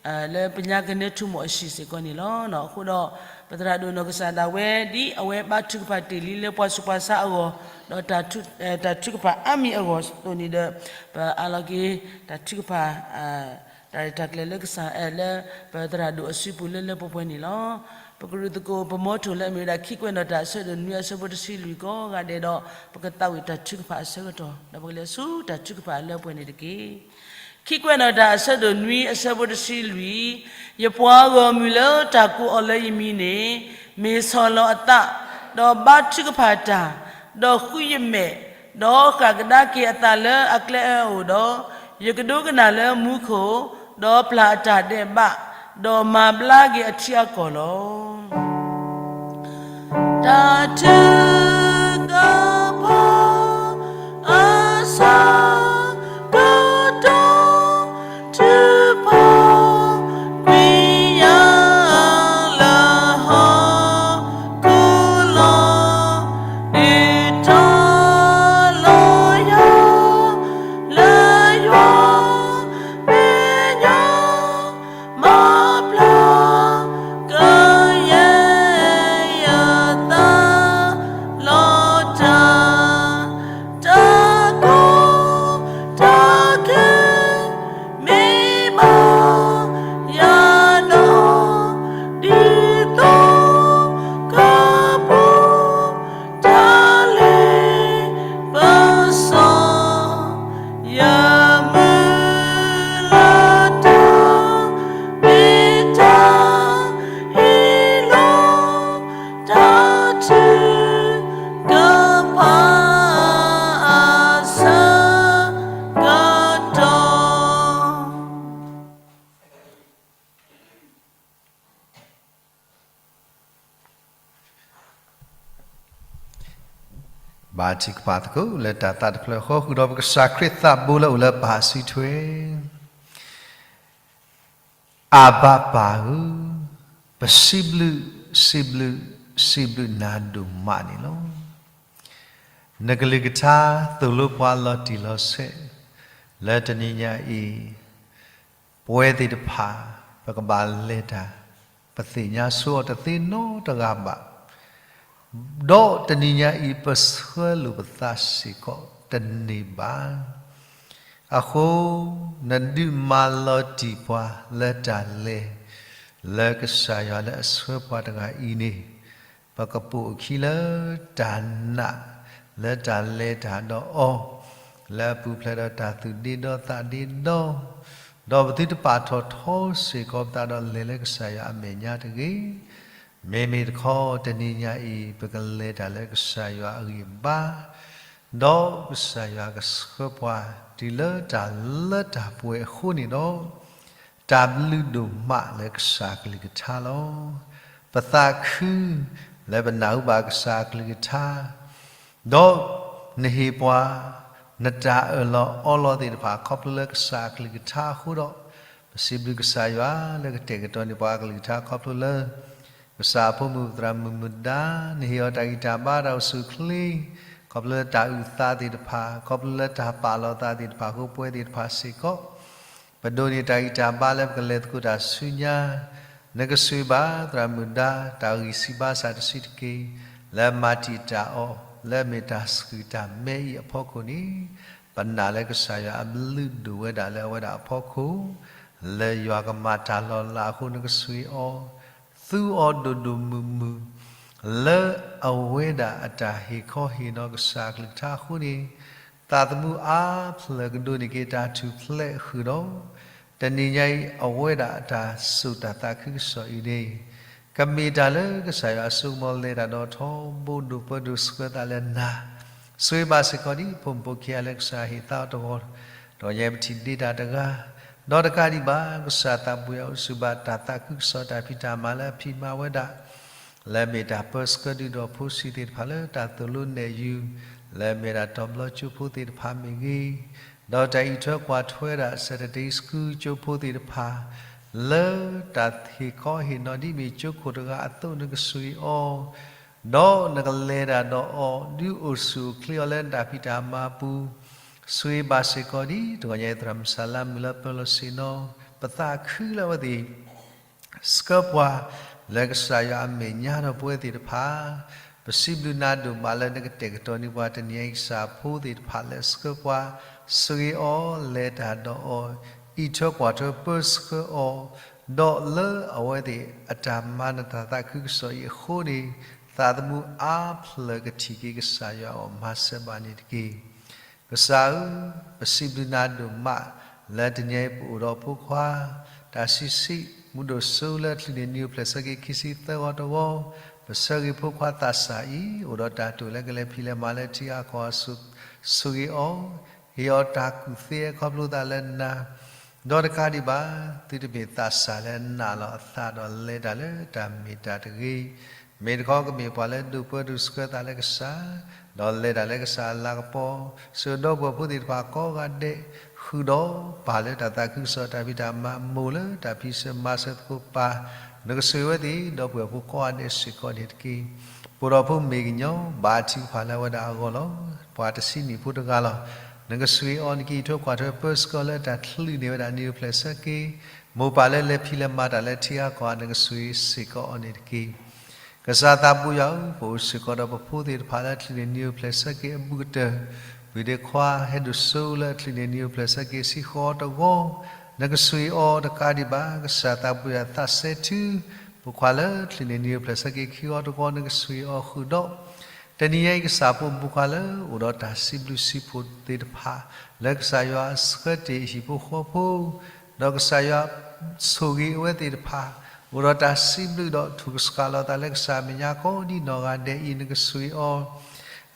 ဆှံ လၢပညါကနဲထူမိၢ်အဟံၣ်စ့ၢ်ကီးန့ၣ်လီၤ. အဃိဒီး ပသရၣ်ဒိၣ်နီၢ်ကစၢ်ဒၣ်ဝဲ ဒ်အဝဲဘါထုကဖၣ်တ့ၢ်လံလၢပှၤဆူးပှၤဆါအဂီၢ်, ဒီးတၢ်ထုကဖၣ်အါမံၤအဂီၢ်အသိးန့ၣ်ဒီး ပအးလီၤက့ၤ တၢ်ထုကဖၣ် တၢ်ရဲၣ်တၢ်ကျဲၤလၢကစၢ် လၢပသရၣ်ဒိၣ်အစုပူၤလၢလၢပှဲၤပှဲၤန့ၣ်လီၤ. ပကရူၢ်သကိးပမီထိၣ်လၢအမ့ၢ်ဝဲဒၣ်ခံကွဲးနီၣ်တၢ်အဆၢဒိၣ်နွံအဆၢဖိတဆံလွံၢ်ကိးဂၤဒဲးဒီး ပကသးဝံၣ်တၢ်ထုကဖၣ်အဆၢကတီၢ် ဒီးပကလဲၤဆူတၢ်ထုကဖၣ်အလၢပှဲၤန့ၣ်တက့ၢ်. ခံကွဲးနီၣ်တၢ်အဆၢဒိၣ်နွံအဆၢဖိတဆံလွံၢ်, ယပှၤဂီၢ်မုၢ်လၢတၢ်ကိးအီၤလၢယမံၤန့ၣ် မ့ၢ်ဆီၣ်လီၤအသး, ဒီးဘါထုကဖၣ်တၢ်, ဒီးဃုယမဲာ်, ဒီးဃၣ်ကဒါက့ၤအသးလၢအကျဲအၢအအိၣ်ဒီး, ယကဒိကနၣ်လၢမူခိၣ်, ဒီးပျၢ်အတၢ်ဒဲးဘး, ဒီးမၤဘျါက့ၤအထံအကီၢ်လီၤ. တၢ်ထုကဖၣ် အဆၢကတီၢ် ထုကဖၣ်ကွံာ်ယၤလၢဟီၣ်ခိၣ်လီၤ. ဘါထုကဖၣ်သကိးလၢတၢ်သးတဖျၢၣ်ဃီ ဃုာ်ဒီးပကစၢ်ခရံာ်သးဘိလၢအိၣ်လၢပၢ်စုထွဲ အၤဘၤပၢ်ဧၢ, ပစံးဘျုး, စံးဘျုး, စံးဘျုးနၤဒိၣ်မးန့ၣ်လီၤ. နကလုၢ်ကထါသိၣ်လိပှၤလီၤတံၢ်လီၤဆဲး, လၢတနံၤညါအံၤ ပဝဲသ့ၣ်တဖၣ် ပကဘၣ်လဲၤတၢ် ပသ့ၣ်ညါဆိအီၤတသ့နီတဂၤဘၣ်. ဒီးတနံၤညါအံၤ ပဆှၢလိာ်ပသးစ့ၢ်ကီးတန့ၢ်ဘၣ်. အဃိ နဒုးမၤလီၤတံၢ်ပှၤလၢတၢ်လဲၤ လၢကစၢ်ယွၤလၢအဆှၢပှၤတဂၤအံၤန့ၣ် ပကပိာ်အခံလၢတၢ်နာ် လၢတၢ်လဲၤတၢ်ဒီးအီၤ လၢအပူၤဖျဲးဒီးတၢ်သူၣ်ဒ့ဒီသးဒ့ဒီ, ဒီးပသုတပာ်ထီၣ်ထီစ့ၢ်ကီးပသးဒီးလဲၤလၢကစၢ်ယွၤအမဲာ်ညါတဂ့ၤ. မ့မ့ၢ်တခီ တနံၤညါအံၤ ပကလဲၤတၢ်လၢကစၢ်ယွၤအဂံၢ်အဘါ ဒီးကစၢ်ယွၤကဆှၢပှၤတုၤလၢတၢ်လၢတၢ်ပှဲၤအဃိန့ၣ်ဒီး တၢ်ဘျုးဒိၣ်မးလၢကစၢ်အကလုၢ်ကထါလီၤ. ပသးခုလၢပနၢ်ဟူဘၣ်ကစၢ်အကလုၢ်ကထါ, ဒီးနဟ့ၣ်ပှၤ နတၢ်အၢၣ်လီၤအီလီၤသ့ၣ်တဖၣ် ခီဖျိလၢကစၢ်အကလုၢ်ကထါအဃိဒီး ပစံးဘျုးကစၢ်ယွၤလၢကတဲာ်ကတီၤန့ၢ်ပှၤအကလုၢ်ကထါခီဖျိလၢ ကစၢ်အဖိမုၣ်သရၣ်မုၣ်မုၢ်ဒါ နဟ့ၣ်အီၤတၢ်ဂံၢ်တၢ်ဘါတၢ်အိၣ်ဆူၣ်အိၣ်ချ့ ခီဖျိလၢတၢ်အုၣ်သးသ့ၣ်တဖၣ် ခီဖျိလၢတၢ်ပာ်လီၤသးသ့ၣ်တဖၣ်အဃိ ပဝဲသ့ၣ်တဖၣ်စ့ၢ်ကီး ပဒိးန့ၢ်တၢ်ဂံၢ်တၢ်ဘါလၢပကလဲၤသကိးတၢ်ဆူညါ, နကဆိၣ်ဂ့ၤဘၣ်သရၣ်မုၣ်ဒါ တၢ်ဂံၢ်ဆံးဘါစၢ်တဆံးတက့ၢ် လၢမၤတံာ်တာ်အီၤ လၢအမ့ၢ်တၢ်ဆှုၣ်တၢ်မဲအံၤအဖီခိၣ်န့ၣ်, ပနာ်လၢကစၢ်ယွၤအဘျုးဒိၣ်ဝဲဒၣ်လၢအဝဲဒၣ်အဖီခိၣ်, လၢယွၤကမၤတၢ်လီၤလးအဃိ နကဆိၣ်ဂ့ၤအီၤ, သူအီၤဒိၣ်ဒိၣ်မုၢ်မုၢ် လၢအဝဲဒၣ်အတၢ်ဟ့ၣ်ခီဟ့ၣ်နီၤကစၢ်အကလုၢ်ကထါအဃိန့ၣ်, သးသမူအါဖျၢၣ်ကဒိးန့ၢ်က့ၤတၢ်ထူၣ်ဖျဲးဃုာ်ဒီး, တနံၤညါအံၤ အဝဲဒၣ်အတၢ်စိာ်တၢ်သးခုကစီၣ်အံၤန့ၣ်, ကမ့ၢ်တၢ်လၢကစၢ်ယွၤအစိကမီၤလဲၤတၢ်ဒီးထီဘိဒိၣ်ပၢဒိၣ်ဆှၢသးလၢနၤ, ဆိၣ်ဂ့ၤဘၣ်စ့ၢ်ကီးဒ်ဖိမုၣ်ဖိခံဂၤလၢကစၢ်ဟ့ၣ်သါအီၤတဂီၢ်, တဂီၤညါပထံၣ်ဒ့တၢ်တဂၤ, ဒီးတကးဒံးဘၣ် ကစၢ်သးပှၢ်ယွၤအိၣ်ဆူၣ်ဘၣ်တၢ်သးခုကစီၣ်တၢ်ဖံးတၢ်မၤလၢအဖံးမၤဝဲဒၣ် လၢမ့ၢ်တၢ်ပၢဆှၢဒုၣ်ဒီးဖိဆံးသ့ၣ်တဖၣ်လၢတၢ်သိၣ်လိနဲၣ်ယုၢ်, လၢမ့ၢ်ဒၣ်တီၤဘျီကၠိဖိသ့ၣ်တဖၣ်မ့ၢ်ဂ့ၤ, ဒီးတၢ်အံးထွဲကွၢ်ထွဲဒၣ် Saturday School ကၠိဖိသ့ၣ်တဖၣ်, လၢတၢ်ဟ့ၣ်ခီဟ့ၣ်နီၤဒ်မ့ၢ်ကၠိခိၣ်တဂၤအသိး နကဆိၣ်ဂ့ၤအီၤ, ဒီးနကလဲၤတၢ်ဒီးအီၤ ဒုးအိၣ်ဆူၣ်အိၣ်ချ့အီၤလၢနတၢ်ဖံးတၢ်မၤအပူၤ, ဆိၣ်ဂ့ၤဘၣ်စ့ၢ်ကီးဒ် တဂီၤညါအံၤသရၣ်မုၣ်စၢ်လါမုၢ်လၢပၢၤလီၢ်ဆ့ၣ်နီၤ, ပသးခုလၢအဝဲသ့ၣ် ဆှၢပှၤလၢကစၢ်ယွၤအမဲာ်ညါဒီးပဝဲသ့ၣ်တဖၣ်, ပစံးဘျုးနၤဒိၣ်မးလၢနကတဲာ်ကတီၤန့ၢ်ပှၤတနံၤအံၤကစၢ်ဖိသ့ၣ်တဖၣ်လၢဆှၢပှၤ, ဆိၣ်ဂ့ၤအီၤ လဲၤတၢ်ဒီးအီၤ, အံးထွဲကွၢ်ထွဲပၢဆှၢအီၤ, ဒီးလၢအဝဲသ့ၣ်အတၢ်မၤနတၢ်သးခုကစီၣ်အံၤအဃိန့ၣ်, သးသမူအါဖျၢၣ်ကထံၣ်က့ၤကစၢ်ယွၤအဂီၢ်မၤစၢၤဘၣ်န့ၣ်တက့ၢ်. ကစၢ်ဧၢ, ပစံးဘျုးနၤဒိၣ်မး လၢတနံၤအံၤပအိၣ်ဒီးဖိခွါ တၢ်ဆံးဆံး မူဒိၣ်စိလၢအချုးန့ၢ်နံၣ်အိၣ်ဖျဲၣ်ဆၢက့ၤခံဆံသၢဂီၤတဂီၤ, ပဆၢဂ့ၤဖိခွါသးစၢ်အံၤ အိၣ်ဒီးတၢ်တိာ်လၢကလဲၤဖံးလဲၤမၤလၢထံဂၤကီၢ်ဂၤအစိၤ, ဆိၣ်ဂ့ၤအီၤ, ဟ့ၣ်အီၤတၢ်ကူၣ်သ့အခီဖျိသးလၢနၤ, ဒီးတကးဒံးဘၣ် သုတမ့ၢ်သးစၢ်လၢနးလီၤအသးဒီးလဲၤတၢ်လၢတၢ်မ့ၢ်တၢ်တဂ့ၤ, မ့ၢ်တခီကမ့ၢ်ပှၤလၢဒိၣ်ပၢဒိၣ်ဆှၢသးလၢကစၢ်, ဒီးလဲၤတၢ်လၢကစၢ်အလၤကပီၤ, ဆှၢဒီပုၢ်ဝဲၢ်ဖိသ့ၣ်တဖၣ်ကိးဂၤဒဲး, ဃုာ်ဒီးပၢ်လၢတၢ်သးခုကစီၣ်တၢ်ဖံးတၢ်မၤ, မိၢ်လၢတၢ်ဖံးဆၢမၤဆၢသကိးပၢ်, နကဆိၣ်ဂ့ၤဝဲသ့ၣ်ဒီပုၢ်ဝဲၢ်ဖိကိးဂၤဒဲးစ့ၢ်ကီးန့ၣ်တက့ၢ်. ပအိၣ်ဒီးဖိမ့ၢ်ကညီ ဘါထုကဖၣ်လၢအဝဲဒၣ်အဂီၢ်လီၤ. ပှၤတဆံနံၣ်ဖိတဂၤလီၤ. နကဆိၣ်ဂ့ၤအီၤ နကအံးထွဲကွၢ်ထွဲပၢဆှၢအီၤလၢတၢ်ချုးန့ၢ်ဝဲဒၣ်နံၣ်အိၣ်ဖျဲၣ်ဆၢက့ၤ, မိၢ်ပၢ်လၢလဲၤဖံးလဲၤမၤတၢ်လၢထံဂၤကီၢ်ဂၤ နကဆိၣ်ဂ့ၤစ့ၢ်ကီးအီၤန့ၣ်တက့ၢ်. ကစၢ်သးပူၤယွၤဧၢ, ပအိၣ်စ့ၢ်ကီးဒီးပဖိသ့ၣ်တဖၣ်လၢအချုးန့ၢ်နံၣ်အိၣ်ဖျဲၣ်ဆၢက့ၤအဘူးကတၢၢ်, ပုၢ်ဒီခွါဟဲဒိၣ်စိလၢအချုးန့ၢ်နံၣ်အိၣ်ဖျဲၣ်ဆၢက့ၤ ဆံဃီတဂီၤ, နကဆိၣ်ဂ့ၤအီၤတကးဒံးဘၣ်, ကစၢ်သးပူၤယွၤသးစဲထု, ပိာ်ခွါလၢချုးန့ၢ်နံၣ်အိၣ်ဖျဲၣ်ဆၢက့ၤခံဂီၤတဂီၤ နကဆိၣ်ဂ့ၤအီၤဃုာ်ဒီး တနံၤညါအံၤ ကစၢ်ဖိမုၣ်ဖိခွါလၢအိၣ်ဒီးတၢ်စံးဘျုးစံးဖှိၣ်သ့ၣ်တဖၣ်, လၢကစၢ်ယွၤဆှၢတ့ၢ်အဟံၣ်ဖိဃီဖိ, ဒီးကစၢ်ယွၤဆိၣ်ဂ့ၤအဝဲသ့ၣ်တဖၣ်, အိၣ်ဒီးတၢ်စံးဘျုးဒီးထူၣ်ကဆှၣ်လီၤသးလၢကစၢ်အမဲာ်ညါကိးဒ်နီၢ်ဂၤဒဲးအံၤ နကဆိၣ်ဂ့ၤ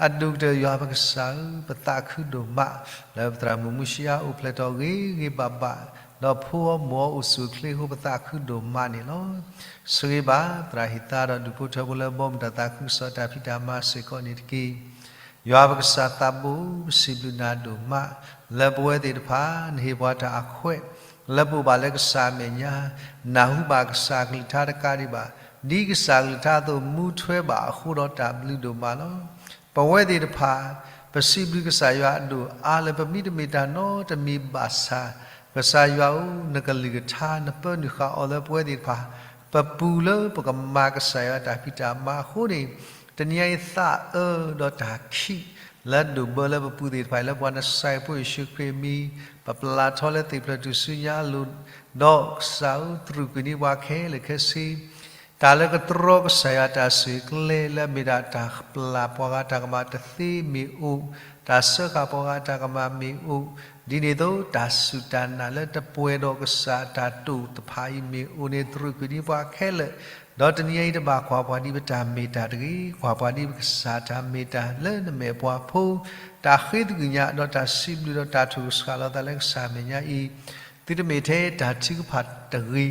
အီၤ, အဒိၣ်ကတၢၢ်ယွၤပကစၢ်ဧၢ, ပသးခုဒိၣ်မး လၢပသရၣ်မုၣ်မူၡယၤအိၣ်ဖျဲၣ်ထီၣ်ဂ့ၤဂ့ၤဘၣ်ဘၣ်, ဒီးဖိအီၤမိၢ်အီၤအိၣ်ဆူၣ်အိၣ်ချ့အဃိ ပသးခုဒိၣ်မးန့ၣ်လီၤ. ဆိၣ်ဂ့ၤဘၣ်သရၣ်ဟံၣ်သါဒီးဒူၣ်ဖိထၢဖိလၢဘီမုၢ်တၢ်သးခုကစီၣ်တၢ်ဖံးတၢ်မၤစ့ၢ်ကီးန့ၣ်တက့ၢ်. ယွၤပကစၢ်သးဘိ, ပစံးဘျုးနၤဒိၣ်မး လၢပဝဲသ့ၣ်တဖၣ် နဟ့ၣ်ပှၤတၢ်အခွဲး လၢပအိၣ်ဘၣ်လၢကစၢ်အမဲာ်ညါ, နၢ်ဟူဘၣ်ကစၢ်အကလုၢ်ကထါတကးဒံးဘၣ်, ဒ်ကစၢ်အကလုၢ်ကထါအသိးမူထွဲဘၣ်အဃိဒီးတၢ်ဘျုးဒိၣ်မးလီၤ. ပဝဲသ့ၣ်တဖၣ် ပစံးဘျုးကစၢ်ယွၤအဒိၣ်အါလၢ ပမ့တမ့ၢ်တၢ်နီတမံၤဘၣ်ဆၣ်, ကစၢ်ယွၤဧၢ, နကလုၢ်ကထါ နပၢနုာ်ဃာ်အီၤလၢပဝဲသ့ၣ်တဖၣ် ပပူၤလၢပကမၤကစၢ်ယွၤတၢ်ဖံးတၢ်မၤအဃိန့ၣ်, တနံၤအံၤသးအၢဒီးတၢ်ခံး လၢဒိၣ်ဘၢလၢပပူၤသ့ၣ်တဖၣ်အံၤ လၢပှၤနစၢ်ဖိယ့ၣ်ၡူးခရံာ်အမံၤ, ပပျၢ်ထီလၢသ့ၣ်ဖျၢၣ်ထူၣ်စုညါအလိၤ, ဒီးကစၢ်ဧၢ, တြူာ်ကွံာ်န့ၢ်ပှၤခဲလၢာ်ခဲဆ့ တၢ်လၢကတြီကစၢ်ယွၤတၢ်ဆိၣ်ဂ့ၤကျဲ လၢအမ့ၢ်ဒၣ်တၢ်ပျၢ်ပှၤဂၤတၢ်ကမၣ်တသ့မ့ၢ်အိၣ်, တၢ်စၢဃာ်ပှၤဂၤတၢ်ကမၣ်မ့ၢ်အိၣ်, ဒ်န့ၣ်အသိးတၢ်စူၢ်တၢ်နာ်လၢတပှဲၤဒီးကစၢ်အတၢ်တိာ်တဖၣ်အံၤမ့ၢ်အိၣ်န့ၣ် တြူာ်ကွံာ်န့ၢ်ပှၤခဲလၢာ်, ဒီးတနံၤအံၤတဘၣ်ကွၢ်ပှၤဒ်ပတၢ်မ့ၢ်တၢ်တဂ့ၤ, ကွၢ်ပှၤဒ်ပကစၢ်တၢ်မ့ၢ်တၢ်လၢနမဲာ်ပှၤဖိ, တၢ်ဃ့သကွံာ်ညါ ဒီးတၢ်စံးဘျုးဒီးတၢ်ထိၣ်ကဆှၣ်လီၤသးလၢကစၢ်အမဲာ်ညါအံၤ, သုတမ့ၢ်ထဲတၢ်ထုကဖၣ်တဂ့ၤ,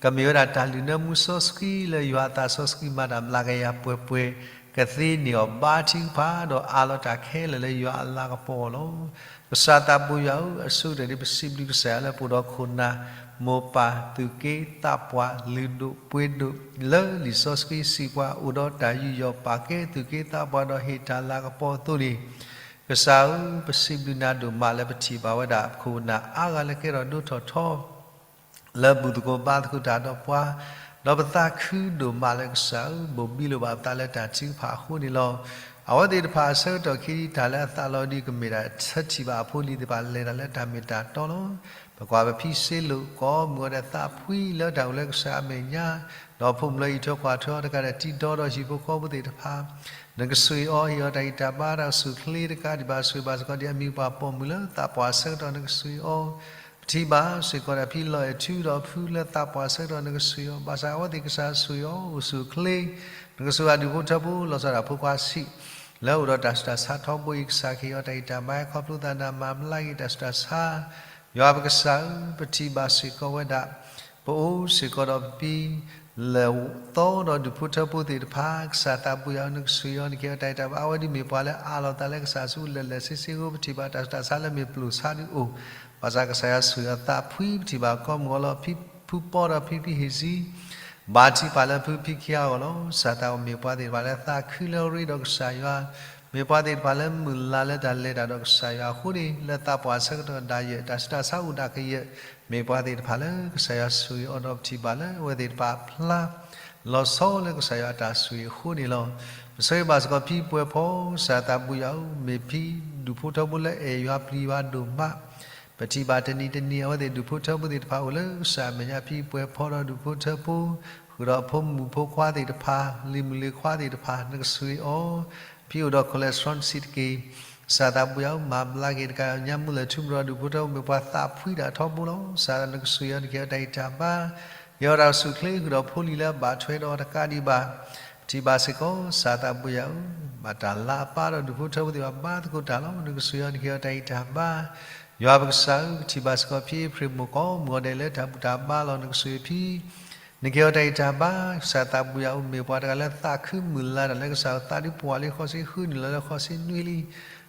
ကမ့ၢ်ဝဲဒၣ်တၢ်လုၢ်နၢမူစီဆှံလၢယွၤအသးစီဆှံမၤတၢ်မျးကယၤပှဲၤပှဲၤ, ကသ့န့ၢ်အီၤဘါထုကဖၣ် ဒီးအးလီၤတၢ်ခဲလၢာ်လၢယွၤအလၤကပီၤအဂီၢ်လီၤ. ကစၢ်သးဘိယွၤဧၢ, အဆိကတၢၢ်န့ၣ် ပစံးဘျုးကစၢ်ယွၤလၢပအိၣ်ဒီးခိၣ်နၢ်, မိၢ်ပၢ်, သူၣ်က့သးပှၢ်, လုၢ်ဒိၣ်ပှ့ၤဒိၣ်, လၢလံာ်စီဆှံစံးပှၤအိၣ်ဒီးတၢ်ယူးယီၣ်ပာ်ကဲ သူၣ်က့သးပှၢ်ဒီးဟ့ၣ်တၢ်လၤကပီၤအသိးန့ၣ်, ကစၢ်ဧၢ, ပစံးဘျုးနၤဒိၣ်မးလၢပထံၣ်ဘၣ်ဝဲဒၣ်ပခိၣ်ပနၢ်အါဂၤလၢကဲထီၣ်ဒိၣ်ထီၣ်ထီ လၢဘူၣ်သကိးဘါသကိးတၢ်ဒီးပှၤ, ဒီးပသးခုဒိၣ်မးလၢကစၢ်ဧၢ, ဘိၣ်ဘံလိာ်ဘၣ်ပသးလၢတၢ်ထုကဖၣ်အဃိန့ၣ်လီၤ. အဝဲသ့ၣ်တဖၣ်အဆၢကတီၢ်ခံ တၢ်လၢအသးလီၤဒ်ကမ့ၢ်ဒၣ်ဆၢထံၣ်ဘၣ်အဖိအလံၤသ့ၣ်တဖၣ် လဲၤတၢ်လၢတၢ်မ့ၢ်တၢ်တီလီၤ. ပကွၢ်ပဖံစ့လိာ် ကိးမုၢ်ဂီၤဒဲးသးဖှံလၢတၢ်အိၣ်လၢကစၢ်အမဲာ်ညါ, ဒီးဖိမုၣ်လၢအံးထွဲကွၢ်ထွဲအီၤတကးဒီး တံၤဒီဒီးဟံၣ်ဖိဃီဖိသ့ၣ်တဖၣ် နကဆိၣ်ဂ့ၤအီၤ ဟ့ၣ်အီၤတၢ်ဂံၢ်တၢ်ဘါတၢ်အိၣ်ဆူၣ်အိၣ်ချ့တကးဒံးဘၣ် ဆိၣ်ဂ့ၤဘၣ်စ့ၢ်ကီးဒ်အမံၤပှၢ်ပိာ်မုၣ်လၢသးပှၢ်အဆၢကတီၢ် နကဆိၣ်ဂ့ၤအီၤ, ပထံၣ်ဘၣ်စ့ၢ်ကီးဒၣ်ဖံလီၤအဲၣ်ထူဒီးဖုလၢသးပှၢ်အဆၢကတီၢ် နကဆိၣ်ဂ့ၤအီၤ, ဘၣ်ဆၣ်အဝဲသ့ၣ်ကစၢ်ဆိၣ်ဂ့ၤအီၤအိၣ်ဆူၣ်အိၣ်ချ့, နကဆိၣ်ဂ့ၤဒူၣ်ဖိထၢဖိ လီၤဆီဒၣ်ဖိခွါဆံး လၢအိၣ်ဒီးတၢ်ဆူးတၢ်ဆါထီဘိအံၤ ကစၢ်ကဟ့ၣ်အီၤတၢ်ဂံၢ်တၢ်ဘါ ခီဖျိသးနၤမၤဘျါက့ၤတၢ်ဆူးတၢ်ဆါ ယွၤပကစၢ်ဧၢ, ပထံၣ်ဘၣ်စ့ၢ်ကီးဝဲဒၣ် ပအိၣ်စ့ၢ်ကီးဒီးပပံၤ လဲၤသီဒီးဒူၣ်ဖိထၢဖိသ့ၣ်တဖၣ် ကစၢ်သးဘိယွၤဧၢ, နကဆိၣ်ဂ့ၤအီၤ နကဟ့ၣ်အီၤတၢ်ဂံၢ်တၢ်ဘါ အဝဲဒၣ်မ့ၢ်ပှၤလၢအးလီၤသးလၢကစၢ်ဆူလဲၣ်လဲၣ်ဆ့ဆ့အဃိ ပထံၣ်ဘၣ်တၢ်ဆူးတၢ်ဆါလၢမ့ၢ်ပျိာ်ဆါဒုးအိၣ်, ဘၣ်ဆၣ်ကစၢ်ယွၤဆိၣ်ဂ့ၤအသးဖှံ ပထံၣ်ဘၣ်ကိးမုၢ်ဂီၤလီၤ ဖံဖုပီဒီးဖံဖံဟ့ၣ်စံ ဘၣ်ထံးပာ်လၢဖုဖံခံဂၤအဂီၢ်လီၤ. ကစၢ်သးဘိမ့ၢ်ပှၤသ့ၣ်တဖၣ်လၢသးခုလၢအရ့ဒီးကစၢ်ယွၤ, မ့ၢ်ပှၤသ့ၣ်တဖၣ်လၢမုၢ်လၢ်လၢတၢ်လဲၤတၢ်ဒီးကစၢ်ယွၤအဃိန့ၣ် လၢသးပှၢ်ဆၢကတီၢ်ဒၣ်ယဲ တၢ်ဆူးတၢ်ဆါအိၣ်ဒၣ်ကယဲၢ် မ့ၢ်ပှၤသ့ၣ်တဖၣ်လၢကစၢ်ယွၤဆိၣ်ဂ့ၤအီၤဒီးပထံၣ်ဘၣ်လၢအဝဲသ့ၣ်တဖၣ်အဖျါ လီၤဆီလၢကစၢ်ယွၤအတၢ်ဆိၣ်ဂ့ၤအဃိန့ၣ်လီၤ. ပဆၢဂ့ၤဘၣ်စ့ၢ်ကီးဖံပှဲၤဖီ ကစၢ်သးဘိယွၤဧၢ, မ့ၢ်ဖံဒူၣ်ဖိထၢဖိလၢအဲၣ်ယွၤပျံၤယွၤဒိၣ်မး ပထံၣ်ဘၣ်တနံၤတနံၤ အဝဲသ့ၣ်ဒူၣ်ဖိထၢဖိသ့ၣ်တဖၣ်အိၣ်လၢကစၢ်အမဲာ်ညါ ဖံပှဲၤဖီဒီးဒူၣ်ဖိထၢဖိ, ဃုာ်ဒီးဖိမုၣ်ဖိခွါသ့ၣ်တဖၣ် လံၤမုၣ်လံၤခွါသ့ၣ်တဖၣ် နကဆိၣ်ဂ့ၤအီၤ, ဖံအိၣ်ဒီး cholesterol တဆံးတက့ၢ်, ကစၢ်သးဘိယွၤဧၢ မၤဘျါက့ၤတကး ညါမူလၢၢ်ထူမုၢ်ဒီးဒူၣ်ဖိထၢဖိ မ့ၢ်ပှၤသးဖှံဒၣ်ထီဘိလီၤ. ကစၢ်နကဆိၣ်ဂ့ၤအီၤ နကဟ့ၣ်အီၤတၢ်ဂံၢ်တၢ်ဘါ ဟ့ၣ်အီၤတၢ်အိၣ်ဆူၣ်အိၣ်ချ့ ဃုာ်ဒီးဖိလံၤလၢအဘၣ်ထွဲဒီးအီၤတကးဒံးဘၣ် ပထံၣ်ဘၣ်စ့ၢ်ကီး ကစၢ်သးဘိယွၤဧၢ, ဘၣ်တၢ်လၤအပၢ်ဒီးဒူၣ်ဖိထၢဖိသ့ၣ်တဖၣ်ဘါသကိးတၢ်လီၤ. နကဆိၣ်ဂ့ၤအီၤ နကဟ့ၣ်အီၤတၢ်ဂံၢ်တၢ်ဘါ, ယွၤပကစၢ်ဧၢ, ပထံၣ်ဘၣ်စ့ၢ်ကီးဖံအ့ဖြ့ၣ်မိၢ်ကိးမုၢ်ဂီၤဒဲးလၢတၢ်ဘူၣ်တၢ်ဘါလီၤ. နကဆိၣ်ဂ့ၤဖံ နကဟ့ၣ်အီၤတၢ်ဂံၢ်တၢ်ဘါ, ကစၢ်သးဘိယွၤဧၢ, မ့ၢ်ပှၤတဂၤလၢသးခုမုၢ်လၢ်တၢ်လၢကစၢ်အသးဒ်ပှၤလံဃီစ့ဃုနုာ်လီၤလၢဃီစ့နွံလံ.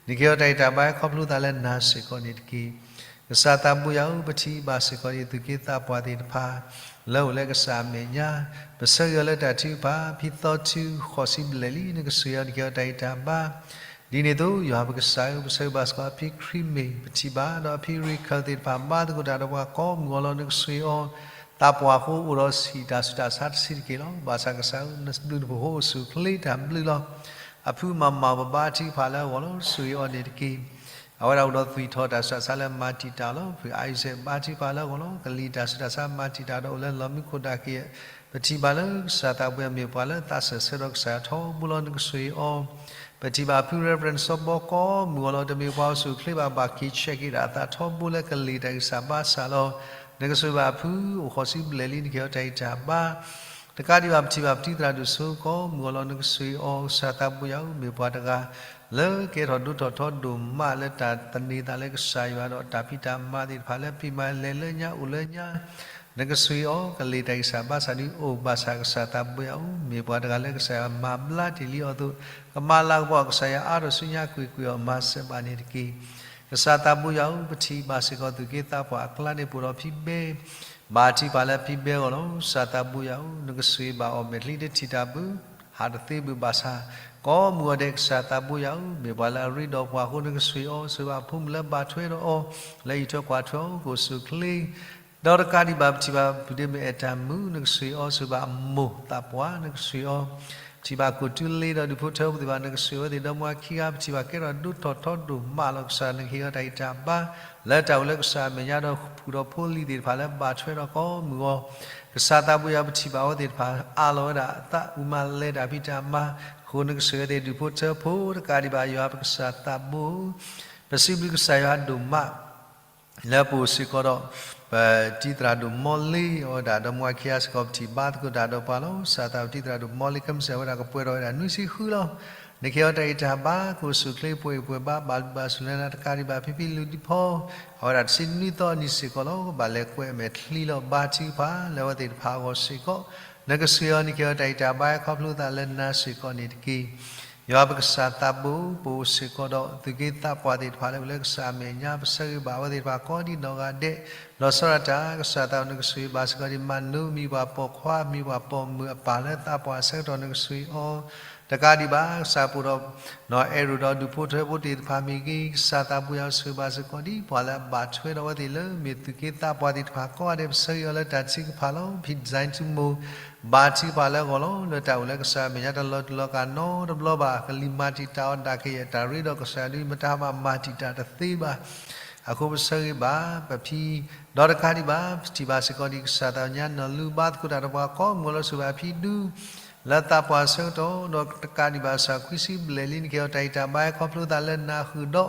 နကဟ့ၣ်အီၤတၢ်ဂံၢ်တၢ်ဘါ ခီဖျိသးလၢနၤစ့ၢ်ကီးန့ၣ်တက့ၢ်. ကစၢ်သးဘိယွၤဧၢ, ပထံၣ်ဘၣ်စ့ၢ်ကီးန့ၣ် သူၣ်က့သးပှၢ်သ့ၣ်တဖၣ် လၢအိၣ်လၢကစၢ်အမဲာ်ညါ, ပဆၢဂ့ၤအီၤလၢတၢ်ထုကဖၣ် ဖံသီထုဃိးဆံဘျဲၣ်လံ. နကဆိၣ်ဂ့ၤအီၤ နကဟ့ၣ်အီၤတၢ်ဂံၢ်တၢ်ဘါ ဒ်န့ၣ်အသိး ယွၤပကစၢ်ဧၢ, ပဆၢဂ့ၤဘၣ်စ့ၢ်ကီးအဖံခရံာ်မ့ၢ် ပထံၣ်ဘၣ်ဒီးအဖံရံခၢၣ်သ့ၣ်တဖၣ် ဘါသကိးတၢ်ဒီးပှၤကိးမုၢ်ဂီၤလီၤ. နကဆိၣ်ဂ့ၤအီၤ, သးပှၢ်ဃိအိၣ်ဒီးဆံးတၢ်ဆူးတၢ်ဆါတဆံးတက့ၢ်လီၤ. ဘၣ်ဆၣ်ကစၢ်ဧၢ, နဘျုးနဖှိၣ်ဃိအိၣ်ဆူၣ်အိၣ်ချ့တၢ်ဘျုးလီၤ. အဖုမၤမၤပဘါထုကဖၣ်လၢအဂီၢ်လီၤ. ဆိၣ်ဂ့ၤအီၤန့ၣ်တက့ၢ်. အဝဲဒၣ်အိၣ်ဒီးသွံၣ်ထီၣ်တၢ်ဆူးတၢ်ဆါလၢမၤတံာ်တာ်လီၤ. ဖုအံစဲးဘါထုကဖၣ်လၢအဂီၢ်လီၤ. ကလံၤတၢ်ဆူးတၢ်ဆါမၤတံာ်တာ်ဒီးအိၣ်လၢလီၢ်မံခိၣ်ဒၣ်ကယဲၢ် ပထံၣ်ဘၣ်လၢကစၢ်သးဘိယွၤမ့ၢ်ပှၤလၢသးစၢၢ်ဆၢဒီးကစၢ်ယွၤထီဘိလီၤ. နကဆိၣ်ဂ့ၤအီၤ, ပထံၣ်ဘၣ်ဖု Reverend စီၤဘီကိးမုၢ်ဂီၤလီၤ. တမ့ၢ်ပှၤအိၣ်ဆူၣ်အိၣ်ချ့ဘၣ် ဘၣ်က့ၤဆဲးက့ၤဒၣ်အသးထီဘိလၢကလံၤတၢ်ဂံၢ်စၢ်ဘါစၢ်လီၤ. နကဆိၣ်ဂ့ၤဘၣ်ဖုအိၣ်ဃိးဆံဘျဲၣ်လံ. နကဟ့ၣ်အီၤတၢ်ဂံၢ်တၢ်ဘါ တကးဒံးဘၣ် ပထံၣ်ဘၣ်ပတံၤသရၣ်ဒိၣ်စိကိးမုၢ်ဂီၤလီၤ. နကဆိၣ်ဂ့ၤအီၤ, ကစၢ်သးဘိယွၤဧၢ, မ့ၢ်ပှၤတဂၤ လၢကဲထီၣ်ဒိၣ်ထီၣ်ထီဒိၣ်မးလၢတၢ်သန့ၤသးလၢကစၢ်ယွၤဒီးတၢ်ဖံးတၢ်မၤသ့ၣ်တဖၣ်လၢ ပံၤမၤလဲၤလၢညါအိၣ်လၢညါ နကဆှ့အီၤ ကလ့ၤတၢ်ဂံၢ်စၢ်ဘါစၢ်ဒုအိၣ်ဘၣ်ဆၣ် ကစၢ်သးဘိယွၤဧၢ, မ့ၢ်ပှၤတဂၤလၢကစၢ်ယွၤမၤဘျါတ့ၢ်လံအီၤအသိး, ကမၤလၤကပီၤ ကစၢ်ယွၤအါထီၣ်ဆူညါ ကွ့ၢ်ကွ့ၢ်အီၤမၤစၢၤဘၣ်န့ၣ်တက့ၢ်. ကစၢ်သးဘိယွၤဧၢ, ပထံၣ်ဘၣ်စ့ၢ်ကီး သူၣ်က့သးပှၢ်အကျါန့ၣ် ပိာ်ဒီးဖံဘဲ, ဘါထုကဖၣ်လၢဖံဘဲအဂီၢ်လီၤ. ကစၢ်သးဘိယွၤဧၢ, နကဆှ့ဘၣ်အီၤမဲာ်ချံ တထံၣ်တၢ်ဘၣ်, ဟးတသ့ဘၣ်ဘၣ်ဆၣ်, ကိးမုၢ်ဂီၤဒဲး ကစၢ်သးဘိယွၤဧၢ, မ့ၢ်ပှၤလၢအရ့ဒီးပှၤအဃိ နကဆှ့အီၤ, ဆှ့ဘၣ်ဖိမုၣ်လၢဘၣ်ထွဲဒီးအီၤ လၢဟံၣ်ထွဲကွၢ်ထွဲအီၤ ကအိၣ်ဆူၣ်အိၣ်ချ့ ဒီးတကးဒံးဘၣ် ပထံၣ်ဘၣ်ပုၢ်ဒ့မုၣ်အဲၣ်တၢ်မုၣ် နကဆှ့အီၤ, ဆှ့ဘၣ်အမိၢ်သးပှၢ် နကဆှ့အီၤ, ပထံၣ်ဘၣ်ကိၣ်တူလ့ဒီးဒူၣ်ဖိထၢဖိသ့ၣ်တဖၣ် နကဆှ့အဝဲသ့ၣ်, ဒီးမိၢ်ခံဂၤ ပထံၣ်ဘၣ်ကဲထီၣ်ဒိၣ်ထီၣ်ထီဒိၣ်မးလီၤ. ကစၢ်နကဟ့ၣ်အီၤတၢ်ဂံၢ်တၢ်ဘါ လၢတၢ်အိၣ်လၢကစၢ်အမဲာ်ညါ ဒီးပုၢ်ဒီးဖိလံၤသ့ၣ်တဖၣ်လၢဘၣ်ထွဲဒီးကိးမုၢ်ဂီၤ, ကစၢ်သးဘိယွၤ ပထံၣ်ဘၣ်အဝဲသ့ၣ်တဖၣ် အၢၣ်လီၤဝဲဒၣ်အသး အုၣ်မၤလဲၤတၢ်ဖံးတၢ်မၤအဃိ နကဆှ့ဝဲသ့ၣ် ဒူၣ်ဖိထၢဖိ တကးဒံးဘၣ် ယွၤပကစၢ်သးဘိဧၢ, ပစံးဘျုးကစၢ်ယွၤဒိၣ်မး လၢပအိၣ်စ့ၢ်ကီးဒီး ပတံၤသရၣ်ဒိၣ်မီလ့ အဝဲဒၣ်ဒီးမိၢ်ခံဂၤစ့ၢ်ကီး ပထံၣ်ဘါသကိးတၢ်ဒီးပှၤလီၤ. ကစၢ်သးဘိ ပတံၤသရၣ်ဒိၣ်မီလ့ ခဲမုၢ်ဆ့ၣ် အဝဲဒၣ်ကပှဲၤထီၣ်ဝဲဒၣ်နွံဆံဃုလီၤ. နကဟ့ၣ်အီၤတၢ်ဂံၢ်တၢ်ဘါ ကအိၣ်ဆူၣ်အိၣ်ချ့ ပှဲၤအံၤပှဲၤဘါ ဘၣ်လုၢ်ဘၣ်စူၣ်လၢနၤ တကးဒံးဘၣ် ဖံဖံလူၤဒံဖီ အဝဲဒၣ်တဆံနွံသီအနံၣ်စ့ၢ်ကီးလီၤ. ကဘၣ်လဲၤကွဲးအမဲာ်ချံလီၤ. ဘါထုကဖၣ်လၢအဝဲသ့ၣ်တဖၣ်အဂီၢ်စ့ၢ်ကီး နကဆှ့အီၤ, နကဟ့ၣ်အီၤတၢ်ဂံၢ်တၢ်ဘါ ခီဖျိသးလၢနၤစ့ၢ်ကီးန့ၣ်တက့ၢ်. ယွၤပကစၢ်သးဘိ, ပအိၣ်စ့ၢ်ကီးဒီး သူၣ်က့သးပှၢ်သ့ၣ်တဖၣ်လၢအိၣ်လၢကစၢ်အမဲာ်ညါ ပဆၢဂ့ၤဘၣ်အဝဲသ့ၣ်တဖၣ်ကိးဒ်နီၢ်ဂၤဒဲး, လီၤဆီဒၣ်တၢ် ကစၢ်သးဘိ နကဆှ့ဘၣ်စ့ၢ်ကီး ဒ်မၤနိ မံၤပှၢ်ပိာ်ခွါ မံၤပှၢ်ပိာ်မုၣ်အပၢ်လၢသးပှၢ်အဆၢကတီၢ် နကဆှ့အီၤ, တကးဒံးဘၣ် ကစၢ်ပိာ်ဒီး နီၢ်အဲၣ်ရိၣ်ဒီးဒူၣ်ဖိထၢဖိသ့ၣ်တဖၣ်မ့ၢ်ဂ့ၤ, ကစၢ်သးဘိယွၤ ဆှ့ဘၣ်စ့ၢ်ကီး ဒ်ပှၤလၢအဘၣ်ထွဲဒီးအဝဲသ့ၣ်လၢ မ့ၢ်သူၣ်က့သးပှၢ်သ့ၣ်တဖၣ်ကိးဂၤဒဲး ပဆၢဂ့ၤအီၤလၢတၢ်ထုကဖၣ်လီၤ. ဖံဒံၣ်စၢၣ်ထူမိၢ် ဘါထုကဖၣ်လၢအဂီၢ်လီၤ. လၢတၢ်အိၣ်လၢကစၢ်အမဲာ်ညါ တလီၤတူာ်လီၤကာ်နီတဘျီဘၣ်, ကလံၤမၤတံာ်တာ်အီၤဒၣ်ကယဲၢ် တၢ်ရ့ဒီးကစၢ်ဒုး မတၤမၤမၤတံာ်တာ်တသ့ဘၣ် အဃိပဆၢဂ့ၤဘၣ်ပဖံ, ဒီးတကးဒံးဘၣ် ပထံၣ်ဘၣ်စ့ၢ်ကီး ဒ်ကစၢ်သးဘိညါနီၢ်လူ ဘါသကိးတၢ်ဒီးပှၤကိးမုၢ်ဂီၤလၢ ဆှ့ဘၣ်ဖံဒု လၢသးပှၢ်အဆၢကတီၢ်, ဒီးတကးဒံးဘၣ် ကစၢ်ခွံဆံဘျဲၣ်လံ နကဟ့ၣ်အီၤတၢ်ဂံၢ်တၢ်ဘါ ခီဖျိသးလၢနၤဃုာ်ဒီး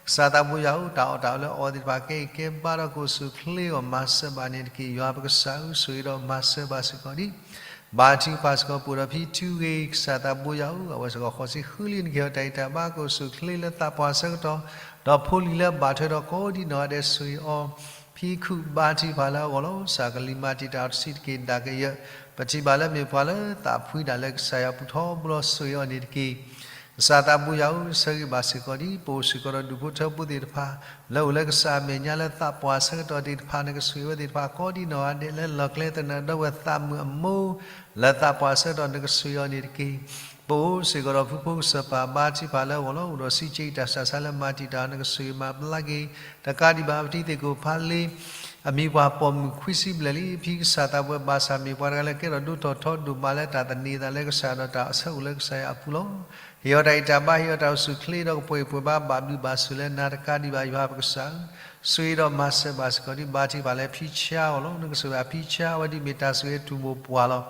ကစၢ်သးဘိယွၤဧၢ, တၢ်အီၣ်တၢ်အီလၢအီၤသ့ၣ်တဖၣ် ကဲအံၤကဲဘါဒီး ကအိၣ်ဆူၣ်အိၣ်ချ့အဂီၢ် မၤစၢၤဘၣ်န့ၣ်တက့ၢ်. ယွၤပကစၢ်ဧၢ, ဆှ့ဒီးမၤစၢၤဘၣ်စ့ၢ်ကီးဒံး ဘါထုကဖၣ်စ့ၢ်ကီး ပိာ်ဒီးဖံထူဂ့ၤ, ကစၢ်သးဘိယွၤဧၢ, အဝဲစ့ၢ်ကီးဃိးဆံဃုလံ နကဟ့ၣ်အီၤတၢ်ဂံၢ်တၢ်ဘါ ကအိၣ်ဆူၣ်အိၣ်ချ့လၢသးပှၢ်အဆၢကတီၢ်, ဒီးဖိလံၤလၢဘၣ်ထွဲဒီးကိးဒ်နီၢ်ဂၤဒဲး ဆှ့အီၤ, ဖံခူၣ် ဘါထုကဖၣ်လၢအဂီၢ်လီၤ. ကစၢ်ကလံၤမၤတံာ်တာ်အီၤတဆံးတက့ၢ် ဒၣ်ကယဲၢ်, ပထံၣ်ဘၣ်လၢမ့ၢ်ပှၤလၢသးဖှံဒၣ်လၢကစၢ်ယွၤပူၤထီဘိလီၤ ဆှ့အီၤန့ၣ်တက့ၢ်. ကစၢ်သးဘိယွၤဧၢ, ဆၢဂ့ၤဘၣ်စ့ၢ်ကီးဒံး ပအိၣ်စ့ၢ်ကီးဒီးဒူၣ်ဖိထၢဖိသ့ၣ်တဖၣ် လၢအိၣ်လၢကစၢ်အမဲာ်ညါလၢသးပှၢ်အဆၢကတီၢ်သ့ၣ်တဖၣ် နကဆှ့ဝဲသ့ၣ်တဖၣ်ကိးဒ်နီၢ်ဂၤဒဲး လၢလီၢ်ကျဲသနၢၣ်ဒီဝဲၢ်သးမုၢ်အမိၢ် လၢသးပှၢ်အဆၢကတီၢ် နကဆှ့အီၤန့ၣ်တက့ၢ်. ပအိၣ်စ့ၢ်ကီးဒီးဖုဖိကစၢ်ပၢ် ဘါထုကဖၣ်လၢအဂီၢ်လီၤ. အိၣ်ဒီးစံးက့ၤတၢ်ဆးဆါလၢမၤတံာ်တာ် နကဆှ့မၤဘျါက့ၤ, တကးဒံးဘၣ် ပတံၤသကိးဖါလ့ အမံၤပှၢ်ပိာ်မုၣ်ခွံဆံဘျဲၣ်လံ. ဖံကစၢ်သးဘိယွၤ ဘၣ်ဆၣ်မ့ၢ်ပှၤတဂၤလၢကဲထီၣ်ဒိၣ်ထီၣ်ထီဒိၣ်မးလၢတၢ်သန့ၤအသးလၢကစၢ်ဒီးတၢ်အဆၢအိၣ်လၢကစၢ်ယွၤအပူၤလီၤ. ဟ့ၣ်အီၤတၢ်ဂံၢ်တၢ်ဘါ ဟ့ၣ်အီၤတၢ်အိၣ်ဆူၣ်အိၣ်ချ့ဒီးကပှဲၤအံၤပှဲၤဘါ ဘၣ်ဘျုးဘၣ်ဆိၣ်လၢနၤ တကးဒံးဘၣ် ယွၤပကစၢ်ဧၢ, ဆှ့ဒီးမၤစၢၤဘၣ်စ့ၢ်ကီးဒံး ဘါထုကဖၣ်လၢဖံဆါအဂီၢ်လီၤ. နကဆှ့ဘၣ်ဖံဆါ အဝဲဒၣ်မ့ၢ်တၢ်ဆိၣ်ဂ့ၤအထူၣ်မိၢ်ပှၢ်လီၤ.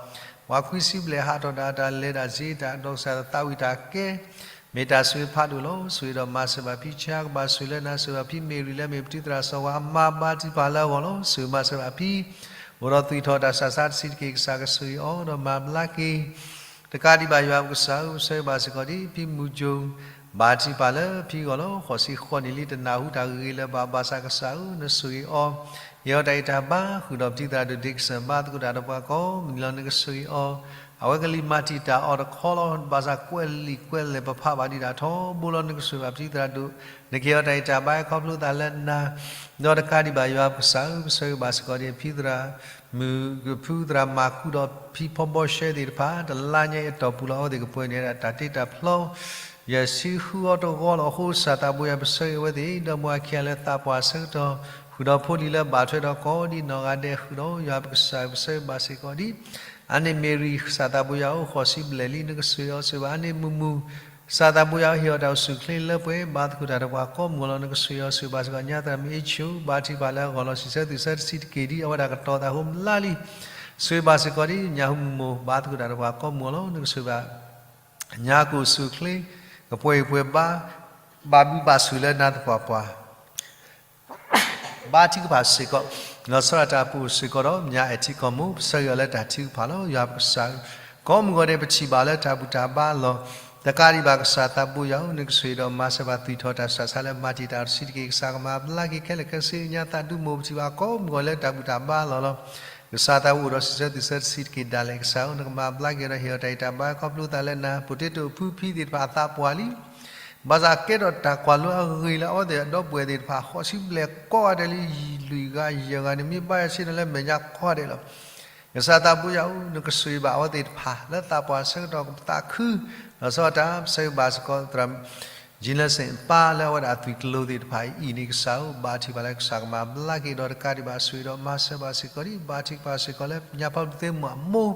ပှၤခွံဆံဘျဲၣ် ဟးထီၣ်ဒၣ်တၢ်လဲၤဒၣ်စ့တၢ် ဒီးကစၢ်သးဝံၣ်တၢ်ကဲ မ့ၢ်တၢ်ဆိၣ်ဂ့ၤဖးဒိၣ်လီၤ. ဆှ့ဒီးမၤစၢၤဘၣ်ဖံဆါ ကဘၣ်ဆိၣ်လၢနၤ ဆိၣ်ဘၣ်ဖံမ့ၢ်ရံၤလၢမ့ၢ်ပတံၤသရၣ်စီၤဝါအမါ ဘါထုကဖၣ်လၢအဂီၢ်လီၤ. ဆိၣ်မၤစၢၤဘၣ်ဖံ အိၣ်ဒီးသွံၣ်ထီၣ်တၢ်ဆးဆါတဆံးတက့ၢ် ကစၢ်ကဆိၣ်ဂ့ၤအီၤဒီးမၤဘျါက့ၤ တကးဒံးဘၣ် ယွၤပကစၢ်ဧၢ, ပဆၢဂ့ၤဘၣ်စ့ၢ်ကီးဒံး ဖံမူကၠိ ဘါထုကဖၣ်လၢဖံအဂီၢ်လီၤ. ဃိးဆံဃိးနံၣ်လံ တနၢ်ဟူတၢ်ဂ့ၤလၢၤဘၣ် ဘၣ်ဆၣ်ကစၢ်ဧၢ နဆိၣ်ဂ့ၤအီၤ, ဟ့ၣ်အီၤတၢ်ဂံၢ်တၢ်ဘါ ဃုာ်ဒီးပတံၤသရၣ်ဒိၣ် Dickson ဘါသကိးတၢ်ဒီးပှၤကိးမုၢ်နံၤလီၤ. နကဆိၣ်ဂ့ၤအီၤ, အဝဲကလံၤမၤတံာ်တာ်အီၤတခီလီၤ. ဘၣ်ဆၣ်ကွဲးလံာ်ကွဲးလဲၢ်ပဖးဘၣ်ဒံးတၢ်ထီဘိလီၤ. နကဆိၣ်ဂ့ၤဘၣ်ပတံၤသရၣ်ဒိၣ်, နကဟ့ၣ်အီၤတၢ်ဂံၢ်တၢ်ဘါ ခီဖျိသးလၢနၤ ဒီးတကးဒံးဘၣ် ယွၤပကစၢ်ဧၢ, ပဆၢဂ့ၤဘၣ်စ့ၢ်ကီးဒံး ဖံသရၣ်မုၣ် ဖုသရၣ်မၤကူဒီးဖံဖီဘီရှဲသ့ၣ်တဖၣ် တလါညါအံၤအတီၢ်ပူၤလီၤ. အဝဲသ့ၣ်ကပှဲၤန့ၢ်ဒၣ်တၢ်တ့တၢ်ဖျီ ယဲၢ်ဆံဃုအီၤတဂီၤလီၤ. အဃိကစၢ်သးဘိယွၤ ပဆၢဂ့ၤအဝဲသ့ၣ် ဒီးမိၢ်အခံဂၤလၢသးပှၢ်အဆၢကတီၢ် ဃုာ်ဒီးဖိလံၤလၢဘၣ်ထွဲဒီးကိးဒံးနီၢ်ဂၤဒဲးဃုာ်ဒီး ယွၤပကစၢ်ဧၢ ပဆၢဂ့ၤဘၣ်စ့ၢ်ကီးဒံး အန့ၣ်မ့ၢ်ရံၤ ကစၢ်သးဘိယွၤဧၢ, ဃိးဆံဘျဲၣ်လံ နကဆိၣ်ဂ့ၤအီၤဆိၣ်ဂ့ၤဘၣ် အန့ၣ်မုၢ်မုၢ် ကစၢ်သးဘိယွၤဧၢ, ဟ့ၣ်အီၤတၢ်အိၣ်ဆူၣ်အိၣ်ချ့လၢပှဲၤ ဘါသကိးတၢ်ဒီးပှၤကိးမုၢ်အဂီၢ်လီၤ. နကဆိၣ်ဂ့ၤအီၤဆိၣ်ဂ့ၤဘၣ်စ့ၢ်ကီး ညါသရၣ်မုၣ်အ့ၣ်ဆိၣ် ဘါထုကဖၣ်လၢအဂီၢ်လီၤ. စံးဆၢသူၣ်ဆၢတဆံးတက့ၢ်ဒံး အဝဲဒၣ်ကတီၤသးဟိမလါလံ. ဆိၣ်ဂ့ၤဘၣ်စ့ၢ်ကီးဒံး ညၣ်ဟူမုၢ်မိၢ် ဘါသကိးတၢ်ဒီးပှၤကိးမုၢ်အဂီၢ်လီၤ. နကဆိၣ်ဂ့ၤဘၣ် ညါကအိၣ်ဆူၣ်အိၣ်ချ့ ကပှဲၤအံၤပှဲၤဘါ ဘၣ်ဘျုးဘၣ်ဆိၣ်လၢနၤသပှၢ်ပှၢ် ဘါထုကဖၣ်စ့ၢ်ကီး, လီၤဆီဒၣ်တၢ်ပူၤစ့ၢ်ကီးဒီး မၠါအဲၣ်ထံကီၢ်မိၢ် ပဆၢဂ့ၤအီၤလၢတၢ်ထုကဖၣ်လီၤ. ယွၤပကစၢ်ဧၢ, ကိးမုၢ်ဂီၤဒဲးပထံၣ်ဘၣ်လၢတၢ်ဘူၣ်တၢ်ဘါလီၤ. တကးဒံးဘၣ် ကစၢ်သးဘိယွၤဧၢ, နကဆိၣ်ဂ့ၤဒီးမၤစၢၤဘၣ် သွံၣ်ထီၣ်တၢ်ဆးဆါလၢမၤတံာ်တာ်အီၤတဆံးတက့ၢ်. ကစၢ်ကမၤဘျါက့ၤခဲလၢာ်ခဲဆ့ ညါသးဒူမိၢ် ပထံၣ်ဘၣ်ကိးမုၢ်ဂီၤလၢတၢ်ဘူၣ်တၢ်ဘါလီၤလီၤ. ကစၢ်သးဝံၣ်အိၣ်ဒီးစံးဆၢသုဆၢတဆံးတက့ၢ်ဒၣ်လဲာ် ကစၢ်ဧၢ နကမၤဘျါက့ၤဒီးဟ့ၣ်အီၤတၢ်အံၣ်တၢ်ဘါခီဖျိသးလၢနၤ ပိၤတ့တိာ်အဖုဖံသ့ၣ်တဖၣ်အသးပှၢ်လံ ဘၣ်ဆၣ်ကဲထီၣ်တၢ်ကွၢ်လိအဂ့ၢ်လၢအဝဲသ့ၣ်အဒီပုၢ်ဝဲၢ်သ့ၣ်တဖၣ် ဃိးဆံဘျဲၣ်ကိးဂၤဒဲးလံ လွံၢ်ဂၤယဲၢ်ဂၤန့ၣ် မ့ၢ်ဘါယွၤဆ့ၣ်နီၤလၢမဲာ်ညါကိးဂၤဒဲးလီၤ. ကစၢ်သးဘိယွၤဧၢ နကဆိၣ်ဂ့ၤဘၣ်အဝဲသ့ၣ်တဖၣ် လၢသးပှၢ်ဆၢကတီၢ်ပသးခု လီၤဆီဒၣ်တၢ် ပဆၢဂ့ၤဘၣ်စ့ၢ်ကီးသရၣ် Gene Larson အပၢ်လၢအဝဲဒၣ်အသွံၣ်ကျိၤသ့ၣ်တဖၣ်အံၤန့ၣ် ကစၢ်ဧၢ ဘါထုကဖၣ်လၢကစၢ်ကမၤဘျါက့ၤဒီးတကးဒံးဘၣ် ဆိၣ်ဂ့ၤဒီးမၤစၢၤဘၣ်စ့ၢ်ကီးဒံး ဘါထုကဖၣ်စ့ၢ်ကီးလၢညါဖးဒိၣ်သ့ၣ်မုၣ်အမိၢ်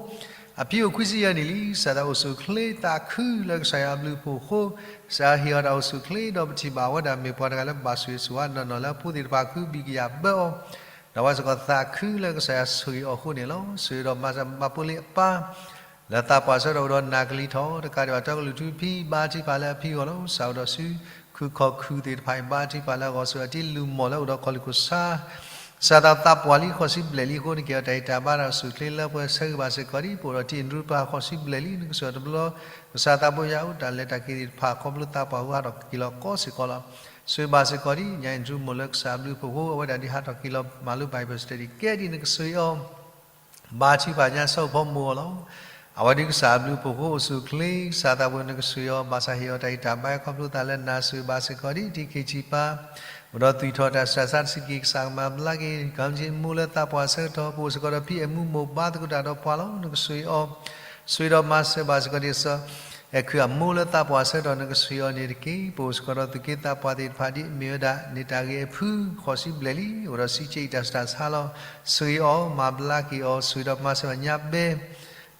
အဖံအိၣ်ခွံဆံယဲၢ်နံၣ်လံ ကစၢ်သးအိၣ်ဆူၣ်ချ့သးခုလၢကစၢ်ယွၤအဘျုးအဖှိၣ်အဃိ ကစၢ်ယွၤဟ့ၣ်အီၤတၢ်အိၣ်ဆူၣ်ချ့ဒီးပထံၣ်ဘၣ်အဝဲဒၣ်မ့ၢ်ပှၤတဂၤလၢဘၣ်ဆိၣ်ဂ့ၤဆိၣ်ဝါနီၢ်နီၢ်လၢအဖိသ့ၣ်တဖၣ်ခုဘံၣ်ကယာ်ဘၢအီၤ ဒီးအဝဲစ့ၢ်ကီးသးခုလၢကစၢ်ယွၤဆိၣ်ဂ့ၤအီၤအဃိန့ၣ်လီၤ. ဆိၣ်ဂ့ၤဒီးမၤစၢၤဘၣ်ဖိလံၤအပၢ် လၢသးပှၢ်ဆၢကတီၢ်အိၣ်ဒီးနၤကလံၤထီၣ် တကးဒံးဘၣ်တၢ်ကလုၢ်ထူဖံ ဘါထုကဖၣ်လၢအဖံအဂီၢ်လီၤ. ကစၢ်အိၣ်ဒီးဆူ ခုၣ်ခီၣ်ခုၣ်သ့ၣ်တဖၣ်အံၤ ဘါထုကဖၣ်လၢအဂီၢ် ဆိၣ်ဂ့ၤအီၤတ့လူၤမိၢ်လၢအိၣ်ဒီးခီၣ်လံၢ်ခိၣ်ဆါ ကစၢ်သးသးပှၢ်လံ ဃိးဆံဘျဲၣ်လံအဃိ နကဟ့ၣ်အီၤတၢ်အံၣ်တၢ်ဘါဒီးဆိၣ်ချ့လၢပှဲၤ ဆၢဂ့ၤဘၣ်စ့ၢ်ကီးဒံး ပအိၣ်ဒီးတံၢ်အဒြူပၤ ဃိးဆံဘျဲၣ်လံ နကဆိၣ်ဂ့ၤအီၤတဘျီ ကစၢ်သးဘိယွၤဧၢ တၢ်လဲၤတၢ်က့ၤသ့ၣ်တဖၣ် ခီဖျိသးပှၢ်အဃိ ဟးထီၣ်က့ၤလီၤကီစ့ၢ်ကီးလီၤ. ဆိၣ်ဂ့ၤဘၣ်စ့ၢ်ကီးဒံး ညါအံၤဒြူမိၢ်လၢကစၢ်အဘျုးအဖှိၣ်အဃိ အဝဲဒၣ်ဒ်ဟးထီၣ်က့ၤလီၤမၤလိ Bible study ကဲဒ်နကဆိၣ်ဂ့ၤအီၤ ဘါထုကဖၣ်ညါဆၢဖီမိၢ်အီၤလီၤ. အဝဲဒ်ကစၢ်အဘျုးအဖှိၣ်အဃိ အိၣ်ဆူၣ်ချ့ ကစၢ်သးဘိယွၤနကဆိၣ်ဂ့ၤအီၤ ဘၣ်ဆၣ်ဟ့ၣ်အီၤတၢ်အံၣ်တၢ်ဘါခီဖျိသးလၢနၤ ဆိၣ်ဂ့ၤဘၣ်စ့ၢ်ကီးဒံး ထံခံဆံပၢ အိၣ်ဒီးသွံၣ်ထီၣ်တၢ်ဆူးတၢ်ဆါတဆံးတက့ၢ် ကစၢ်ကမၤဘျါက့ၤ ကီမက့ၤမိၢ်လၢသးပှၢ်ဆၢကတီၢ် ပအိၣ်စ့ၢ်ကီးဒီးဖံအဲၣ်မူမိၢ်ဘါသကိးတၢ်ဒီးပှၤလီၤ နကဆိၣ်ဂ့ၤအီၤ ဆိၣ်ဂ့ၤဒီးမၤစၢၤဘၣ်စ့ၢ်ကီးဒံး စီၤအဲၣ်ခုၣ်အမိၢ်လၢသးပှၢ်ဆၢကတီၢ် နကဆိၣ်ဂ့ၤအီၤန့ၣ်တက့ၢ်. ပအိၣ်စ့ၢ်ကီးဒီးသုးက့သးပှၢ်သ့ၣ်တဖၣ်ဒ်အမ့ၢ်ဝဲဒၣ် န့ၢ်တၢ်ဂ့ၤအဖု ဃိးဆံဘျဲၣ်လံ အိၣ်ဒီးဆံးက့အံၤတၢ်ဆူးတၢ်ဆါလီၤ. ဆိၣ်ဂ့ၤအီၤ မၤဘျါက့ၤအီၤ ဆိၣ်ဂ့ၤဒီးမၤစၢၤဘၣ်ညါဘဲ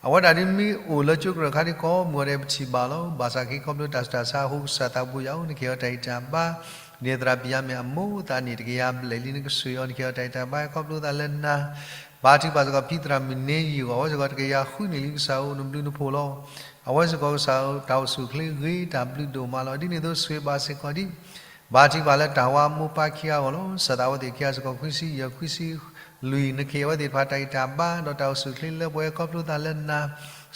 အဝဲဒၣ်ဒ်မ့ၢ်အိၣ်လၢကၠိကရၢၢ်ခါဒ်ကိးမုၢ်ဂီၤ ပထံၣ်ဘၣ်လီၤ. ဘၣ်ဆၣ်က့ၤခီဖျိတၢ်ဆူးတၢ်ဆါအဃိ ကစၢ်သးဘိယွၤဧၢ နကဟ့ၣ်အီၤတၢ်အံၣ်တၢ်ဘါ ဒ်န့ၣ်သရၣ်ဘံၣ်ယါမ့ၢ်အမိၢ်သးန့ၢ်တကယၤဘျဲၣ်လံ နကဆိၣ်ဂ့ၤအီၤ နကဟ့ၣ်အီၤတၢ်အံၣ်တၢ်ဘါခီဖျိသးလၢနၤ ဘါထုကဖၣ်စ့ၢ်ကီးဖံသရၣ်မုၢ်န့ယိၤ အဝဲစ့ၢ်ကီးတကယၤဃုနံၣ်လံ ကစၢ်ဧၢ နဘျုးနဖှိၣ်လီၤ. အဝဲစ့ၢ်ကီးကစၢ်ဧၢ တၢ်အိၣ်ဆူၣ်ချ့ဂ့ၤ တၢ်ဘျုးဒိၣ်မးလီၤ. ဒ်န့ၣ်အသိးဆိၣ်ဂ့ၤဘၣ်စ့ၢ်ကီးဒံး ဘါထုကဖၣ်လၢတၢ်ဝါအမိၢ်ပၢ်ခံဂၤအဂီၢ်လီၤ. ကစၢ်သးဝဲသ့ၣ်ခံဂၤစ့ၢ်ကီး ခွံဆံယဲၢ် ခွံဆံလွံၢ် နကဟ့ၣ်အဝဲသ့ၣ်တဖၣ်တၢ်အံၣ်တၢ်ဘါ ဒီးတၢ်အိၣ်ဆူၣ်ချ့လၢပှဲၤခီဖျိသးလၢနၤ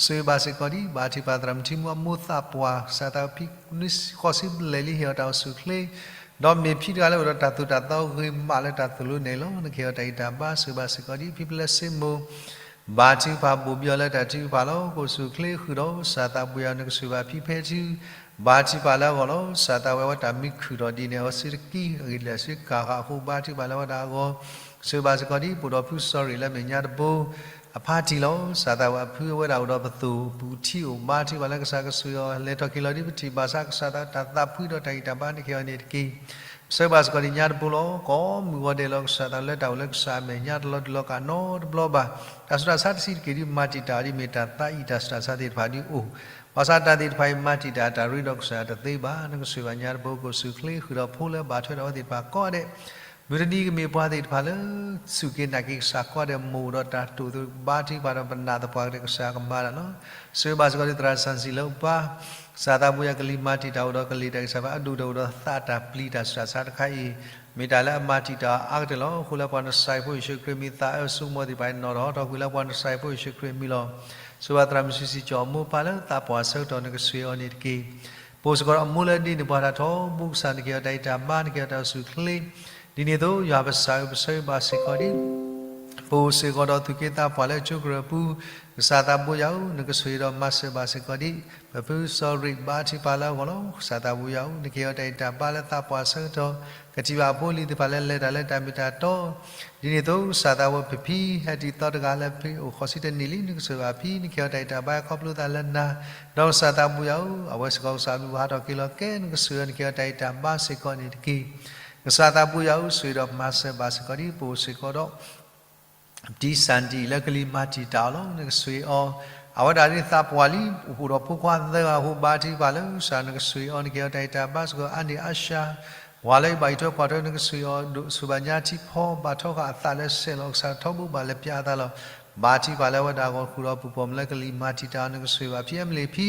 ဆိၣ်ဂ့ၤဘၣ်စ့ၢ်ကီးဒံး ဘါထုကဖၣ်သရၣ်မုၢ်ထံမူအမိၢ်သးပှၢ် ကစၢ်သးဖံ ဃိးဆံဘျဲၣ်လံ ဟ့ၣ်အီၤတၢ်အိၣ်ဆူၣ်ချ့ ဒီးမ့ၢ်ဖံတဂၤလၢအိၣ်ဒီးတၢ်သိၣ်တၢ်သီဂ့ၤမးလၢတၢ်သိၣ်လိနဲၣ်လီၤ. နကဟ့ၣ်အီၤတၢ်အံၣ်တၢ်ဘါ ဆိၣ်ဂ့ၤဘၣ်စ့ၢ်ကီးဒံး ဖံဖျဲၣ်စ့မိၢ် ဘါထုကဖၣ်ဘိၣ်ဘံအီၤလၢတၢ်ထုကဖၣ်လီၤ. ကအိၣ်ဆူၣ်ချ့ဃုာ်ဒီး ကစၢ်သးဘိယွၤ နကဆိၣ်ဂ့ၤဘၣ်ဖံဖဲထု ဘါထုကဖၣ်လၢအဂီၢ်လီၤ. ကစၢ်သးဝဲအဝဲတၢ်မံခုၣ်ထီၣ်ဒ်န့ၣ် အဝဲစုတကံ အဂ့ၢ်ဒ်လဲၣ်စုကၤဃာ်အဃိ ဘါထုကဖၣ်လၢအဝဲဒၣ်အဂီၢ် ဆိၣ်ဂ့ၤဘၣ်စ့ၢ်ကီးဒံး ပအိၣ်ဒီးဖုစီၤရ့ၣ်လၢမဲာ်ညါတဘိ အဖါတံၢ်လီၤ. ကစၢ်သးဝဲအဖုအဝဲဒၣ်အိၣ်ဒီးပသိၣ်ပူၤထံအိၣ် ဘါထုကဖၣ်လၢကစၢ်ကဆိၣ်ဂ့ၤအီၤ လဲၤထီၣ်က့ၤလီၤဒ်ပထံၣ်ဘၣ်ဆၣ် ကစၢ်သးတၢ်သးဖှံဒီးတၢ်ဂံၢ်တၢ်ဘါ နကဟ့ၣ်အီၤန့ၣ်တက့ၢ်. ပဆၢဂ့ၤဘၣ်စ့ၢ်ကီးဒံးညါတဘိလီၤ. ကိးမုၢ်ဂီၤဒဲးလီၤ ကစၢ်သးလၢတၢ်အိၣ်လၢကစၢ်အမဲာ်ညါတလီၤတလီၤကးနီတဘျီဘၣ်. တၢ်ဆူးတၢ်ဆါတဆံးတက့ၢ်ဒ်မၤတံာ်တာ်အီၤဒ်မ့ၢ်တၢ်သးအံၣ်တၢ်ဆူးတၢ်ဆါသ့ၣ်တဖၣ်ဒ်အိၣ် ဘၣ်ဆၣ်တၢ်သ့ၣ်တဖၣ်အံၤမၤတံာ်တာ်အတၢ်ရ့ဒီးကစၢ်ယွၤတသ့ဘၣ်. နကဆိၣ်ဂ့ၤဘၣ်ညါတဘိ ကအိၣ်ဆူၣ်ချ့ဃုာ်ဒီးဖိလၢဘၣ်ထွဲဒီးအဝဲသ့ၣ်တဖၣ်ကိးဂၤဒဲး မုၢ်တနံၤကမ့ၢ်ပှၤသ့ၣ်တဖၣ်လၢ စူၢ်က့ၤနာ်က့ၤကစၢ်ကိးဂၤဒဲး မိၢ်ဒီးတၢ်တိာ်သဘါထုကဖၣ်ဒီးပနာ်သပှၢ်ကတၢၢ် ကစၢ်ကမၤတၢ်လီၤ. ဆိၣ်ဂ့ၤဘၣ်စ့ၢ်ကီးဒ်သရၣ်စၣ်စံၣ်လၢအပၢ် ကစၢ်သးဘိယွၤကလံၤမၤတံာ်တာ်အိၣ်ဒီးကလံၤတၢ်ဂံၢ်စၢ်ဘါ အဒိၣ်ဒီးအိၣ်ဒီးသးတၢ်ပျံၤတၢ်ဆူးတၢ်ဆါတခါအံၤ မ့ၢ်တၢ်လၢအမၤတံာ်တာ်အီၤအါကတၢၢ်လီၤ. အဃိလၢပှၤနစဲးဖိယ့ၣ်ၡူးခရံာ်မံၤ သးအၢဆိကမိၣ်သ့ၣ်တဖၣ်အံၤ နီၢ်ထီၣ်ဟီၣ်ထီၣ်ကွံာ်လၢပှၤနစဲးဖိယ့ၣ်ၡူးခရံာ်မံၤလီၤ. ဆိၣ်ဂ့ၤဘၣ်သရၣ်မုၣ်စုစံၣ်ကၠီၣ်အမိၢ်ပၢ်လၢသးပှၢ်ဆၢကတီၢ် နကဆိၣ်ဂ့ၤအီၤန့ၣ်တက့ၢ်. ပအိၣ်စ့ၢ်ကီးဒီးအမိၢ်လၢအဒ့န့ၢ်ပှၤတၢ်ထီဘိ ကစၢ်နကဟ့ၣ်အီၤတၢ်အံၣ်တၢ်ဘါ နကဟ့ၣ်အီၤတၢ်အိၣ်ဆူၣ်ချ့ ဒ်န့ၣ်အသိး ယွၤပစၢ်ဧၢ ပဆၢဂ့ၤဘၣ်စ့ၢ်ကီးဒံး ပအိၣ်စ့ၢ်ကီးဒီးသူၣ်က့သးပှၢ်လၢကၠိကရၢၢ်ပူၤ ကစၢ်သးဘိယွၤဧၢ နကဆိၣ်ဂ့ၤဒီးမၤစၢၤဘၣ်စ့ၢ်ကီးဒံး ပဖုစီၤရ့ၣ်ဘါထုကဖၣ်လၢအဂီၢ်လီၤ. ကစၢ်သးဘိယွၤဧၢ နကဟ့ၣ်အီၤတၢ်အံၣ်တၢ်ဘါလၢသးပှၢ်ဆၢကတီၢ် ကထံၣ်ဘၣ်အဖိအလံၤသ့ၣ်တဖၣ်လၢလဲၤတၢ်လၢတၢ်မ့ၢ်တၢ်တီ ဒ်န့ၣ်အသိး ကစၢ်သးဝဲပဖံ ဟဲတုၤသီတဂၤလၢဖံအိၣ်ဃိးဆံတနံၣ်လံ နကဆိၣ်ဂ့ၤဘၣ်ဖံ နကဟ့ၣ်အီၤတၢ်အံၣ်တၢ်ဘါခီဖျိသးလၢနၤ ဒီးကစၢ်သးဘိယွၤဧၢ အဝဲစ့ၢ်ကီးကစၢ်အဘျုးဟးထီၣ်က့ၤလီၤကဲ နကဆိၣ်ဂ့ၤအီၤ နကဟ့ၣ်အီၤတၢ်အံၣ်တၢ်ဘါစ့ၢ်ကီးန့ၣ်တက့ၢ်. ကစၢ်သးဘိယွၤဧၢ ဆိၣ်ဂ့ၤဒီးမၤစၢၤဘၣ်စ့ၢ်ကီးဒံး ပအိၣ်စ့ၢ်ကီးဒီး ပတံၢ်စၣ်တံၢ်လၢကလံၤမၤတံာ်တာ်အီၤလီၤ နကဆိၣ်ဂ့ၤအီၤ အဝဲဒၣ်ဒ်သးပှၢ်လံ အိၣ်ဒီးဖိခွါသၢဂၤအဃိ ဘါထုကဖၣ်လၢကစၢ် နကဆိၣ်ဂ့ၤအီၤ နကဟ့ၣ်အီၤတၢ်အံၣ်တၢ်ဘါစ့ၢ်ကီး အါန့ၢ်အါစှၤ ဝၤလၢအဘၣ်အံးထွဲကွၢ်ထွဲ နကဆိၣ်ဂ့ၤအီၤ ဒိးဆိၣ်ဘၣ်ညါထံဖီ ဘၣ်ထီဃာ်အသးလၢစဲးလီၤ ကစၢ်ထီဘိဘၣ်လဲၤပၠးအသးလီၤ. ဘါထုကဖၣ်လၢအဝဲဒၣ်အဂီၢ်ဃုာ်ဒီးပူၤပိာ်မုၣ်လၢကလံၤမၤတံာ်တာ်အီၤ နကဆိၣ်ဂ့ၤဘၣ်ဖံ အမလ့ၣ်ဖံ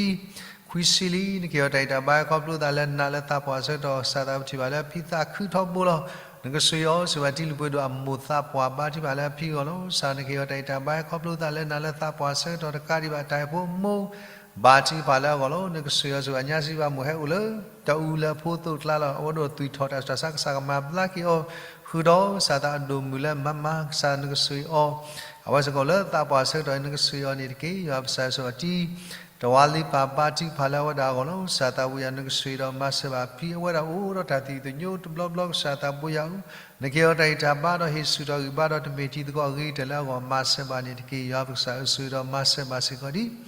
ခွံဆံလံ နကဟ့ၣ်အီၤတၢ်အံၣ်တၢ်ဘါခီဖျိသးလၢနၤလၢသးပှၢ်ဆၢကတီၢ် ကစၢ်သးပထံၣ်ဘၣ်လၢဖံသးခုထီဘိလီၤ. နကဆိၣ်ဂ့ၤအီၤ ဆိၣ်ဂ့ၤဘၣ်တံၤလုၢ်ပှ့ၤဒိၣ်အမိၢ်သးပှၢ် ဘါထုကဖၣ်လၢအဖံအဂီၢ်လီၤ. ကစၢ်နကဟ့ၣ်အီၤတၢ်အံၣ်တၢ်ဘါခီဖျိသးလၢနၤလၢသးပှၢ်ဆၢကတီၢ်တကးဒံးဘၣ် တၢ်အဲၣ်ဖိအမိၢ် ဘါထုကဖၣ်လၢအဂီၢ်လီၤ. နကဆိၣ်ဂ့ၤအီၤ ဆိၣ်ဂ့ၤဘၣ်ညါစံးဘၣ်မိၢ်ဟဲအိၣ်လၢ တၢ်အူလၢအဖိသိးကျါလီၤ. အဝဲဒိၣ်သွံၣ်ထီၣ်တၢ်ဆူးတၢ်ဆါ ကစၢ်ကမၤဘျါက့ၤအီၤ ဃုာ်ဒီးကစၢ်သးအဒိၣ်မုၢ်လၢမၤမၤ ကစၢ်နကဆိၣ်ဂ့ၤအီၤ, အဝဲစ့ၢ်ကီးလၢသးပှၢ်ဆၢကတီၢ်အံၤ နကဆိၣ်ဂ့ၤအီၤန့ၣ်တက့ၢ်. ယွၤပကစၢ်ယ့ၣ်ၡူးအတံၤ, တဝါလံပၢ်ဘါထုကဖၣ်လၢအဝဲဒၣ်အဂီၢ်လီၤ. ကစၢ်သးဘိယွၤ နကဆိၣ်ဂ့ၤဒီးမၤစၢၤဘၣ်ဖံအဝဲဒၣ်အိၣ်ဒီးတၢ်သယုၢ်သညိတဘျီဘျီ ကစၢ်သးဘိယွၤဧၢ, နကဟ့ၣ်အီၤတၢ်ဂံၢ်တၢ်ဘါဒီးဟ့ၣ်ဆူၣ်ထီၣ်ဂံၢ်ဘါဒီးတမ့ၢ်တံၤသကိးအဂ့ၤကတၢၢ်လၢအဂီၢ် မၤစၢၤဘၣ်န့ၣ်တက့ၢ်. ယွၤပကစၢ်ဧၢ ဆိၣ်ဂ့ၤဒီးမၤစၢၤဘၣ်စ့ၢ်ကီးဒံး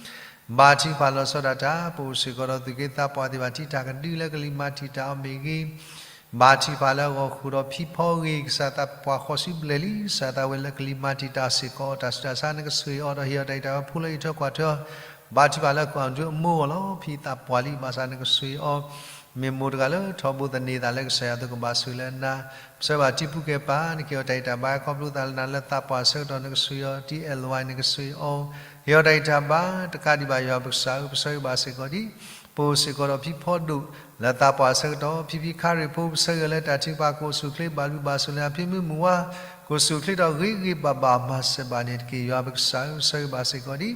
ဘါထုကဖၣ်လီၤဆီဒၣ်တၢ်, ပအိၣ်စ့ၢ်ကီးဒီးသူၣ်က့သးပှၢ်သ့ၣ်တဖၣ် တၢ်ကဒုလၢကလံၤမၤတံာ်တာ်အီၤမ့ၢ်ဂ့ၤ, ဘါထုကဖၣ်လၢအဂီၢ်ဃုာ်ဒီးဖံဖီအဂ့ၤ, ကစၢ်သးပှၢ်ဃီၤဆူဘျဲၣ်လံ, ကစၢ်သးဝဲလၢကလံၤမၤတံာ်တာ်စ့ၢ်ကီး တၢ်ဆူးတၢ်ဆါနကဆိၣ်ဂ့ၤအီၤဒီးဟ့ၣ်အီၤတၢ်ဂံၢ်တၢ်ဘါဖိလၢအံးထွဲကွၢ်ထွဲ, ဘါထုကဖၣ်လၢကီၢ်အဒုအမိၢ်အဂီၢ်လီၤ. ဖံသးပှၢ်လံ ဘၣ်ဆၣ်နကဆိၣ်ဂ့ၤအီၤ မ့ၢ်မိၢ်တဂၤလၢထီဘိသန့ၤသးလၢကစၢ်ယွၤအသိးကဘၣ်ဆိၣ်ဂ့ၤလၢနၤ, ပဆၢဘၣ်တံၤပူၤကဲပၢ် နကဟ့ၣ်အီၤတၢ်ဂံၢ်တၢ်ဘါခီဖျိသးလၢနၤလၢသးပှၢ်ဆၢကတီၢ် နကဆိၣ်ဂ့ၤအီၤ တံၤအဲၣ်လဝါ နကဆိၣ်ဂ့ၤအီၤ, ဟ့ၣ်အီၤတၢ်ဂံၢ်တၢ်ဘါ တကးဒံးဘၣ်ယွၤပကစၢ်ဧၢ ပဆၢဂ့ၤဘၣ်စ့ၢ်ကီးဒံး ပအိၣ်စ့ၢ်ကီးဒီးဖံဖီဒိၣ် လၢသးပှၢ်ဆၢကတီၢ် ဖံဖံခါရ့ၣ်ဖိ ပဆၢဂ့ၤအီၤလၢတၢ်ထုကဖၣ် ကအိၣ်ဆူၣ်အိၣ်ချ့ ဘၣ်ဘျုးဘၣ်ဆိၣ်လၢအဖံမုၢ်မုၢ်ဝါ ကအိၣ်ဆူၣ်အိၣ်ချ့ဒီးဂ့ၤဂ့ၤဘၣ်ဘၣ် မၤစၢၤဘၣ်န့ၣ်တက့ၢ်. ယွၤပကစၢ်ဧၢ ပဆၢဂ့ၤဘၣ်စ့ၢ်ကီးဒံး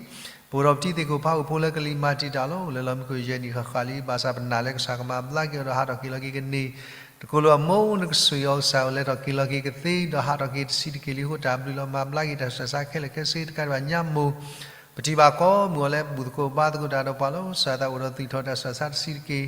ပအိၣ်ဒီးပတံၤသကိးဖးအိၣ်ဖိလၢကလံၤမၤတံာ်တာ်လီၤ. အိၣ်လၢလီၢ်မံခိၣ်ယဲၢ်နံၣ်ဃၣ်ဃၣ်လံ ဘၣ်ဆၣ်ပနာ်လၢကစၢ်ကမၤဘျါက့ၤအီၤဒီးဟးထီၣ်က့ၤလီၤက့ၤကန့ၢ် တကိၢ်လိာ်အမိၢ် နကဆိၣ်ဂ့ၤအီၤ ကစၢ်ဧၢ လဲၤထီၣ်က့ၤလီၤက့ၤကသ့ ဒီးဟးထီၣ်က့ၤတဆံးတက့ၢ်လံအဃိ တၢ်ဘျုးလီၤ မၤဘျါက့ၤတၢ်ဆူးတၢ်ဆါခဲလၢာ်ခဲဆ့ တကးဒံးဘၣ်ညါမိၢ် ပထံၣ်ဘၣ်ကိးမုၢ်အီၤလၢဘူၣ်သကိးဘါသကိးတၢ်ဒီးပှၤလီၤ. ကစၢ်သးအိၣ်ဒီးသွံၣ်ထီၣ်တၢ်ဆူးတၢ်ဆါတဆံးတက့ၢ်.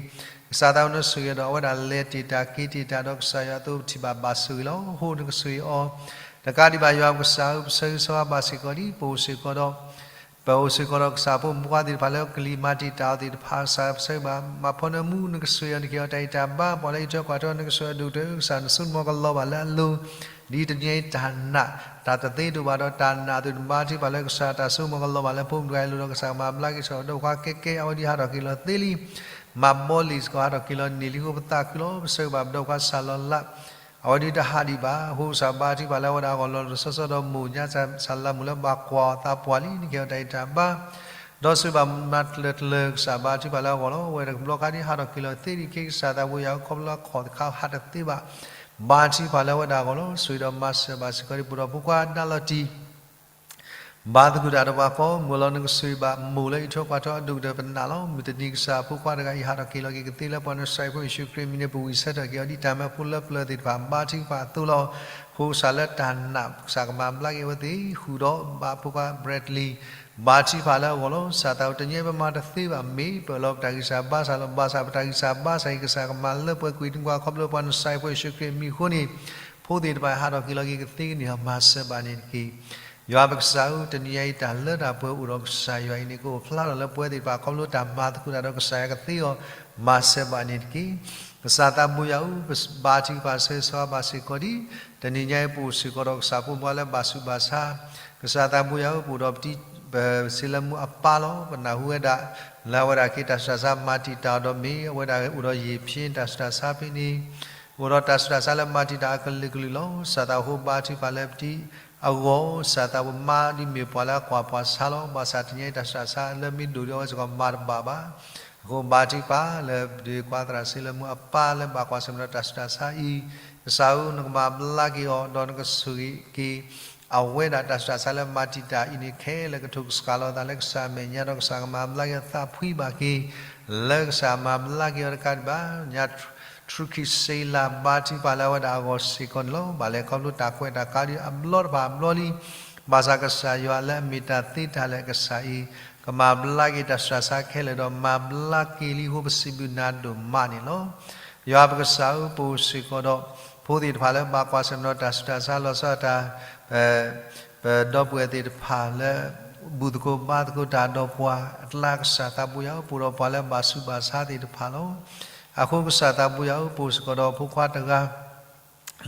ကစၢ်သးအိၣ်နဆိၣ်ဂ့ၤဒီးအဝဲဒၣ်လဲၤတ့ၢ်တၢ်က့ၤတ့ၢ်တၢ်ဒီးကစၢ်ယွၤအသိး ပထံၣ်ဘၣ်ဘၣ်ဆိၣ်ဂ့ၤလီၤ. အဃိနကဆိၣ်ဂ့ၤအီၤ တကးဒံးဘၣ်ယွၤပကစၢ်ဧၢ ပဆၢဂ့ၤဆၢဝါဘၣ်စ့ၢ်ကီးဒံး ပအိၣ်စ့ၢ်ကီးဒီး ပအိၣ်စ့ၢ်ကီးဒီးကစၢ်ဖိမုၣ်ဖိခွါသ့ၣ်တဖၣ်လၢကလံၤမၤတံာ်တာ်အီၤသ့ၣ်တဖၣ် ကစၢ်ပဆၢဂ့ၤဘၣ် မၤဖီနၢမူ နကဆိၣ်ဂ့ၤအီၤ နကဟ့ၣ်အီၤတၢ်ဂံၢ်တၢ်ဘါ ပှၤလၢအံးထွဲကွၢ်ထွဲ နကဆိၣ်ဂ့ၤအဒိၣ်ကတၢၢ် ကစၢ်နဆိကမိၣ်ကလီၤဘၣ်လၢအလိၤ ဒ်တနံၤအံၤတၢ်နာ် တၢ်တသ့ဒိၣ်ဘၣ်ဒီးတၢ်နာ်အသိး နဘါထုကဖၣ်လၢကစၢ်တၢ်ဆိကမိၣ်ကလီၤဘၣ်လၢဖိမုၣ်တဂၤအလိၤဒီး ကစၢ်ကမၤဘျါက့ၤ ကစၢ်ဒီးပှၤကဲကဲ အဝဲဒ်ဟးထီၣ်က့ၤလီၤသ့လံ မၤဘီလံာ်စ့ၢ်ကီး ဟးထီၣ်က့ၤလီၤန့ၢ်လံအဃိ ပသးခုလီၤ. ပဆၢဂ့ၤဘၣ်ပဒီပုၢ်ဝဲၢ်စၢ်လီၤလး အဝဲဒ်တဟးဒံးဘၣ် အဃိကစၢ်ဘါထုကဖၣ်လၢအဝဲဒၣ်အဂီၢ်လီၤ. လီၤဆီဆီဒီးမိၢ်ညါစၢ်လၤမုၣ်လၢဘၣ်ကွၢ်သးပှၢ်လံ နကဟ့ၣ်အီၤတၢ်ဂံၢ်တၢ်ဘါ ဒီးဆိၣ်ဂ့ၤဘၣ်မၤတၢ်လၢ ကစၢ်ဘါထုကဖၣ်လၢအဂီၢ်လီၤ. အဝဲတဘျီခါဒ်ဟးထီၣ်က့ၤလီၤသ့ဒံး ကစၢ်သးဘိယွၤဧၢ ခီဖျိလၢအခီၣ်တခါဟးတသ့ဘၣ် ဘါထုကဖၣ်လၢအဝဲဒၣ်အဂီၢ်လီၤ. ဆိၣ်ဂ့ၤဒီးမၤစၢၤဘၣ်စ့ၢ်ကီးဒံး ပအိၣ်ဒီးဖိခွါဒါလီၤတံၢ် ဘါသကိးတၢ်ဒီးပှၤကိးမုၢ်လီၤ. နကဆိၣ်ဂ့ၤဘၣ်မိၢ်လၢအံးထွဲကွၢ်ထွဲအဒိၣ်ကတၢၢ် ပနာ်လီၤ. မုၢ်တနံၤကစၢ်ဖိခွါတဂၤအံၤ ဟးထီၣ်က့ၤလီၤက့ၤကသ့လၢပှၤနစၤရ့းဖိယ့ၣ်ၡူးခရံာ်အမံၤန့ၣ် ပဝံၣ်ဆၢထၢၣ်က့ၤအီၤဒ်တၢ်မၢဖိလၢပျၢၤသ့ၣ်တဖၣ် ဘါထုကဖၣ်အသိးလီၤ. အဃိကစၢ်လၢတၢ်နာ် ကစၢ်ကမၤဘျါက့ၤအဝဲသ့ၣ် ဃုာ်ဒီးဘၣ်ဖိခွါ Bradley ဘါထုကဖၣ်လၢအဂီၢ်လီၤ. ကစၢ်သးအိၣ်တနံၤအံၤ ပမၤတသ့ဘၣ် မ့ၢ်ပၢၢ်လီၤပတၢ်ဂံၢ်စၢ်ဘါစၢ်လီၤ. ဘၣ်ဆၣ်ပတၢ်ဂံၢ်စၢ်ဘါစၢ်အံၤ ကစၢ်ကမၤလၢပှဲၤကွံာ်သပှၢ် ခီဖျိပှၤနစၤရ့းဖိယ့ၣ်ၡူးခရံာ်အမံၤအဃိန့ၣ် ဖိသ့ၣ်တဖၣ်ဟးထီၣ်က့ၤလီၤက့ၤကသ့ကန့ၢ်အီၤ မၤစၢၤဘၣ်န့ၣ်တက့ၢ်. ယွၤပကစၢ်ဧၢ တနံၤအံၤ တၢ်လၢတၢ်ပှဲၤအိၣ်ဒီးကစၢ်ယွၤအံၤန့ၣ် ကအိၣ်ဖျါထီၣ်လၢပဝဲသ့ၣ်တဖၣ် ခီဖျိတၢ်မၤသကိးတၢ်ဒီးကစၢ်ယွၤကသ့အီၤ မၤစၢၤဘၣ်န့ၣ်တက့ၢ်. ကစၢ်သးဘိယွၤဧၢ ပဘါထုကဖၣ်ဆၢဂ့ၤဆၢဝါဘၣ်စ့ၢ်ကီးဒံး တနံၤညါအံၤ ပအိၣ်စ့ၢ်ကီးဒီးကစၢ်ဖိမုၣ်ဖိခွါလၢဘၣ်ဆူးဘၣ်ဆါ ကစၢ်သးဘိယွၤဧၢ ပအိၣ်ဒီးပတံၤ ပစ့လၢမူအပၢ်လီၤ. ပနၢ်ဟူဝဲဒၣ် လၢအဝဲဒၣ်က့ၤတၢ်ဆူးတၢ်ဆါ မၤတံာ်တာ်အီၤဒီးမ့ၢ် အဝဲဒၣ်အိၣ်ဒီးယံာ်ဖျ့တၢ်ဆူးတၢ်ဆါဖဲန့ၣ် အိၣ်ဒီးတၢ်ဆူးတၢ်ဆါလၢမၤတံာ်တာ်အကလုာ်ကလုာ်လီၤ. ကစၢ်သးဘိဘါထုကဖၣ်လၢပတံၤအဂီၢ် ကစၢ်သးဘိမါဒ်မ့ၢ်ပှၤလၢအကွၢ်ပှၤဆါလီၤ. ဘၣ်ဆၣ်တနံၤညါအံၤ တၢ်ဆူးတၢ်ဆါလၢမ့ၢ်ဒိၣ်ဒီးအဝဲစ့ၢ်ကီးမၤတဘၣ်ဘၣ်. အဃိဘါထုကဖၣ်လၢပဒုးကွၢ်သရၣ်စ့လၢမူအပၢ်လၢဘၣ်ကွၢ်ဆၢၣ်မဲာ်ဒီးတၢ်ဆူးတၢ်ဆါအံၤ ကစၢ်ဧၢ နကမၤဘျါက့ၤအီၤ ဒီးနကဆိၣ်ဂ့ၤက့ၤ အဝဲဒၣ်တၢ်ဆူးတၢ်ဆါလၢမၤတံာ်တာ်အံၤန့ၣ်ခဲလၢာ် ကထိၣ်ကစှၤလီၤအသးလၢကစၢ်အမဲာ်ညါ ဒီးကစၢ်ကမၤဘျါက့ၤအသးဖှံဘၣ်က့ၤ လၢကစၢ်မၤဘျါက့ၤအီၤတကးဒံးဘၣ် ညါ ထြူခ့စ့လး ဘါထုကဖၣ်လၢအဝဲဒၣ်အဂီၢ်စ့ၢ်ကီးန့ၣ်လီၤ. ဘၣ်လဲၤခီဖျိတၢ်ကွဲးတၢ်ကါဒ်အဘျီတဖၣ်အဘျီလံ. ဘၣ်ဆၣ်ကစၢ်ယွၤလၢအမ့ၢ်တၢ်သ့တၢ်လၢာ်အကစၢ်အံၤ ကမၤဘျါက့ၤတၢ်ဆူးတၢ်ဆါခဲလၢာ်ဒီးမၤဘျါက့ၤလံအဃိ ပစံးဘျုးနၤဒိၣ်မးန့ၣ်လီၤ. ယွၤပကစၢ်ဧၢ ပအိၣ်စ့ၢ်ကီးဒီး ဖိသ့ၣ်တဖၣ်လၢဘၣ်ကွၢ်ဆၢၣ်မဲာ်ဒီးတၢ်ဆူးတၢ်ဆါလီၤဆီဒၣ်တၢ် ပဒီပုၢ်ဝဲၢ်သ့ၣ်တဖၣ်လၢ ဘူၣ်သကိးဘါသကိးတၢ်ဒီးပှၤအကျါ ကစၢ်သးဘိယွၤဧၢ ပအိၣ်ဒီးပှၤလၢဘၣ်ဆူးဘၣ်ဆါသ့ၣ်တဖၣ်လီၤ. အဃိကစၢ်သးဘိယွၤဧၢ ပအိၣ်စ့ၢ်ကီးဒီးဖိခွါတဂၤ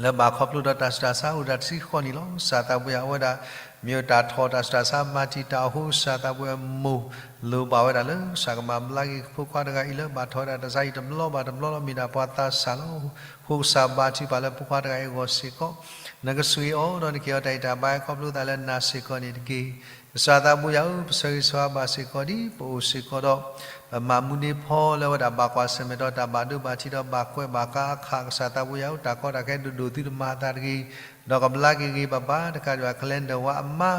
လၢဘၣ်ခီဖျိဒီးတၢ်ဆူးတၢ်ဆါအိၣ်ဒၣ်တဆံဃိးနံၣ်လီၤ. ကစၢ်သးဘိယွၤ အဝဲဒၣ် မ့ၢ်တၢ်ထီၣ်တၢ်ဆူးတၢ်ဆါ မၤတံာ်တာ်အဃိ ကစၢ်သးဘိယွၤ မိၢ်လိၣ်ဘၣ်ဝဲဒၣ်လၢ ကစၢ်ကမၤဘျါက့ၤဖိခွါတဂၤအံၤလၢဘၣ်ထီၣ်ဝဲဒၣ်တၢ်ဆါအံၤတဘျီဘၣ်တဘျီလီၤ. မ့ၢ်ဒၣ်ပှၤသးစၢ်လီၤ. အဃိကစၢ်ဘါထုကဖၣ်လၢဖိခွါတဂၤအံၤအဂီၢ်စ့ၢ်ကီး နကဆိၣ်ဂ့ၤအီၤ ဒီးနကဟ့ၣ်အီၤတၢ်ဂံၢ်တၢ်ဘါခီဖျိသးလၢနၤစ့ၢ်ကီးန့ၣ်တက့ၢ်. ကစၢ်သးဘိယွၤဧၢ ပဆၢဂ့ၤဆၢဝါဘၣ်စ့ၢ်ကီးဒံး ပအိၣ်စ့ၢ်ကီးဒီး ပမၤမူန့ၢ်ဖီလၢအဝဲဒၣ်ဘၣ်ကွၢ်ဆၢၣ်မဲာ်ဒီးတၢ်ဘၣ်ဒိဘၣ်ထံးဒီးဘၣ်ကွဲးဘၣ်ကါအခါ ကစၢ်သးဘိယွၤဧၢ တၢ်ကီတၢ်ခဲဒိၣ်ဒိၣ်သုတမၤအသးတဂ့ၤ ဒီးကဘျါက့ၤဂ့ၤဘၣ်ဘၣ် တကးဒံးဘၣ် ကလဲၤဒၢးဝါအမါ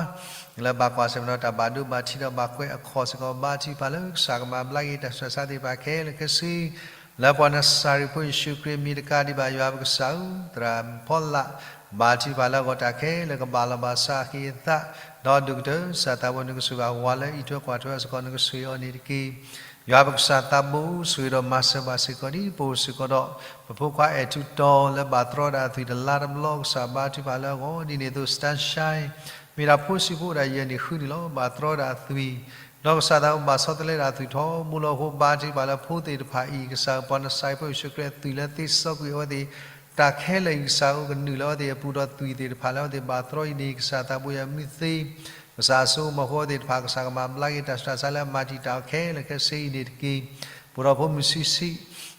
လၢဘၣ်ကွၢ်ဆၢၣ်မဲာ်ဒီးတၢ်ဘၣ်ဒိဘၣ်ထံးဒီးဘၣ်ကွဲးအခီၣ်စ့ၢ်ကီး ဘါထုကဖၣ်လၢကစၢ်ကမၤဘျါက့ၤတၢ်ဆူးတၢ်ဆါသ့ၣ်တဖၣ်ခဲလၢာ်ခဲဆ့ လၢပှၤနစၤရ့းဖိယ့ၣ်ၡူးခရံာ်အမံၤတကးဒံးဘၣ် ယွၤပကစၢ်ဧၢ သရၣ်ဖီလာ် ဘါထုကဖၣ်လၢအဂီၢ်တၢ်ခဲလၢာ်ကဘၣ်လီၤဘၣ်စးအဃံအသး, ဒီးဒိၣ်ကတၢၢ် ကစၢ်သးဘိယွၤနကစၢ်ယွၤ ဝၤလၢအအံးထွဲကွၢ်ထွဲအီၤစ့ၢ်ကီး နကဆှၢအီၤန့ၣ်တက့ၢ်. ယွၤပကစၢ်သးဘိ ဆိၣ်ဂ့ၤဒီးမၤစၢၤဘၣ်စ့ၢ်ကီးဒံး ပအိၣ်စ့ၢ်ကီးဒီး ပဖိခွါအဲၣ်ထူတီလၢဘၣ်တြီဒၣ်အသွံၣ်တလါတဘျီ ကစၢ်ဘါထုကဖၣ်လၢအဂီၢ် ဒ်န့ၣ်အသိး Sunshine မ့ၢ်ဒၣ်ဖိဆံးဖိအိၣ်ဒၣ်ယဲၢ်နံၣ်ဃုနံၣ်လီၤ. ဘၣ်တြီဒၣ်အသွံၣ် ဒီးကစၢ်သးဘိဘၣ်ဆီတလဲဒၣ်အသွံၣ်ထီဘိလီၤအဃိ ဘါထုကဖၣ်လၢဖိသ့ၣ်တဖၣ်အံၤ ကစၢ်ပှၤနစၤရ့းဖိယ့ၣ်ၡူးခရံာ်အသွံၣ်လၢသ့စီကွံာ်အဝဲသ့ၣ် တၢ်ခဲလၢာ်အံၤ ကစၢ်ဧၢကနုာ်လီၤအဝဲသ့ၣ်အပူၤဒီးသွံၣ်သ့ၣ်တဖၣ်လၢအဝဲသ့ၣ်ဘၣ်တြီအံၤန့ၣ် ကစၢ်သးဘိယွၤမ့ၢ်သ့ ကစၢ်အစိကမီၤအဃိ အဝဲသ့ၣ်တဖၣ် ကစၢ်ကမၤဘျါက့ၤတၢ်ဆူးတၢ်ဆါလၢအမၤတံာ်တာ်အီၤခဲလၢာ်ခဲဆ့အံၤန့ၣ်တက့ၢ်. ပအိၣ်ဒီးဖိမုၣ်ဆံးဆံး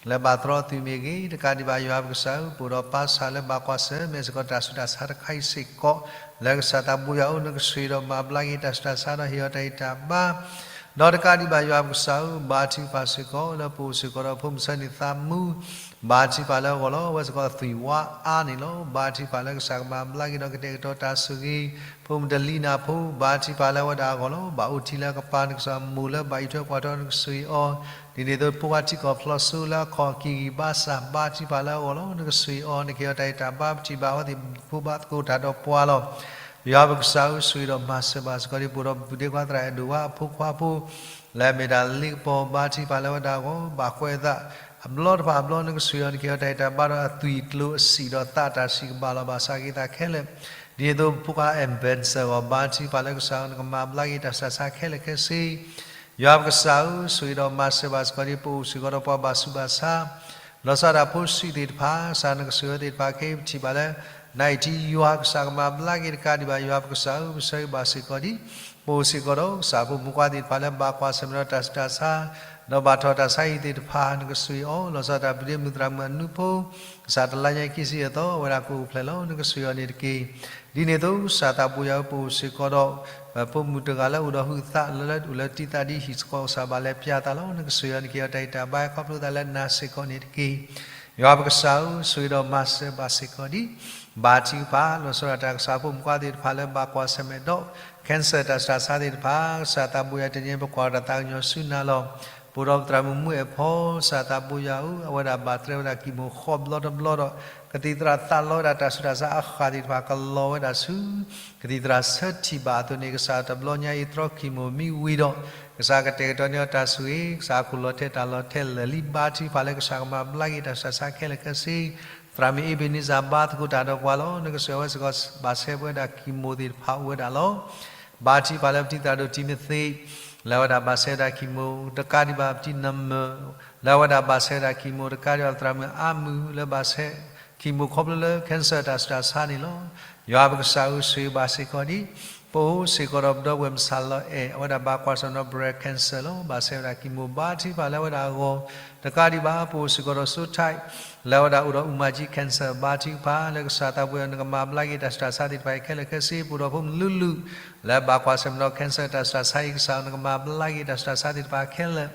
လၢဘၣ်တြီအသွံၣ်မ့ၢ်ဂ့ၤ တကးဒံးဘၣ်ယွၤပကစၢ်ဧၢ ပအိၣ်ဒီးပၢ်ဆၣ်လၢဘၣ်ကွၢ်ဆၢၣ်မဲာ်စ့ၢ်ကီးတၢ်ဆူးတၢ်ဆါတခါအံၤစ့ၢ်ကီး လၢကစၢ်သးဘိယွၤဧၢ နကဆိၣ်ဂ့ၤဒီးမၤဘျါက့ၤတၢ်ဆူးတၢ်ဆါဒီးဟ့ၣ်အီၤတၢ်ဂံၢ်တၢ်ဘါ ဒီးတကးဒံးဘၣ်ယွၤပကစၢ်ဧၢ ဘါထုကဖၣ်စ့ၢ်ကီး လၢပအိၣ်စ့ၢ်ကီးဒီးဖိမုၣ်ဆၢန့ၣ်သးမူ ဘါထုကဖၣ်လၢအဂီၢ်လီၤ. အဝဲစ့ၢ်ကီးသွံၣ်ဝါအါန့ၣ်လီၤ. ဘါထုကဖၣ်လၢကစၢ်ကမၤဘျါက့ၤဒီးကတဲာ်ကတီၤတၢ်ဆိၣ်ဂ့ၤ ဖိမုၣ်တလံနၢ်ဖိ ဘါထုကဖၣ်လၢအဝဲဒၣ်အဂီၢ်လီၤ. ဘၣ်အိၣ်ထံလၢအကပၤ နကစၢ်မိၢ်လၢဘၣ်အံးထွဲကွၢ်ထွဲ နကဆိၣ်ဂ့ၤအီၤ ဒ်န့ၣ်အသိးဖိခွါထံကီၢ်ဖျိးစိလၢအခီၣ်က့ၤဂံၢ်ဘါစၢ် ဘါထုကဖၣ်လၢအဂီၢ်လီၤ. နကဆိၣ်ဂ့ၤအီၤ နကဟ့ၣ်အီၤတၢ်ဂံၢ်တၢ်ဘါ ပထံၣ်ဘၣ်အဝဲသ့ၣ်ဖိဘၣ်သကိးတၢ်ဒီးပှၤလီၤ. ယွၤပကစၢ်ဧၢ ဆိၣ်ဂ့ၤဒီးမၤစၢၤဘၣ်စ့ၢ်ကီးဒံး ပအိၣ်ဒီးပပုၢ်ဒ့ခွါသရၣ်အဲၣ်ဒိၣ်ဝါအဖိခွါဖိ လၢအမ့ၢ်ဒၣ်လ့ကပီၤ ဘါထုကဖၣ်လၢအဝဲဒၣ်အဂီၢ် ဘၣ်ကွဲးအသး အဘျီတဖၣ်အဘျီ နကဆိၣ်ဂ့ၤအီၤ နကဟ့ၣ်အီၤတၢ်ဂံၢ်တၢ်ဘါဒီးအသွံၣ်ကျိၤအဆံးဒီးသးတၢ်ဆံး ကဘၣ်လီၤဘၣ်စးက့ၤအသးခဲလၢာ် ဒ်န့ၣ်အသိးဖိခွါအဲၣ်ဘၢၣ်စၢၣ်အဂီၢ် ဘါထုကဖၣ်လၢကစၢ်ဧၢ နကမၤဘျါက့ၤတၢ်ဆူးတၢ်ဆါခဲလၢာ်ခဲဆ့ ယွၤပကစၢ်ဧၢ ဆိၣ်ဂ့ၤဒီးမၤစၢၤဘၣ်စ့ၢ်ကီးဒံး ပအိၣ်စ့ၢ်ကီးဒီးပှၤဘၣ်ဆူးဘၣ်ဆါ လီၤဆီဒၣ်တၢ်ဖိဆံးသ့ၣ်တဖၣ် ကစၢ်နကဆိၣ်ဂ့ၤအဝဲသ့ၣ်တဖၣ်ခဲအံၤ ပထံၣ်ဘၣ်လၢ နအံၤထံယွၤ ကစၢ်ကမၤဘျါက့ၤ တကးဒံးဘၣ်ယွၤပကစၢ်ဧၢ ပဆၢဂ့ၤဘၣ်စ့ၢ်ကီးဒံး ပအိၣ်စ့ၢ်ကီးဒီးကစၢ်ဖိမုၣ်ဖိခွါသ့ၣ်တဖၣ်လၢဘၣ်ကွၢ်ဆၢၣ်မဲာ်ဒီးတၢ်ဆူးတၢ်ဆါ ဒီးဘၣ်ထီၣ်တၢ်ဆါဟံၣ်သ့ၣ်တဖၣ် နကဆိၣ်ဂ့ၤအီၤ လီၤဆီဒၣ်တၢ်ပုၢ်ဒ့မုၣ်သရၣ်မုၣ်အနူဖိ ကစၢ်တလါညါခံဆံအသီ အဝဲဒၣ်ကအိၣ်ဖျဲၣ်လီၤ နကဆိၣ်ဂ့ၤအီၤန့ၣ်တက့ၢ်. ဒ်န့ၣ်အသိး ကစၢ်သးဘိယွၤဧၢ ပအိၣ်စ့ၢ်ကီးဒီး ပဖိမုၣ်တဂၤလၢအိၣ်ဒီးဟုးသးလၢလၢအိၣ်လၢတံၢ်သးဒ်ဟံၣ်စ့ၢ်ကီး ကစၢ်ဘၣ်လဲၤပျၢ်သးလီၤ နကဆိၣ်ဂ့ၤအီၤ နကဟ့ၣ်အီၤတၢ်ဂံၢ်တၢ်ဘါခီဖျိသးလၢနၤစ့ၢ်ကီးန့ၣ်တက့ၢ်. ယွၤပကစၢ်ဧၢ ဆိၣ်ဂ့ၤဒီးမၤစၢၤဘၣ်စ့ၢ်ကီးဒံး ဘါထုကဖၣ် လီၤဆီဒၣ်တၢ်ကစၢ်ဖိမုၣ်ဖိခွါသ့ၣ်တဖၣ်လၢဘၣ်ကွၢ်ဆၢၣ်မဲာ်ဒီး cancer တၢ်ဆူးတၢ်ဆါသ့ၣ်တဖၣ် ကစၢ်သးဘိယွၤ တနံၤအံၤ ပကွၢ်တၢ်သးကညီၤဆူနၤလီၤ. ပအိၣ်ဒီးပသရၣ်မုၣ်မူအဲၣ်ဖီ ကစၢ်သးဘိယွၤဧၢ အဝဲဒၣ်ဘၣ်တြီဝဲဒၣ် chemo ဃီဘျီတဘျီဒီး ကသံၣ်သရၣ်သးလီဝဲဒၣ်တၢ်ဆူးတၢ်ဆါအဃၣ်သ့ၣ်တဖၣ် ကလီၤဝဲဒၣ်ဆူ ကသံၣ်သရၣ်ဆၢထံၣ်ဘၣ်အသိးန့ၣ် ကစၢ်တဘျီညါအံၤ တြီ chemo မ့ၢ်ဝံၤဒီး ကစၢ်ကတဲာ်ကတီၤန့ၢ်အီၤတၢ်ဆိၣ်ဂ့ၤ ကစၢ်အခိၣ်လီၤထဲးတၢ်လီၤထဲးလၢာ်လံ ဘါထုကဖၣ်လၢကစၢ်ကမၤဘျါက့ၤတၢ်ဆူးတၢ်ဆါခဲလၢာ်ခဲဆ့ သရၣ်မုၣ်အ့ဘ့းနံစၢ် ဘါသကိးတၢ်ဒီးပှၤလီၤ. နကဆိၣ်ဂ့ၤအဝဲစ့ၢ်ကီး ဘၣ်ဆဲပဝဲဒၣ် chemo သ့ၣ်တဖၣ်အိၣ်ဝဲဒၣ်လီၤ. ဘါထုကဖၣ်လၢပတံၤသရၣ်ဒိၣ် ထံမသ့း လၢအဝဲဒၣ်ဘၣ်ဆဲဝဲဒၣ် chemo တကးဒံးဘၣ် ပတံၤနမၢၣ် လၢအဝဲဒၣ်ဘၣ်ဆဲဝဲဒၣ် chemo တကးဒံးဘၣ် ပသရၣ်မုၣ်အါမုၢ်လၢဘၣ်ဆဲ chemo ခီဖျိလၢ cancer တၢ်ဆူးတၢ်ဆါန့ၣ်လီၤ. ယွၤပကစၢ်ဧၢ ဆိၣ်ဂ့ၤဘၣ်စ့ၢ်ကီးဒံး ပအိၣ်စ့ၢ်ကီးဒီးပဒီပုၢ်ဝဲၢ်မုၣ်ဆၣ်လီၤအဲၣ် အဝဲဒၣ်ဘၣ်ကွၢ်ဆၢၣ်မဲာ်ဒီး breast cancer လီၤ. ဘၣ်ဆဲဝဲဒၣ် chemo ဘါထုကဖၣ်လၢအဝဲဒၣ်အဂီၢ် တကးဒံးဘၣ် ပအိၣ်စ့ၢ်ကီးဒီး စိထၢၣ် လၢအဝဲဒၣ်အိၣ်ဒီး အူမၤကၠံ cancer ဘါထုကဖၣ်လၢကစၢ်သးဘိယွၤ နကမၤဘျါက့ၤတၢ်ဆူးတၢ်ဆါသ့ၣ်တဖၣ်အံၤခဲလၢာ်ခဲဆ့ ပအိၣ်ဒီးဖိမုၣ်လူလူ လၢဘၣ်ကွၢ်ဆၢၣ်မဲာ်ဒီး cancer တၢ်ဆူးတၢ်ဆါအံၤ ကစၢ်နကမၤဘျါက့ၤတၢ်ဆူးတၢ်ဆါသ့ၣ်တဖၣ်ခဲလၢာ်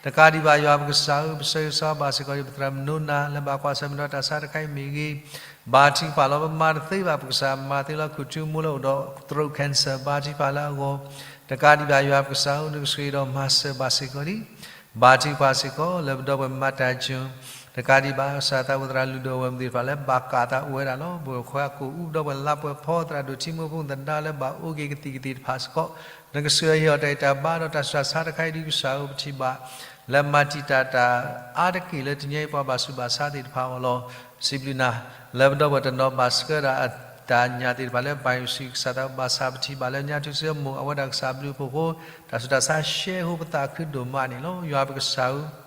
တကးဒံးဘၣ် ယွၤပကစၢ်ဧၢ ပဆၢဂ့ၤဆၢဝါဘၣ်စ့ၢ်ကီးဒံး ပသရၣ်မုၣ်နိနၤ လၢဘၣ်ကွၢ်ဆၢၣ်မဲာ်ဒီးတၢ်ဆါတခါအံၤမ့ၢ်ဂ့ၤ ဘါထုကဖၣ်လီၤ. ပမၤတသ့ဘၣ် ပကစၢ်မၤသ့လီၤ. ခိၣ်ထူမိၢ်လၢအိၣ်ဒီး throat cancer ဘါထုကဖၣ်လၢအဂီၢ် တကးဒံးဘၣ် ယွၤပကစၢ်ဧၢ နကဆိၣ်ဂ့ၤဒီးမၤစၢၤဘၣ်စ့ၢ်ကီးဒံး ဘါထုကဖၣ်စ့ၢ်ကီးလၢပဒီပုၢ်ဝဲၢ်မၤတၢ်ကၠိ တကးဒံးဘၣ် ကစၢ်သးဘိသရၣ်လုၢ်ဒိၣ်ဝဲၢ်မုၣ်သ့ၣ်တဖၣ်လၢဘၣ်ကးသးအိၣ်ဝဲဒၣ်လီၤ. ပဝဲၢ်ခွါကိာ်အူ ပဒီပုၢ်ဝဲၢ်လါပှဲၤဖီ သရၣ်ဒိၣ်ထံမိၢ်ဖိသဒါလၢဘၣ်အိၣ်က့ၤကသံၣ်ကသ့ၣ်တဖၣ်စ့ၢ်ကီး နကဆိၣ်ဂ့ၤဟ့ၣ်အီၤတၢ်ဂံၢ်တၢ်ဘါဒီးတၢ်ဆူးတၢ်ဆါတခါအံၤဒ်ကစၢ်ဧၢ ပထံၣ်ဘၣ် လၢမၤတံာ်တာ်တၢ်အါတက့ၢ်လၢတနံၤအံၤပှၤဘၣ်ဆူးဘၣ်ဆါသ့ၣ်တဖၣ်အဂီၢ်လီၤ. စံးဘျုးနၤ လၢပဒီပုၢ်ဝဲၢ်တနီၤဘၣ်ဆှၢဒၣ်တၢ်ညၣ်သ့ၣ်တဖၣ်လၢ biopsy ကစၢ်သးဘိဘၣ်ဆၣ် ပထံၣ်ဘၣ်လၢညါထူၣ်စုအမိၢ် အဝဲဒၣ်ကစၢ်ဘျုးဖှိၣ်အဃိ တၢ်ဆူးတၢ်ဆါရှဲဃိပသးခုဒိၣ်မးန့ၣ်လီၤ. ယွၤပကစၢ်ဧၢ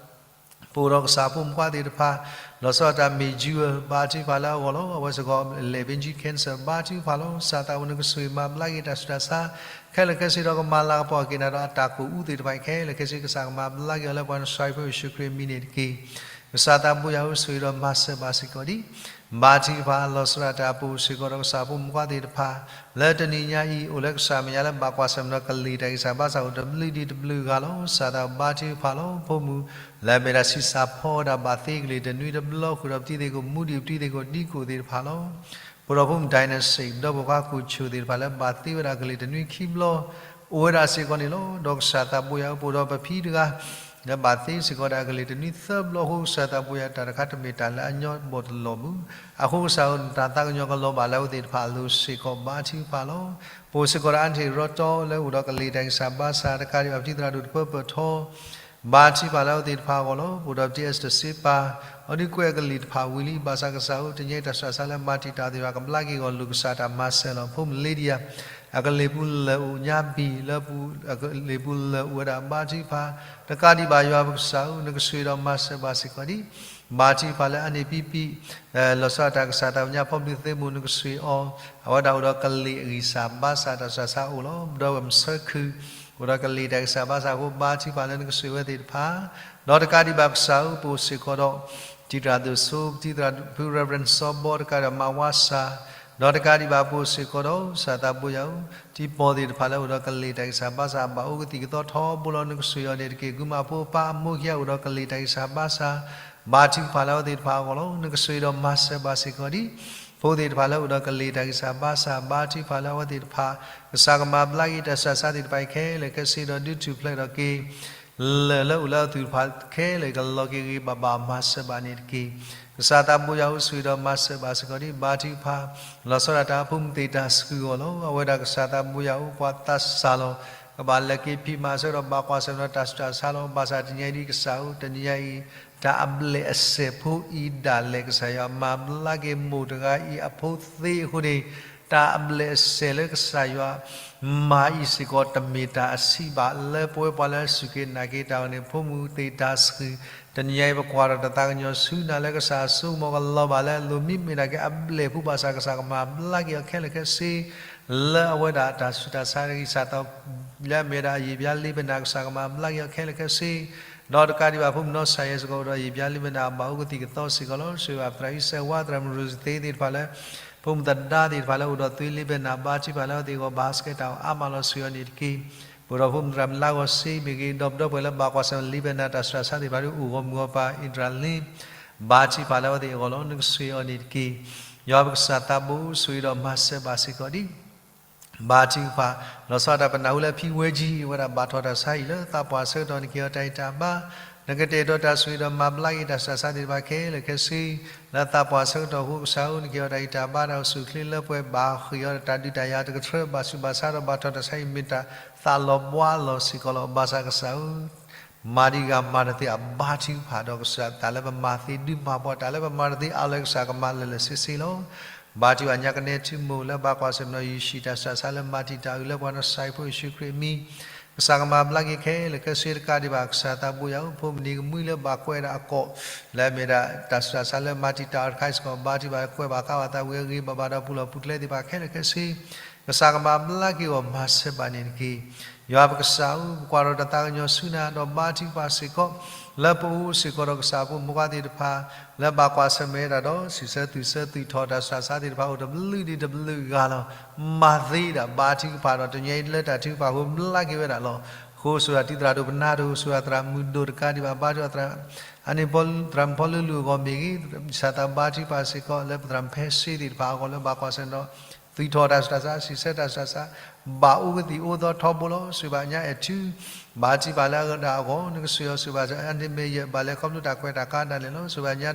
ပအိၣ်ဒီးကစၢ်ဖိမုၣ်ဖိခွါသ့ၣ်တဖၣ် လီၤဆီဒၣ်တၢ်မ့ၢ် Jewel ဘါထုကဖၣ်လၢအဂီၢ်လီၤ. အဝဲစ့ၢ်ကီး လၢ ovarian cancer ဘါထုကဖၣ်လီၤ. ကစၢ်သးဘိနကဆိၣ်ဂ့ၤမၤဘျါက့ၤတၢ်ဆူးတၢ်ဆါ ခဲလၢာ်ခဲဆ့ဒီးကမၤလၤကပီၤက့ၤနၤဒီးအတၢ်ကိာ်အူသ့ၣ်တဖၣ်ခဲလၢာ်ခဲဆ့ ကစၢ်ကမၤဘျါက့ၤအီၤလၢပှၤနစှၤအံၤဖိယ့ၣ်ၡူးခရံာ်အမံၤန့ၣ်တက့ၢ်. ကစၢ်သးဘိယွၤဧၢ ဆိၣ်ဂ့ၤဒီးမၤစၢၤဘၣ်စ့ၢ်ကီးဒံး ဘါထုကဖၣ် လီၤဆီဒၣ်တၢ်ပအိၣ်စ့ၢ်ကီးဒီးကစၢ်ဖိမုၣ်ဖိခွါသ့ၣ်တဖၣ် လၢတနံၤညါအံၤ အိၣ်လၢကစၢ်မဲာ်ညါလၢဘၣ်ကွၢ်ဆၢၣ်မဲာ်ဒီးကလံၤတၢ်ဂံၢ်စၢ်ဘါစၢ်အိၣ်တဘျုးဒံးတဘျုးဂၤလီၤ. ကစၢ်သးဘိဘါထုကဖၣ်လီၤ. ဖိမုၣ် လၢအမ့ၢ်ဒၣ်ဆံးစၢ်ဖီဝဲဒၣ်ဘၣ်သ့ကလံၤတနွံတဘျီဃုာ်ဒီးပတံၤသ့ၣ်ကိာ်မူဒံးပတံၤသ့ၣ်ကိာ်ဒံကိာ်သ့ၣ်တဖၣ်လီၤ. ပအိၣ်ဒီးဖိမုၣ် Dynastic ဒီးဖိခွါကူၣ်ဆိၣ်သ့ၣ်တဖၣ်လၢဘၣ်သ့ဝဲဒၣ်ကလံၤတနွံခံဘျီ အိၣ်ဝဲဒၣ်စ့ၢ်ကီးန့ၣ်လီၤ. ဒီးကစၢ်သးဘိယွၤဧၢ ပအိၣ်ဒီးပဖံတဂၤ လၢဘၣ်သ့စ့ၢ်ကီးဒၣ်အကလံၤတနွံသၢဘျီအဃိ ကစၢ်သးဘိယွၤတၢ်တခါတမ့ၢ်တၢ်လၢအညီဘီၣ်တလီၤမုၢ်, အဃိကစၢ်ဧၢ နတၢ်သးကညီၤကလီၤဘၣ်လၢအဝဲသ့ၣ်တဖၣ်အလိၤစ့ၢ်ကီး ဘါထုကဖၣ်လီၤ. ပအိၣ်စ့ၢ်ကီးဒီး အါထံၣ်ရီတီလၢအိၣ်ဒီးကလံၤတၢ်ဂံၢ်စၢ်ဘါစၢ် တကးဒံးဘၣ်ပတံၤသရၣ်ဒိၣ်တပၢပၢၢ်ထီ ဘါထုကဖၣ်လၢအဝဲသ့ၣ်တဖၣ်အဂီၢ်လီၤ. ပအိၣ်ဒီးပတံၤအ့စတၢၢ်စ့ပၤ အီၤဒုးကွဲးအကလံၤတဖၣ်ဝံၤလံ ဘၣ်ဆၣ်ကစၢ်ဧၢ တနံၤအံၤတၢ်စူးတၢ်ဆါလၢမၤတံာ်တာ်အီၤသ့ၣ်တဖၣ် ကဘျါက့ၤအဂီၢ် လိာ်ကစၢ်တၢ်မၤစၢၤလီၤ. ဖိမုၣ်လ့ဒံယၤ အကလံၤပူၤလၢာ်အိၣ်ညါဘံၣ် လၢပူၤ အကလံၤပူၤလၢာ်အိၣ်ဝဲဒၣ် ဘါထုကဖၣ် တကးဒံးဘၣ်ယွၤပကစၢ်ဧၢ နကဆိၣ်ဂ့ၤဒီးမၤစၢၤဘၣ်စ့ၢ်ကီးဒံး ဘါထုကဖၣ်လၢအါန့ၢ်ပံပံ လီၤဆီဒၣ်တၢ်ကစၢ်သးပညါ ဖီဘျုးသ့မိၢ် နကဆိၣ်ဂ့ၤအီၤ အဝဲဒၣ်အိၣ်ဒီးကလံၤအဂံၢ်စၢ်ဘါစၢ်တၢ်စူးတၢ်ဆါအိၣ်လီၤ. ဒီးဝဲမဆၢခုၣ် အိၣ်ဒီးကလံၤတၢ်ဂံၢ်စၢ်ဘါစၢ်အဃိ ဘါထုကဖၣ်လၢနကဆိၣ်ဂ့ၤဝဲသ့ၣ်တဖၣ် ဒီးတကးဒံးဘၣ်ကစၢ်ဧၢ ပအိၣ်စ့ၢ်ကီးဒီး တံၤသရၣ်ဒိၣ်စိ ပတံၤသရၣ်ဖု Reverend စီၤဘီ တကးဒံးဘၣ် မါဝါစၢ် ဒီးတကးဒံးဘၣ်ပအိၣ်စ့ၢ်ကီးဒီး ကစၢ်သးဘိယွၤဧၢ တံၤပီၢ်သ့ၣ်တဖၣ်လၢအိၣ်ဒီးကလံၤတၢ်ဂံၢ်စၢ်ဘါစၢ် ဘၣ်အိၣ်ကသံၣ်ကသီထီဘိလီၤ နကဆိၣ်ဂ့ၤအီၤန့ၣ်တက့ၢ်. ကုမၤဖိအပၢ်အမိၢ်ခံဂၤအိၣ်ဒီးကလံၤတၢ်ဂံၢ်စၢ်ဘါစၢ် ဘါထုကဖၣ်လၢအဝဲသ့ၣ်တဖၣ်အဂီၢ်လီၤ. နကဆိၣ်ဂ့ၤဒီးမၤစၢၤဘၣ်စ့ၢ်ကီးဒံး ဖိသ့ၣ်တဖၣ်လၢအိၣ်ဒီးကလံၤတၢ်ဂံၢ်စၢ်ဘါစၢ် ဘါထုကဖၣ်လၢအဝဲသ့ၣ်တဖၣ် ကစၢ်ကမၤဘျါက့ၤတၢ်စူးတၢ်ဆါသ့ၣ်တဖၣ်အံၤခဲလၢာ်ခဲဆ့ဒီး ဒုးထူၣ်ဖျဲးထီၣ်က့ၤ လၢၢ်လၢအိၣ်လၢအသူၣ်တဖၣ်ခဲလၢာ် ကလီၤက့ၤဂ့ၤဂ့ၤဘၣ်ဘၣ် မၤစၢၤဘၣ်န့ၣ်တက့ၢ်. ကစၢ်သးဘိယွၤဧၢ ဆိၣ်ဂ့ၤဒီးမၤစၢၤဘၣ်စ့ၢ်ကီးဒံး ဘါထုကဖၣ် လီၤဆီဒၣ်တၢ်ဖိမုၣ်သ့ၣ်တၢ်ဆှုၣ်အဂီၢ်လီၤ. အဝဲဒၣ်ကစၢ်သးဘိယွၤဧၢ ကွၢ်သးစၢ်လီၤ. ကဘၣ်လဲၤက့ၤဖံးမၤဆၢကတီၢ် ဘၣ်ကွၢ်ဆၢၣ်မဲာ်ဒီးတၢ်စူးတၢ်ဆါလီၤ. ဘၣ်ဆၣ်တနံၤအံၤဒ်ကစၢ်ဧၢ တနံၤအံၤ တၢ်အဘျဲၣ်အစဲးဖိအံၤဒၣ်လဲာ် ကစၢ်ယွၤမၤဘျါက့ၤမိၢ်တဂၤအံၤအဖိသ့အဃိန့ၣ် တၢ်အဘျဲၣ်အစဲးလၢကစၢ်ယွၤ မၤအံၤစ့ၢ်ကီး တမ့ၢ်တၢ်အဆံးဘၣ် လၢပဝဲပှၤလၢအစူၢ်က့ၤနာ်က့ၤတၢ်အဂီၢ်န့ၣ် ဖိမုၣ်သ့ၣ်တၢ်ဆှုၣ် တနံၤအံၤ ပကွၢ်ထီၣ်တၢ်သးကညီၤဆူနၤလၢ ကစၢ်အစိကမီၤကလီၤဘၣ်လၢအလိၤ မ့မ့ၢ်ဒၣ်က့ၤအဘျဲၣ်ဖိ ဘၣ်ဆၣ်ကစၢ်ကမၤဘျါက့ၤအီၤခဲလၢာ်ခဲဆ့ လၢအဝဲဒၣ်တၢ်ဆူးတၢ်ဆါတၢ်ဂံၢ်စၢ်သီ လၢအမ့ၢ်ဝဲဒၣ်အယံာ်ဘျါလံဘဲနၤ ကစၢ်ကမၤဘျါက့ၤအီၤခဲလၢာ်ခဲဆ့ ဒီးတကးဒံးဘၣ် ဖိမုၣ်နီၢ်စၢ်ယဲစ့ၢ်ကီး အိၣ်ဒီးယံာ်ဘျါလံဘဲနၤ ဘၣ်အိၣ်ကသံၣ်ကသီစ့ၢ်ကီးလီၤ. ဆိၣ်ဂ့ၤဘၣ်ပသရၣ်အံၤစဲးဝါ သရၣ်မုၣ်ရိၣ်စသ့သ့ၣ်တဖၣ်လၢ ဖိမုၣ်သဒါသ့ၣ်တဖၣ်လၢအိၣ်ဒီးသွံလံဘဲနၤ ဘါထုကဖၣ်လၢအဝဲသ့ၣ်အဂီၢ် ဘၣ်စကဲတၢ်အိၣ်အါမးလီၤ ဆိၣ်ဂ့ၤအီၤန့ၣ်တက့ၢ်. ပအိၣ်ဒီးဖိမုၣ်သရၣ်မုၣ်လါဂီၤစ့မ့ၢ်ဂ့ၤ ဒီပုၢ်ဒီဝဲၢ်လၢဘၣ်ကွၢ်ဆၢၣ်မဲာ်လံဘဲနၤ တၢ်ဆူးတၢ်ဆါသ့ၣ်တဖၣ်ဒီး အိၣ်ဂီၢ်မုၢ်ဂီၢ်ပၤ အ့တြာ်လ့ ဘါထုကဖၣ်လၢအဝဲသ့ၣ်အဂီၢ်လီၤ. နကဆိၣ်ဂ့ၤအီၤန့ၣ်တက့ၢ်. ယွၤပကစၢ်သးဘိ ဆိၣ်ဂ့ၤဒီးမၤစၢၤဘၣ်စ့ၢ်ကီးဒံး ဘါထုကဖၣ် လီၤဆီဒၣ်တၢ် ပနၢ်ဟူလၢဖံဝဲကၠံ အဝဲဒၣ်ဘၣ်ထီၣ်တၢ်ဆါဟံၣ်လၢသးပှၢ်ဆၢကတီၢ် နကဟ့ၣ်အီၤတၢ်ဂံၢ်တၢ်ဘါ, နကတဲာ်ကတီၤတၢ်ဆိၣ်ဂ့ၤဒီးမၤဘျါက့ၤတၢ်ဆူးတၢ်ဆါသ့ၣ်တဖၣ်ခဲလၢာ်ခဲဆ့ လၢသးပှၢ်ဆၢကတီၢ်အဃိ ကစၢ်ဧၢ နကဟ့ၣ်အီၤတၢ်ဂံၢ်တၢ်ဘါ တၢ်အိၣ်ဆူၣ်အိၣ်ချ့လၢပှဲၤ ဘၣ်ဃ့ၢ်အီၤတၢ်ဒုးတၢ်ယၤတကထြၢ ဘၣ်ဆူးဘၣ်ဆါဒီးဘၣ်ထီၣ်တၢ်ဆါဟံၣ် မ့ၢ်တၢ်သးလီၤဘှါလီၤစ့ၢ်ကီးလီၤ. ဘၣ်ဆၣ်ကစၢ်ဧၢ မၤဒံးဂၤမၤတသ့အဘါထုကဖၣ်ဒီးကစၢ် တၢ်လၢပမၤသ့ဒုးမၤပှၤ တၢ်လၢပမၤတသ့အါလၢကစၢ်ကမၤလၢာ်လၢာ်ဆ့ဆ့လီၤ. ဘါထုကဖၣ်ညါကနဲထံမိၢ်လၢဘၣ်ကွၢ်ဆၢၣ်မဲာ်ဒီးယုၢ်ဆံၣ်တၢ်ဆူးတၢ်ဆါလၢမၤတံာ်တာ်အုးလၢပှၤနီၢ်ကစၢ်ဟံၣ်ဖိယ့ၣ်ၡူးခရံာ်အမံၤ ကစၢ်ကမၤဘျါက့ၤခဲလၢာ်ခဲဆ့တကးဒံးဘၣ် ကစၢ်သးဘိယွၤဧၢ ဖိမုၣ်နံၤကမှံလၢဘၣ်ကွဲးဒၣ်အကိာ် လၢအမ့ၢ်ဒၣ်တၢ်ဆူးတၢ်ဆါလၢမၤတံာ်တာ်အီၤတခါအံၤစ့ၢ်ကီး ဘါထုကဖၣ်ကွဲးဘၣ်ဃးဘၣ်သးဝံၤအဂ့ၤ ဘၣ်ဘၣ်ဒီးပူၤလီၢ်ပူၤကျဲသ့ၣ်တဖၣ်ခဲလၢာ်ခဲဆ့ ကစၢ်ကမၤဘျါက့ၤအီၤမၤစၢၤဘၣ်န့ၣ်တက့ၢ်. ယွၤပကစၢ်ဧၢ ပကွၢ်ထီၣ်တၢ်သးကညီၤဆူနၤ ဒီးဘါထုကဖၣ်စ့ၢ်ကီး လၢပအိၣ်စ့ၢ်ကီးဒီးကစၢ်ဖိမုၣ်ဖိခွါသ့ၣ်တဖၣ် လၢဘၣ်ကွၢ်ဆၢၣ်မဲာ်ဝဲဒၣ်ဒီး စံးဆၢသွံၣ်ဆၢသွံၣ်ထီၣ်တၢ်ဆူးတၢ်ဆါသ့ၣ်တဖၣ် အိၣ်တဘျုးဒံးတဘျုးဂၤလီၤ. မၤသ့ဒၣ်ဘါထုကဖၣ်ဒီး တနံၤအံၤလၢတၢ်ထုကဖၣ်အဃိ ဘျါက့ၤဝဲဒၣ်လီၤ. အဃိဆိၣ်ဂ့ၤတံၤသရၣ်ဒိၣ်ပနၢ်တအိၣ် ဆိၣ်ဂ့ၤသရၣ်မုၢ်ဒိၣ်တကးဒံးဘၣ် ဘါထုကဖၣ်သရၣ် အန့ၣ် သရၣ်မုၣ်ဖီလၢလူၢ်အဂီၢ်မ့ၢ်ဂ့ၤ ကစၢ်သးဘါထုကဖၣ်စ့ၢ်ကီး လၢပသရၣ်မုၣ်ဖဲစ့သ့ၣ်တဖၣ်အဂီၢ်လၢဘၣ်ကွၢ်ဆၢၣ်မဲာ်ဒီး သွံၣ်ထီၣ်တၢ်ဆူးတၢ်ဆါ စံးဆၢတၢ်ဆူးတၢ်ဆါ ဘၣ်အိၣ်ကသံၣ်အိၣ်သီထီဘိလီၤ. ဆိၣ်ဂ့ၤဘၣ်ညါအဲၣ်ထူ ဘါထုကဖၣ်လၢအဂၤအဂီၢ် နကဆိၣ်ဂ့ၤအီၤ ဆိၣ်ဂ့ၤဘၣ်အန့ၣ်မ့ၢ်ယဲၢ်ဘၣ်လဲၤခီဖျိတၢ်ကွဲးတၢ်ကးဒၣ်လဲာ်လီၤ. ဆိၣ်ဂ့ၤဘၣ်ညါ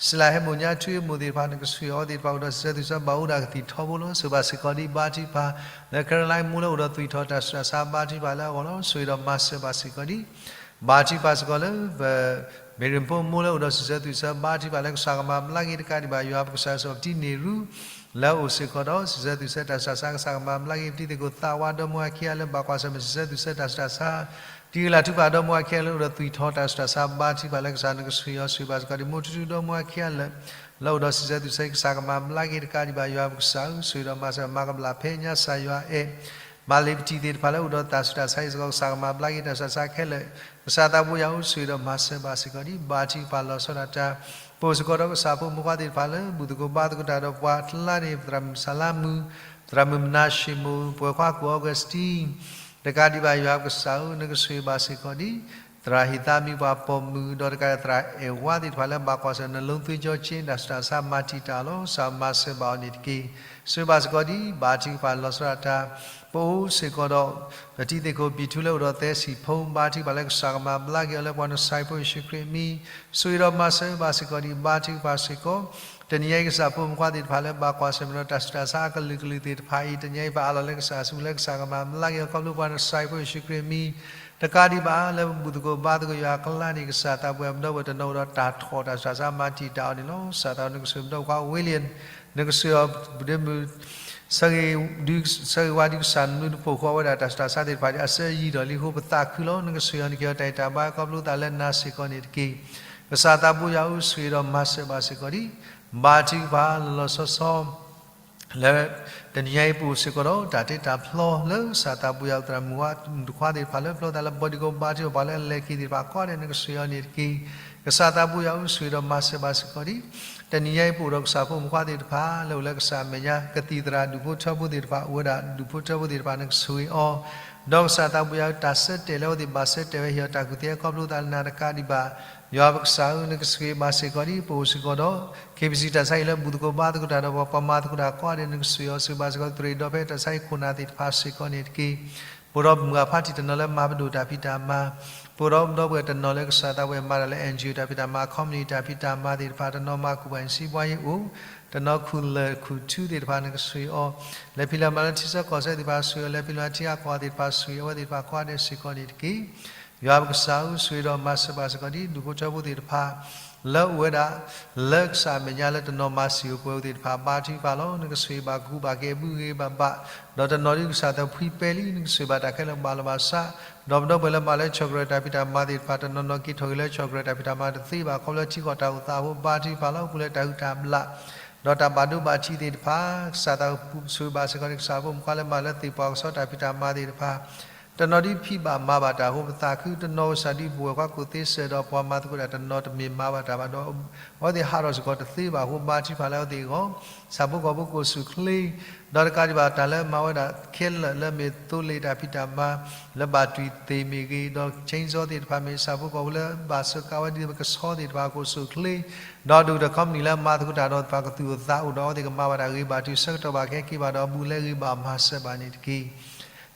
စလၢဟဲမိၣ်ညါထူအ့မိၣ်သ့ၣ်တဖၣ် နကဆိၣ်ဂ့ၤအီၤသ့ၣ်တဖၣ် အိၣ်ဒီးစံးဆၢသွံၣ်ဆၢ ဘၣ်အိၣ်ဒၣ်ကသံၣ်ထီဘိလီၤ. ဆိၣ်ဂ့ၤဘၣ်စ့ၢ်ကီးဒံး ဘါထုကဖၣ် လၢ Caroline မိၢ်လၢအိၣ်ဒီးသွံၣ်ထီၣ်တၢ်ဆူးတၢ်ဆါ ဘါထုကဖၣ်လၢအဂီၢ်လီၤ. ဆိၣ်ဂ့ၤဒီးမၤစၢၤဘၣ်စ့ၢ်ကီးဒံး ဘါထုကဖၣ်စ့ၢ်ကီးလၢ ပ မ့ၢ်ရ့ၣ်ဖိမိၢ်လၢအိၣ်ဒီးစံးဆၢသွံၣ်ဆၢ ဘါထုကဖၣ်လၢကစၢ်ကမၤဘျါက့ၤတကးဒံးဘၣ် ယွၤပကစၢ်စ့ၢ်ကီး ပတံၤန့ၢ်ရူ လၢအအိၣ်စ့ၢ်ကီးဒီး စံးဆၢသွံၣ်ဆၢတၢ်ဆူးတၢ်ဆါ ကစၢ်ကမၤဘျါက့ၤ ပတံၤသကိးသးဝါဒီမါဝၤခံဂၤလၢဘၣ်ကွၢ်ဆၢၣ်မဲာ် စံးဆၢသွံၣ်ဆၢတၢ်ဆူးတၢ်ဆါ တံၤကလၢ်ထုကဖၣ်ဒီမါဝၤခံဂၤလၢအိၣ်ဒီးသွံၣ်ထီၣ်တၢ်ဆူးတၢ်ဆါ ဘါထုကဖၣ်လၢကစၢ်နကဆိၣ်ဂ့ၤအီၤ ဆိၣ်ဂ့ၤဘၣ်စ့ၢ်ကီးဒံး မိၢ်ထူထူဒီမါဝၤခံဂၤလၢာ် လၢအိၣ်ဒီးစံးဆၢသွံၣ်ဆၢ ကစၢ်ကမၤဘျါက့ၤတကးဒံးဘၣ် ယွၤပကစၢ်ဧၢ ဆိၣ်ဂ့ၤဒီးမၤစၢၤ မၤကဘျၣ်ဖဲညါ ကစၢ်ယွၤအဲၣ် မၤလ့ၤပတံၤသ့ၣ်တဖၣ်လၢအိၣ်ဒီးတၢ်ဆူးတၢ်ဆါအံၤစ့ၢ်ကီး ကစၢ်ကမၤဘျါက့ၤတၢ်ဆူးတၢ်ဆါခဲလၢာ် ကစၢ်သးဘိယွၤဧၢ ဆိၣ်ဂ့ၤဒီးမၤစၢၤဘၣ်စ့ၢ်ကီးဒံး ဘါထုကဖၣ်လီၤဆီဒၣ်တၢ် ပအိၣ်စ့ၢ်ကီးဒီးကစၢ်ဖိမုၣ်ဖိခွါသ့ၣ်တဖၣ်လၢ ဘူၣ်သကိးဘါသကိးတၢ်ဒီးပှၤကျါန့ၣ် သရၣ်မုၣ်စၤလါမုၣ် သရၣ်မုၣ်မနၤၡ့ၣ်မိၢ် ပှဲၤခွါကူၣ် Augustine တကးဒံးဘၣ် ယွၤပကစၢ်ဧၢ နကဆိၣ်ဂ့ၤဘၣ်စ့ၢ်ကီးဒံး သရၣ်ဟ့ၣ်သးမံၤပှၤပိာ်မုၣ် ဒီးတကးဒံးသရၣ်အဲၣ်ဝါသ့ၣ်တဖၣ်လၢဘၣ်ကွၢ်ဆၢၣ်မဲာ် နလူသွ့ကၠီက့ တၢ်ဆူးတၢ်ဆါမၤတံာ်တာ်အီၤလီၤ. ကစၢ်မၤစၢၤဘၣ်အီၤန့ၣ်တက့ၢ်. ဆိၣ်ဂ့ၤဘၣ်စ့ၢ်ကီးဒံး ဘါထုကဖၣ်လီၤဆီဒၣ်တၢ် ပအိၣ်စ့ၢ်ကီးဒီး ပတံၤသကိးဘံၣ်ထူလၢအိၣ်ဒီးသၢဆံဖိ ဘါထုကဖၣ်လၢကစၢ်ကမၤဘျါက့ၤအီၤလၢပှၤ နစၢ်ယွၤဖိယ့ၣ်ၡူးခရံာ်အမံၤ, ဆိၣ်ဂ့ၤဒီးမၤစၢၤဘၣ်စ့ၢ်ကီးဒံး ဘါထုကဖၣ်စ့ၢ်ကီး တနံၤညါအံၤ ကစၢ်ဖိမုၣ်ဖိခွါသ့ၣ်တဖၣ်လၢဘၣ်ကွၢ်ဆၢၣ်မဲာ်ဒီးတၢ်ဆူးတၢ်ဆါအကလုာ်ကလုာ်သ့ၣ်တဖၣ်အံၤ တနံၤညါအံၤ ပအးလီၤလၢကစၢ်အစုပူၤလၢကစၢ်ကမၤဘျါက့ၤအီၤ ခီဖျိပှၤ နစၢ်ယွၤဖိယ့ၣ်ၡူးခရံာ်အမံၤ, တကးဒံးဘၣ် လၢပဘူၣ်သကိးဘါသကိးယွၤအကျါန့ၣ် ကစၢ်သးပှၢ်ပဒီပုၢ်ဝဲၢ်တနီၤအိၣ်ဒီးတၢ်ထီၣ်တၢ်ဆူးတၢ်ဆါမၤတံာ်တာ်အီၤန့ၣ်လီၤ. ကစၢ်သးနကဆိၣ်ဂ့ၤပဒီပုၢ်ဝဲၢ်ခွါဝ့လံ, နကဆိၣ်ဂ့ၤအီၤ ပဒ့မုၣ် ဆၢဂ့ၤဝါဒ်ကစၢ်နဘျုးနဖှိၣ်ဃီဝဲဒၣ် တၢ်ဆူးတၢ်ဆါသ့ၣ်တဖၣ်ဒ်အစၢၤယံာ်ဒီးလံအဃိ ပသးခုလီၤ. နကဆိၣ်ဂ့ၤအီၤ နကဟ့ၣ်အီၤတၢ်ဂံၢ်တၢ်ဘါခီဖျိသးလၢနၤစ့ၢ်ကီးန့ၣ်တက့ၢ်. ကစၢ်သးပှၢ်ယွၤအိၣ်ဆိၣ်ဂ့ၤဒီးမၤစၢၤဘၣ်စ့ၢ်ကီးဒံး ဘါထုကဖၣ်လီၤလီၤဆီဆီ လၢ တနံၤညါအံၤပအိၣ်စ့ၢ်ကီးဒီးတၢ်တ့တၢ်ဖျီလၢကစၢ်သးပှၢ်ယွၤအိၣ်သရၣ်မုၣ်ခွါ မုၣ်တခွါသ့ၣ်တဖၣ်လၢဖျီသးလၢ ဘီဒံကိ ဘါထုကဖၣ်ပှၤလၢအလဲၤက့ၤသ့ၣ်တဖၣ်ကိးဂၤဒဲး နကဆိၣ်ဂ့ၤအီၤန့ၣ်တက့ၢ်. ကစၢ်သးပှၢ်ယွၤအိၣ်ဆိၣ်ဂ့ၤဒီးမၤစၢၤဘၣ်စ့ၢ်ကီးဒံး တနံၤညါအံၤပအိၣ်ဒီးကစၢ်ဖိမုၣ်ဖိခွါသ့ၣ်တဖၣ်လၢအိၣ်လၢကစၢ်အမဲာ်ညါ ကသံၣ်သရၣ်ဒူၣ်ဖိထၢဖိသ့ၣ်တဖၣ် အိၣ်ဝဲဒၣ်ဒူၣ်ဖိထၢဖိသ့ၣ်တဖၣ် နကဆိၣ်ဂ့ၤအီၤ ဒီးကစၢ်သးပှၢ်ယွၤတၢ်ဆၢတဲာ်လၢအဝဲသ့ၣ်ဘၣ်ဆၢတဲာ်ဝဲ ဟ့ၣ်အီၤတၢ်ကူၣ်သ့ခီဖျိသးလၢနၤတကးဒံးဘၣ် ယွၤပကစၢ်ဧၢ နကဆိၣ်ဂ့ၤဘၣ်စ့ၢ်ကီးဒံး ပအိၣ်စ့ၢ်ကီးဒီး KBC တၢ်ဆါဟံၣ်လၢဘူၣ်သကိးဘါသကိးတၢ်ဒီးပှၤ ပှၤမၤသကိးတၢ်ကိးဂၤဒဲး နကဆိၣ်ဂ့ၤအီၤ ဆိၣ်ဂ့ၤဘၣ်စ့ၢ်ကီး သရၣ်ဒီဖဲတၢ်ဆါဟံၣ်ခိၣ်နၢ်သ့ၣ်တဖၣ်စ့ၢ်ကီးန့ၣ်တက့ၢ်. ပအိၣ်ဒီးမုၢ်အဖါတံၢ်တနီၤလၢမၤပဒိၣ်တၢ်ဖံးတၢ်မၤ, ပအိၣ်ဒီးပဒီပုၢ်ဝဲၢ်တနီၤလၢကစၢ်သးပှၢ်မၤတၢ်လၢ NGO တၢ်ဖံးတၢ်မၤ company တၢ်ဖံးတၢ်မၤသ့ၣ်တဖၣ် တနီၤမၤကူၣ်ဘၣ်စံးဘှါယ့ၣ်အိၣ်, တနီၤခူၣ်လၢၢ်ခူၣ်ထူသ့ၣ်တဖၣ် နကဆိၣ်ဂ့ၤအီၤ လဲၤဖံးလၢမၤလၢထံဆၢကီၢ်ဆၢသ့ၣ်တဖၣ်ဆိၣ်ဂ့ၤအီၤ လဲၤဖံးလၢထံဂၤကီၢ်ဂၤသ့ၣ်တဖၣ်ဆိၣ်ဂ့ၤအဝဲသ့ၣ်တဖၣ်ကိးဂၤဒဲးစ့ၢ်ကီးန့ၣ်တက့ၢ်. ယွၤပကစၢ်ဧၢ ဆိၣ်ဂ့ၤဒီးမၤစၢၤဘၣ်စ့ၢ်ကီးဒံး ဒူၣ်ဖိထၢဖိသ့ၣ်တဖၣ် လၢအိၣ်ဝဲဒၣ် လၢကစၢ်အမဲာ်ညါလၢတနီၤမၤစံၣ်အိၣ်ပှဲၤအိၣ်သ့ၣ်တဖၣ် ဘါထုကဖၣ်လီၤ. နကဆိၣ်ဂ့ၤဘၣ်ကူဘၣ်က့ၤအဘူးဂ့ၤဘၣ်ဘၣ်, ဒီးတနီၤဒ်ကစၢ်သးဖှံပဲလံ နကဆိၣ်ဂ့ၤဘၣ်တၢ်ခဲလၢာ်ဘၣ်လီၤဘၣ်စး, ဒီးပဒီပုၢ်ဝဲၢ်လၢမၤလၢဆီၣ်ကရၢၢ်တၢ်ဖံးတၢ်မၤသ့ၣ်တဖၣ် တနီၤနီၤက့ၤထီၣ်က့ၤလၢဆီၣ်ကရၢၢ်တၢ်ဖံးတၢ်မၤတသ့ဘၣ် ခီဖျိထံကီၢ်တၢ်အိၣ်သးအဃိ ဘါထုကဖၣ်လီၤ. ပူၤလၢတၢ်ဟုၣ်တၢ်ဘျၣ် ဒီးတၢ်ဘၣ်ဒိဘၣ်ထံးသ့ၣ်တဖၣ် ကစၢ်သးဆိၣ်ဂ့ၤဘၣ်စ့ၢ်ကီးန့ၣ် ကစၢ်ဖိမုၣ်ဖိခွါလၢမၤလၢသ့ၣ်ပှၢ်ကဆီတၢ်ဖံးတၢ်မၤသ့ၣ်တဖၣ် တနီၤဒ်ဖံးဘၣ်မၤဘၣ်တၢ်အဃိ ပသးခု တနီၤကစၢ်ဒ်ပဝဲၢ်ခွါကိးသ့စၢၤဒီးပှၤမၤသကိးတၢ် တနီၤတမ့ၢ်မၤဘၣ်တၢ်ဘၣ်ဒီး အဝဲသ့ၣ်ဟးထီၣ်စ့ၢ်ကီးတသ့ဘၣ်အဃိ ဘါထုကဖၣ်လၢအဝဲသ့ၣ်အဂီၢ် ဆၣ်ဖိကီၢ်ဖိကိးဆူၣ်ချ့ ဒီးတကးဒံးဘၣ်တၢ်လၢမၤဝဲဒၣ်ခဲလၢာ်လၢမ့ၢ်သိလ့ၣ်တၢ်ဖံးတၢ်မၤ လၢဘၣ်တွံၢ်သ့ၣ်မ့ၢ်ဂ့ၤ ဒီး chainsaw သ့ၣ်တဖၣ်မ့ၢ် ဆၣ်ဖိကီၢ်ဖိလၢဘၣ်စၢၤကါဝဲဒ်သိးပကဆီသ့ၣ်တဖၣ်ကိးဆူၣ်ချ့ ဒီးဒုၣ်ဒါ company လၢမၤသကိးတၢ်ဒီးသ့ၣ်တဖၣ်ကသူၣ်အိၣ်သးအိၣ်ဒီးအဝဲသ့ၣ်ကမၤဘၣ်တၢ်ဂ့ၤဘၣ်တုၤဆၢကတီၢ်ဘၣ်ကဟဲက့ၤဘၣ်ဒီး အဘူးလဲဂ့ၤဘၣ်မၤစၢၤဘၣ်န့ၣ်တက့ၢ်.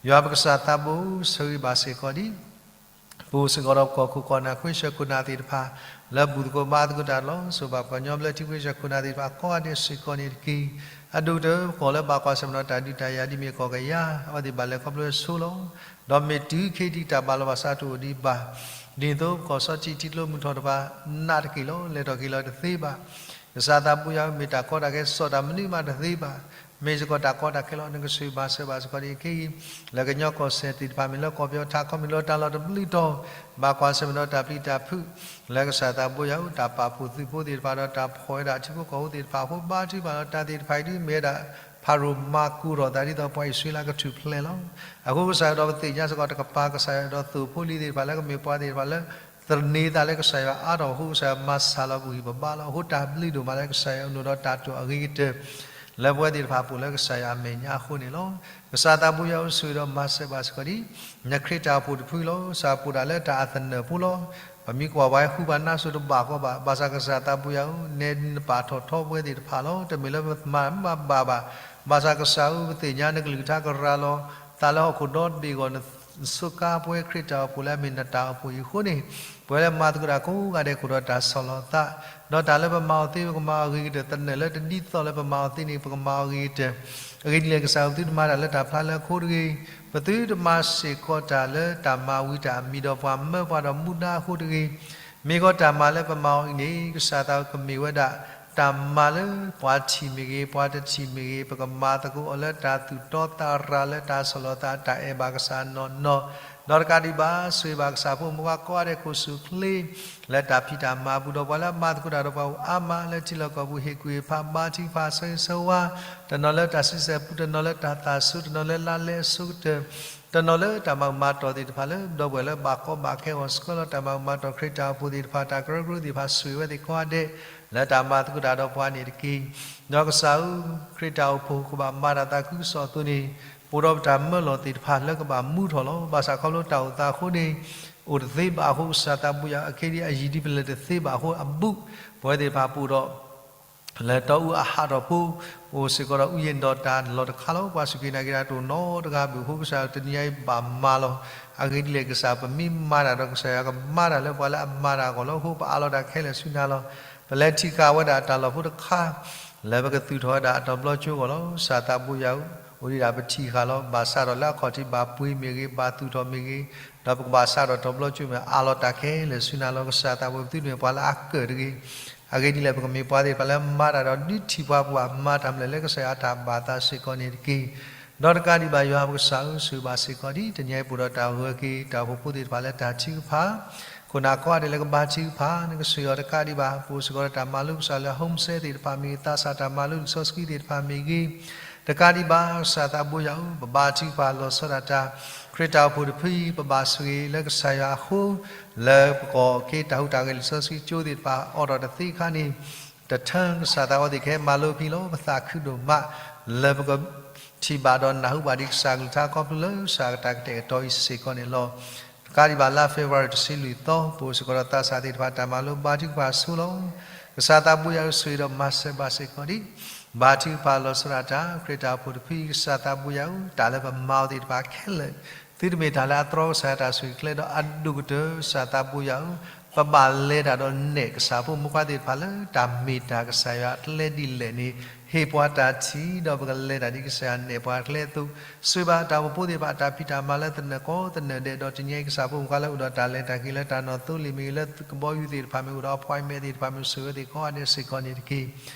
ယွၤပကစၢ်သးဘိ ဆိၣ်ဂ့ၤဘၣ်စ့ၢ်ကီးဒံး ပအိၣ်စ့ၢ်ကီးဒီးကီၢ်ခိၣ်ကီၢ်နၢ်ခွ့ဆၢခိၣ်နၢ်သ့ၣ်တဖၣ် လၢဘူၣ်သကိးဘါသကိးတၢ်လီၤ. ဆိၣ်ဂ့ၤဘၣ်ပှၤကညီဘျၢထံခွ့ဆၢခိၣ်နၢ်သ့ၣ်တဖၣ်ကိးဂၤဒဲးစ့ၢ်ကီးန့ၣ်တက့ၢ်. အဒိၣ်ကတၢၢ် ပကီၢ်လၢဘၣ်ကွၢ်ဆၢၣ်မဲာ်ဒီးတၢ်ဒုးတၢ်ယၤဒ်မ့ၢ်ကီၢ်ကယၤ အဝဲသ့ၣ်ဘၣ်လဲၤခီဖျိဆိလီၤ. ဒီးမ့ၢ်တုၤခဲအံၤဒံးတၢ်ဘၣ်လီၤဘၣ်စးတအိၣ်ဒံးဘၣ် ဒ်သိးပကီၢ်စီထံထံကျိမုၢ်ထီၣ်တဖၣ် နးတက့ၢ်လီၤ လဲၤထီၣ်က့ၤလီၤတသ့ဘၣ်. ကစၢ်သးဘိယွၤဧၢ မ့ၢ်တၢ်ကီတၢ်ခဲ စီၣ်တၢ်မနုၤမးတသ့ဘၣ်. မ့ၢ်စ့ၢ်ကီးတၢ်ကီတၢ်ခဲလီၤ နကဆိၣ်ဂ့ၤဘၣ်စၢၤဘၣ်စ့ၢ်ကီးဒံးခဲအံၤ လၢကညီကီၢ်စဲၣ်သ့ၣ်တဖၣ် မ့ၢ်လၢကီၢ်ပယီၤထးခီ မ့ၢ်လၢတၢ်လီၢ်တဘျုးတီၤ ဘၣ်ကွၢ်ဆၢၣ်မဲာ်ဒီးတၢ်ပျံၤတၢ်ဖုး လၢကစၢ်သးဘိယွၤဧၢ တၢ်ပာ်ဖှိၣ်သုးဖိသ့ၣ်တဖၣ်ဒီး တၢ်ဖှီၣ်ဝဲဒၣ်ထံဖိကီၢ်ဖိသ့ၣ်တဖၣ်အဃိ ဘါထုကဖၣ်လီၤ. တၢ်သ့ၣ်တဖၣ်အံၤဒ်မ့ၢ်ဝဲဒၣ် ဖၤရိၤမၤကိၤထီၣ်သးဒ်သိးပှၤအံၣ်စရ့လးကထူၣ်ဖျဲးလီၤ. အဃိကစၢ်ယွၤဒီးပသ့ၣ်ညါစ့ၢ်ကီးတကပၤ ကစၢ်ယွၤဒီးသိၣ်ဖိလံၤသ့ၣ်တဖၣ်လၢကမ့ၢ်ပှၤသ့ၣ်တဖၣ်လၢ သန့ၤသးလၢကစၢ်ယွၤအါထီၣ်အဃိ ကစၢ်ယွၤမၤစၢ်လီၤပဂံၢ်ပဘါလီၤ. အဃိတၢ်ဘျုးဒိၣ်မးလၢကစၢ်ယွၤအိၣ်ဒီးတၢ်တိာ်အဂ့ၤကတၢၢ် လၢပဝဲသ့ၣ်တဖၣ်အပူၤလၢကစၢ်ယွၤအမဲာ်ညါအဃိန့ၣ်လီၤ. ကစၢ်သးဘိယွၤဧၢ ဆိၣ်ဂ့ၤဒီးမၤစၢၤဘၣ်စ့ၢ်ကီးဒံး နခရံာ်တၢ်အိၣ်ဖှိၣ်တဖုလီၤ. ကစၢ်ပိာ်တၢ်လၢတၢ်အသနၢၣ်ဖိလီၤ. ပမ့ၢ်ကွၢ်ဝဲဃုပှၤနါစိၤတဘၣ်ဃီဘၣ်. ဘၣ်ဆၣ်ကစၢ်သးဘိယွၤဧၢ နဲနပာ်ထီၣ်ထီပဝဲသ့ၣ်တဖၣ်လီၤ. တမ့ၢ်လၢပမၤမၤဘၣ်ဘၣ်. ဘၣ်ဆၣ်ကစၢ်ဧၢ ပသ့ၣ်ညါနကလုၢ်ကထါကရၤလီၤ သးလၢဟီၣ်ခိၣ်ဒီဘ့ၣ်အဂီၢ် နဆိးကါပဝဲခရံာ်တၢ်အိၣ်ဖှိၣ်လၢအမ့ၢ်နတၢ်အိၣ်ဖှိၣ်အံၤအဃိန့ၣ် ပဝဲလၢမၤသကိးတၢ်ကိးဂၤဒဲး ကအိၣ်ဒီးတၢ်ဆီၣ်လီၤသး ဒီးတၢ်လၢပမၤအီၤသ့ ပကမၤအီၤအဂ့ၤကတၢၢ် သနၢၣ်လၢတဒ်သိးလၢပမၤအီၤသ့န့ၣ် ပကမၤအီၤအဂ့ၤကတၢၢ် အဂ့ၢ်ဒ်လဲၣ် ကစၢ်ပသုတမၤတၢ်လၢတၢ်ဖျါလၢအဃိတဂ့ၤ, ပသုတမၤစ့ၢ်ကီးတၢ်လၢတၢ်မၤဝံတၢ်မံဒီးပှၤမၢပှၤဒီးမူဒါအဃိတဂ့ၤ, မ့ၢ်ကီးတၢ်မၤလၢပမၤအီၤအံၤန့ၣ် ကစၢ်သးကမ့ၢ်ဝဲဒၣ် တၢ်မၤလၢပှၤထံၣ်မ့ၢ်ဂ့ၤ ပှၤတထံၣ်မ့ၢ်ဂ့ၤ ပကမၤသကိးအီၤလၢတၢ်သူၣ်တီသးရၤလၢတၢ်ဆီၣ်လီၤသးတၢ်အဲၣ်ဘၣ်ကစၢ်နီၢ်နီၢ်, ဒီးတကးဒံးဘၣ် ဆိၣ်ဂ့ၤဘၣ်ကစၢ်ဖိမုၣ်ဖိခွါကိးဂၤဒဲးကိးဆူၣ်ချ့ လၢတၢ်ဖံးတၢ်မၤအပူၤဒီးပှၤလၢအမၤသကိးတၢ်ဒီးပှၤအိၣ်အါမးလၢထံလီၢ်ကီၢ်ပူၤ ဟ့ၣ်ကူၣ်ဟ့ၣ်ဖးဘါထုကဖၣ်ဆၢဂ့ၤဆၢဝါ, တနီၤလၢတၢ်ဆံဆဲၣ်ပူၤ တနီၤလၢတၢ်သးဆူ တနီၤလၢလါလဲအဆိကတၢၢ်, တနီၤလၢတၢ်မၤမၤတီၢ်သ့ၣ်တဖၣ်လၢ ဒီပုၢ်ဝဲၢ်လၢဘၣ်ကီဘၣ်ခဲအဂီၢ် ဆှၢလီၤတၢ်မၤမၤတီၢ်ခရံာ်တၢ်အိၣ်ဖှိၣ်သ့ၣ်တဖၣ် တၢ်ကရၢကရိသ့ၣ်တဖၣ် ဆိၣ်ဂ့ၤဝဲသ့ၣ်ကိးဂၤဒဲး လၢတၢ်မၤသကိးတၢ်ဒီးပှၤန့ၣ်တက့ၢ်. ဒီးကစၢ်ဧၢ ခရံာ်တၢ်အိၣ်ဖှိၣ်ကဘၣ်မၤတၢ်သးခုကစီၣ်အသိးန့ၣ် ပအိၣ်ဒီးပတၢ်မၢလီၤသ့ၣ်တဖၣ်လၢကဘၣ်မူထီၣ်လီၤ. ဘၣ်ဆၣ်ခီဖျိတၢ်အိၣ်သးအဃိန့ၣ် အိၣ်တသ့ဘၣ်အဃိ ကစၢ်သးဘိယွၤဧၢ, အခဲဒံးအယံာ်ဒံးပလဲၤတသ့ဘၣ်အဃိ အဘူး ပဝဲသ့ၣ်တဖၣ်ပအိၣ်ဒီး လၢတီအူအဟးထီၣ်ဖိ အိၣ်စ့ၢ်ကီးဒီးအူယ့ၣ်ဒီးတၢ်လီၢ်တခါလီၤ. ပှၤစူၢ်က့ၤနာ်က့ၤတၢ်တအိၣ်နီတဂၤဘၣ်အဃိ ကစၢ်တနံၤအံၤဘၣ်မၤလီၤ. အဂ့ၢ်ဒ်လဲၣ် ကစၢ်ပမ့ၢ်မၤတၢ်ဒီး ကစၢ်ယွၤကမၤတၢ်လၢပှၤလၢအမၤတၢ်အဂီၢ်လီၤ. အဃိပအးလီၤတၢ်ခဲလၢာ်ဆူနၤလီၤ. ပလဲၤထံၣ်ဃာ်ဝဲဒၣ်တၢ်လီၢ်ဖိတခါ လၢပကသူၣ်ထီၣ်ဝဲဒၣ်အတီၤဘျီကၠိအဂီၢ်လီၤ. ကစၢ်သးဘိယွၤဧၢ, အိၣ်ဒံးဒၣ်ပထံၣ်ဃာ်လီၤ. ဘၣ်ဆၣ်ဒီးလၢအခီၣ်ထံးဘၣ်ပှ့ၤမ့ၢ်ဂ့ၤ, ဘၣ်သူၣ်ထီၣ်မ့ၢ်ဂ့ၤ, ဒီးပကဘၣ်ဆၣ်ဒီးတီၤဘျီကၠိမ့ၢ် အးလီၤတၢ်ခဲလၢာ်ဆူနၤလီၤ. ကစၢ်သးဘိ ပသုတမ့ၢ်ပှၤလၢအကၢၣ်တဂ့ၤ. အဂ့ၢ်ဒ်လဲၣ် ပကမ့ၢ်ပှၤသ့ၣ်တဖၣ်လၢမၤတၢ်ဒီး ဒုးထံၣ်ပှၤပဘၣ်မၤတၢ်မနုၤလၢကစၢ်ယွၤအတၢ်ဘၣ်သးစ့ၢ်ကီးန့ၣ်တက့ၢ်. ဒီးတကးဒံးဘၣ် ယွၤပကစၢ်ဧၢ, ဆိၣ်ဂ့ၤဘၣ်စ့ၢ်ကီးဒ်တနံၤအံၤ ပအိၣ်ဒီးတၢ်ဂၢၢ်က့ၤ တၢ်အိၣ်ဖှိၣ်ဖိသ့ၣ်တဖၣ်လၢတၢ်ထုကဖၣ် ခိၣ်နၢ်ကိးဂၤဒဲးလၢကဘါထုကဖၣ် နကဆိၣ်ဂ့ၤအီၤတကးဒံးဘၣ်. ပအိၣ်စ့ၢ်ကီးဒီးတၢ်မၤလိကစၢ်လၢ home cell သ့ၣ်တဖၣ်မ့ၢ်ဂ့ၤ, သးစၢ်တၢ်မၤလိလံာ်စီဆှံသ့ၣ်တဖၣ်မ့ၢ်ဂ့ၤ, တကးဒံးဘၣ် ကစၢ်သးဘိယွၤဧၢ, ပဘါထုကဖၣ်လီၤဆီဒၣ်တၢ် ခရံာ်တၢ်အိၣ်ဖှိၣ်တဖုအံၤ ပဘၣ်ဆိၣ်ဂ့ၤလၢကစၢ်ယွၤအဃိ လၢပကိးက့ၤတၢ်ဟူးတၢ်ဂဲၤလံာ်စီဆှံကၠိသ့ၣ်တဖၣ် အိးထီၣ်တသ့အခါန့ၣ် တထၢကစၢ်သးဝဲသ့ၣ်ခဲမၤလိဖဲလီၤ. ပသးခုဒိၣ်မး လၢပကထံၣ်ဘၣ်ဒီးနၢ်ဟူဘၣ်ဒံးကစၢ်ကလုၢ်ကထါခီဖျိလၢကစၢ်အတၢ်ကတဲာ်ကတီၤအံၤစ့ၢ်ကီးန့ၣ်လီၤ. တကးဒံးဘၣ်လါ February တဆံလွံၢ်သီ ပအိၣ်စ့ၢ်ကီးဒီးသးစၢ်သ့ၣ်တဖၣ်တၢ်မၤလိဘါထုကဖၣ်ဆိလီၤ. ကစၢ်သးဘိယွၤဧၢ, ဆိၣ်ဂ့ၤဒီးမၤစၢၤဘၣ်စ့ၢ်ကီးဒံး ဘါထုကဖၣ်လီၤဆီဒၣ်တၢ် ခရံာ်တၢ်အိၣ်ဖှိၣ်တဖုအံၤ ကစၢ်သးဘိယွၤဧၢ, တၢ်လၢပမၤအီၤသ့ၣ်တဖၣ်ခဲလၢာ် သုတမ့ၢ်တၢ်လၢအတြီကစၢ်ယွၤတၢ်ဆိၣ်ဂ့ၤကျဲဒီးအဒိၣ်ကတၢၢ် ကစၢ်သးဘိယွၤဧၢ, ပဘၣ်လဲၤတၢ်ဒီးနဲၣ်ကစၢ်ဖိမုၣ်ခွါသ့ၣ်တဖၣ်လၢတၢ်မ့ၢ်တၢ်ကစၢ်ယွၤအကျဲဒ်လဲၣ်န့ၣ် ဟ့ၣ်ပှၤတၢ်ထံၣ် ဒီးပကလဲၤတၢ်ဒ်ကစၢ်ယွၤနဲၣ်ပှၤကျဲအသိး ဆိၣ်ဂ့ၤဘၣ်တၢ်အိၣ်ဖှိၣ်ဖိသ့ၣ်တဖၣ်အတၢ်ဖံးတၢ်မၤလၢသနၢၣ်ကီသနၢၣ်ဒဲး ဒီးတနံၤအံၤကစၢ်ဖိမုၣ်ခွါလၢအိၣ်ဒီးတၢ်လဲၤတၢ်က့ၤလၢတၢ်နီၢ်သိလ့ၣ်မ့ၢ်ဂ့ၤ လၢကဘီယူၤသ့ၣ်တဖၣ်မ့ၢ်ဂ့ၤ အိၣ်ဒီး appointment သ့ၣ်တဖၣ်မ့ၢ်ဂ့ၤ ဆိၣ်ဂ့ၤဝဲသ့ၣ်ကိးဂၤဒဲးစ့ၢ်ကီးန့ၣ်တက့ၢ်.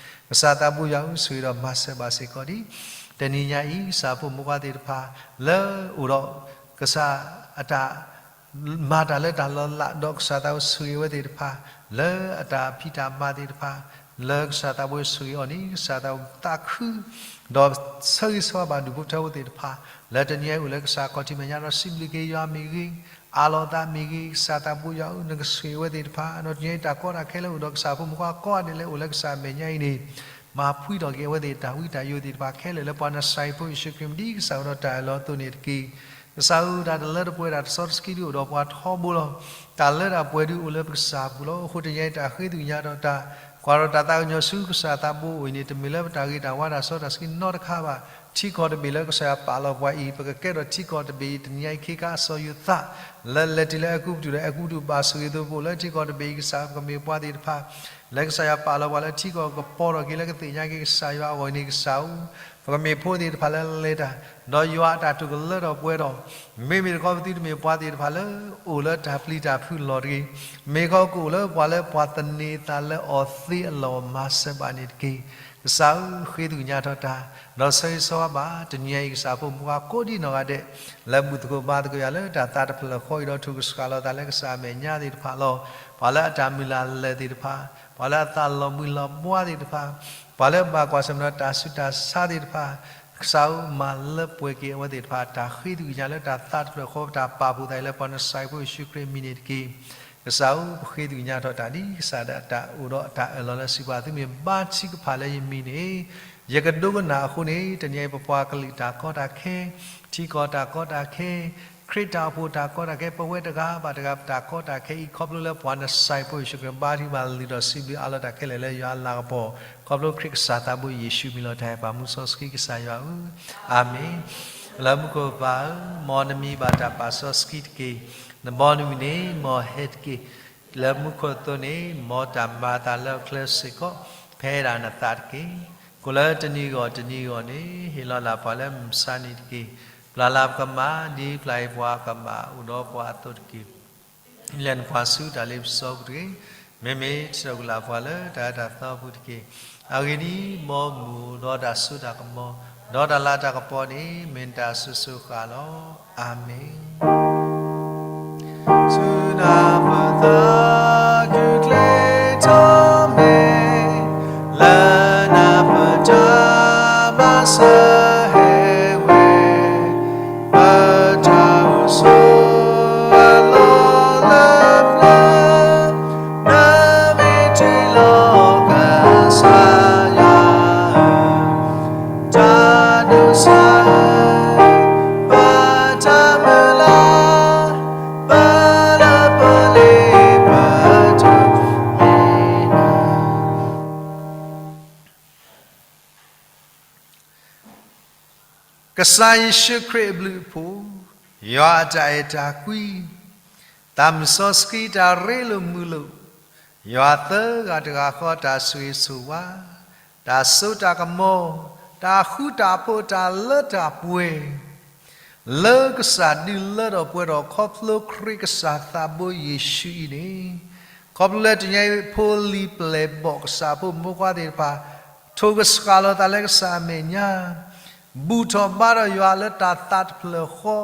ကစၢ်သးဘိယွၤဧၢ, ဆိၣ်ဂ့ၤဒီးမၤစၢၤဘၣ်စ့ၢ်ကီးဒံး တနံၤညါအံၤ ကစၢ်ဖိမုၣ်ခွါသ့ၣ်တဖၣ် လၢအိၣ်ဒီး ကစၢ်အတၢ် မၤတၢ်လၢတၢ်လီၤလး ဒီးကစၢ်သးဘိဆိၣ်ဂ့ၤဝဲသ့ၣ်တဖၣ် လၢအတၢ်ဖံးတၢ်မၤသ့ၣ်တဖၣ် လၢကစၢ်သးဘိဆိၣ်ဂ့ၤအီၤန့ၣ် ကစၢ်သးဘိသးခု ဒီးဆၢဂ့ၤဆၢဝါဘၣ်ဒူၣ်ဖိထၢဖိသ့ၣ်တဖၣ် လၢတနံၤအံၤအိၣ်လၢကစၢ်ခီၣ်ထံးမဲာ်ညါဒီးစံးဘျုးက့ၤယွၤမ့ၢ်ဂ့ၤ အးလီၤသးမ့ၢ်ဂ့ၤ ကစၢ်သးဘိယွၤဧၢ နကဆိၣ်ဂ့ၤဝဲသ့ၣ်တဖၣ် ဒီးတနံၤအံၤတၢ်ကီတၢ်ခဲလၢအိၣ်ဒီးကစၢ်ဖိမုၣ်ခွါကိးဂၤဒဲးလၢအိၣ်လၢကစၢ်မဲာ်ညါအံၤန့ၣ် မၤဖှံထီၣ်က့ၤအဝဲသ့ၣ်တၢ်ဝံတၢ်ယိာ်သ့ၣ်တဖၣ်ခဲလၢာ်လၢပှၤနစၤရ့းဖိယ့ၣ်ၡူးခရံာ်မံၤဒ်ကစၢ်အိၣ်ဒီးတၢ်အၢၣ်လီၤအသိးန့ၣ်တက့ၢ်. ကစၢ်ဧၢ တၢ်တလၢတပှဲၤတၢ်တစီတဆှံဒုအိၣ်ဒီးပှၤထီဘိလီၤ. တၢ်လၢတၢ်ပှဲၤဒုအိၣ်လၢပကစၢ်အပူၤလီၤ. အဃိတနံၤအံၤတၢ်ဃ့သကွံာ်ညါဒီးတၢ် ကွၢ်ဒီးတၢ်သးကညီၤဆူကစၢ်သးဘိအအိၣ်အံၤန့ၣ် တမ့ၢ်လၢပတၢ်ဂ့ၤတၢ်ဝါတၢ်စီတၢ်ဆှံနီတခါဘၣ်. ထံကီၢ်တဘ့ၣ်လၢကစၢ်ယွၤပာ်လီၤပှၤအံၤ ပကကဲထီၣ်ထံကီၢ်တဘ့ၣ်အံၤ တနံၤညါအံၤခ့ခါအစီၤယိၤသး လၢလဲၤတုၤလၢအဲၤကူပတူးဒီးအဲၤကူပတူးဘၣ်ဆိၣ်ဂ့ၤအသိး ပအိၣ်လၢထံကီၢ်တဘ့ၣ်အံၤ ကစၢ်ပကမ့ၢ်ပှၤသ့ၣ်တဖၣ် လၢကစၢ်ယွၤပာ်လီၤပှၤလၢထံကီၢ်ကပီၤထီၣ်က့ၤလၢကသ့ၣ်ညါက့ၤကစၢ်ယွၤအဂီၢ်အံၤန့ၣ် ကစၢ်ဧၢ ပကမ့ၢ်ဖိသ့ၣ်တဖၣ်လၢလဲၤတၢ် ဒီးယွၤအတၢ်တိာ်ကလၢထီၣ်ပှဲၤထီၣ် မ့မ့ၢ်တခီပသုတမ့ၢ်ပှၤသ့ၣ်တဖၣ်လၢ အိၣ်လၢတၢ်ပျံၤတၢ်ဖုးလီၢ်တဂ့ၤ, မ့ၢ်ခီကအိၣ်လၢပှၤလၢပှၤသန့ၤသးလၢအီၤသ့အလီၢ်မၤစၢၤဘၣ်န့ၣ်တက့ၢ်. ကစၢ်ဧၢ ဃ့သကွံာ်ညါထီၣ်တၢ် ဒီးဆၢဂ့ၤဆၢဝါဘၣ် တနံၤအံၤကစၢ်ဖိမုၣ်ခွါကိးဒံနီၢ်ဂၤဒဲး လၢဘူၣ်သကိးဘါသကိးယွၤလၢတၢ်သးတဖျၢၣ်ဃီအံၤဒီးထုးကဆှၣ်လီၤသးလၢကစၢ်အမဲာ်ညါသ့ၣ်တဖၣ်လီၤ. ပှၤလၢအတၢ်မုၢ်လၢ်လၢာ်သ့ၣ်တဖၣ်, ပှၤလၢအသးလီၤဘှံးလီၤဘှါသ့ၣ်တဖၣ်, ပှၤလၢဘၣ်ကွၢ်ဆၢၣ်မဲာ်ဒီးတၢ်ဆူးတၢ်ဆါသ့ၣ်တဖၣ်, ကစၢ်ဧၢ မၤလၢပှဲၤက့ၤအဝဲသ့ၣ်တဖၣ် တၢ်ဃ့သကွံာ်ညါလၢတၢ်သးတဖျၢၣ်ဃီ ပတၢ်ပာ်ဖှိၣ်သးအံၤလၢပှၤနစၤရ့းဖိယ့ၣ်ၡူးခရံာ်အမံၤန့ၣ်တက့ၢ်. ကစၢ်ဧၢ ပဃ့သကွံာ်ညါထီၣ်တၢ်ဒ်ကစၢ်ဒၣ်တၢ်အိၣ်ဒီးတၢ်အၢၣ်လီၤလၢစုပူၤ သုမ့ၢ်ဘါထုကဖၣ်လၢယမံၤန့ၣ် ယကဒိကနၣ်အဃိန့ၣ် တနံၤအံၤ ပပှၤကလုာ်တၢ်ကီတၢ်ခဲ, ထံကီၢ်တၢ်ကီတၢ်ခဲ, ခရံာ်တၢ်အိၣ်ဖှိၣ်တၢ်ကီတၢ်ခဲ, ပဝဲတဂၤဘၣ်တဂၤပတၢ်ကီတၢ်ခဲအံၤ ခီဖျိလၢပှၤနစၤရ့းဖိယ့ၣ်ၡူးခရံာ် ဘါထုကဖၣ်လၢာ်ဒီးစံးဘျုးအးလီၤတၢ်ခဲလၢာ်လၢယွၤအလၤကပီၤ ခီဖျိခရံာ်ကစၢ်သးဘိယ့ၣ်ၡူးမံၤလီၤ. တၢ်အဲၣ်ပာ်မူစီဆှံကစၢ်ယွၤဧၢ, အၤမ့ၣ်. လၢမူခိၣ်ပၢ်ဧၢ, မ်နမံၤဘၣ်တၢ်ပာ်စီဆှံတက့ၢ်. နဘီနမံၤန့ၣ် မ်ဟဲတက့ၢ်. လၢမူခိၣ်အသိးန့ၣ် မ်တၢ်မၤအသးလၢအချၢစ့ၢ်ကီး ဖဲဒၣ်နသးတက့ၢ်. ကိၣ်လၢတနံၤဂီၢ်တနံၤဂီၢ်န့ၣ် ဟ့ၣ်လီၤလၢ်ပှၤလၢမုၢ်မဆါနံၤတက့ၢ်. ပျၢ်လၢ်ပကမၢ် ဒ်ပျၢ်အံၤပှၤကမၢ်အိၣ်ဒီးပှၤအသိးတက့ၢ်. လဲၤနကွၢ်ဆူတၢ်လ့ပစီပူၤတဂ့ၤ. မ့မ့ၢ်ထံၣ်ထီၣ်ကလာ်ပှၤလၢတၢ်အၢတၢ်သီပူၤတက့ၢ်. အဂ့ၢ်ဒ်အံၤ, မ်မုၢ်အိၣ်ဒီးတၢ်စိတၢ်ကမီၤ, ဒီးတၢ်လၤတၢ်ကပီၤန့ၣ် မ့ၢ်နတၢ်အစိၤစိၤဃၣ်လီၤ. အၤမ့ၣ်. ဆူနၢ်ပၢၢ်သးခုချ့ထီၣ်မ့ၢ် လၢနၢ်ပၢၢ်တၢ်မၤစၢၤဟဲဝဲ, ပတၢ်အိၣ်ဆိးအလီၢ်လၢပျၢၤ, နမ့ၢ်တ့ၢ်လီၤကစၢ်ယွၤဧၢ, တၢ်ဒိးစၢ်, ဘၣ်တၢ်မုၢ်လၢ်, ဘၣ်လၢ ကစၢ်ယ့ၣ်ၡူးခရံာ်အဘျုးအဖှိၣ်, ယွၤအတၢ်အဲၣ်တၢ်ကွံ, သးမုၢ်စီဆှံတၢ်ရ့လိာ်မုာ်လိာ်, ယွၤသၢဂၤတဂၤဃီတၢ်ဆိၣ်ဂ့ၤဆိၣ်ဝါ, တၢ်စိတၢ်ကမီၤ, တၢ်ဃူတၢ်ဖိးတၢ်လၢတၢ်ပှဲၤ လၢကစၢ်ဒုးလၢထီၣ်ပှဲၤထီၣ်ခီဖျိခရံာ်ကစၢ်သးဘိယ့ၣ်ၡူးအံၤန့ၣ်, ခီဖျိလၢတနံၤအံၤဖိလံၤပျဲၢ်ဘီၣ်ကစၢ်ဖိမုၣ်ဖိခွါသ့ၣ်တဖၣ်, ထိၣ်ကဆှၣ်လီၤသးလၢကစၢ်အမဲာ်ညါ, ဘူၣ်ထီၣ်ဘါထီၣ်ယွၤလၢတၢ်သးတဖျၢၣ်ဃီ,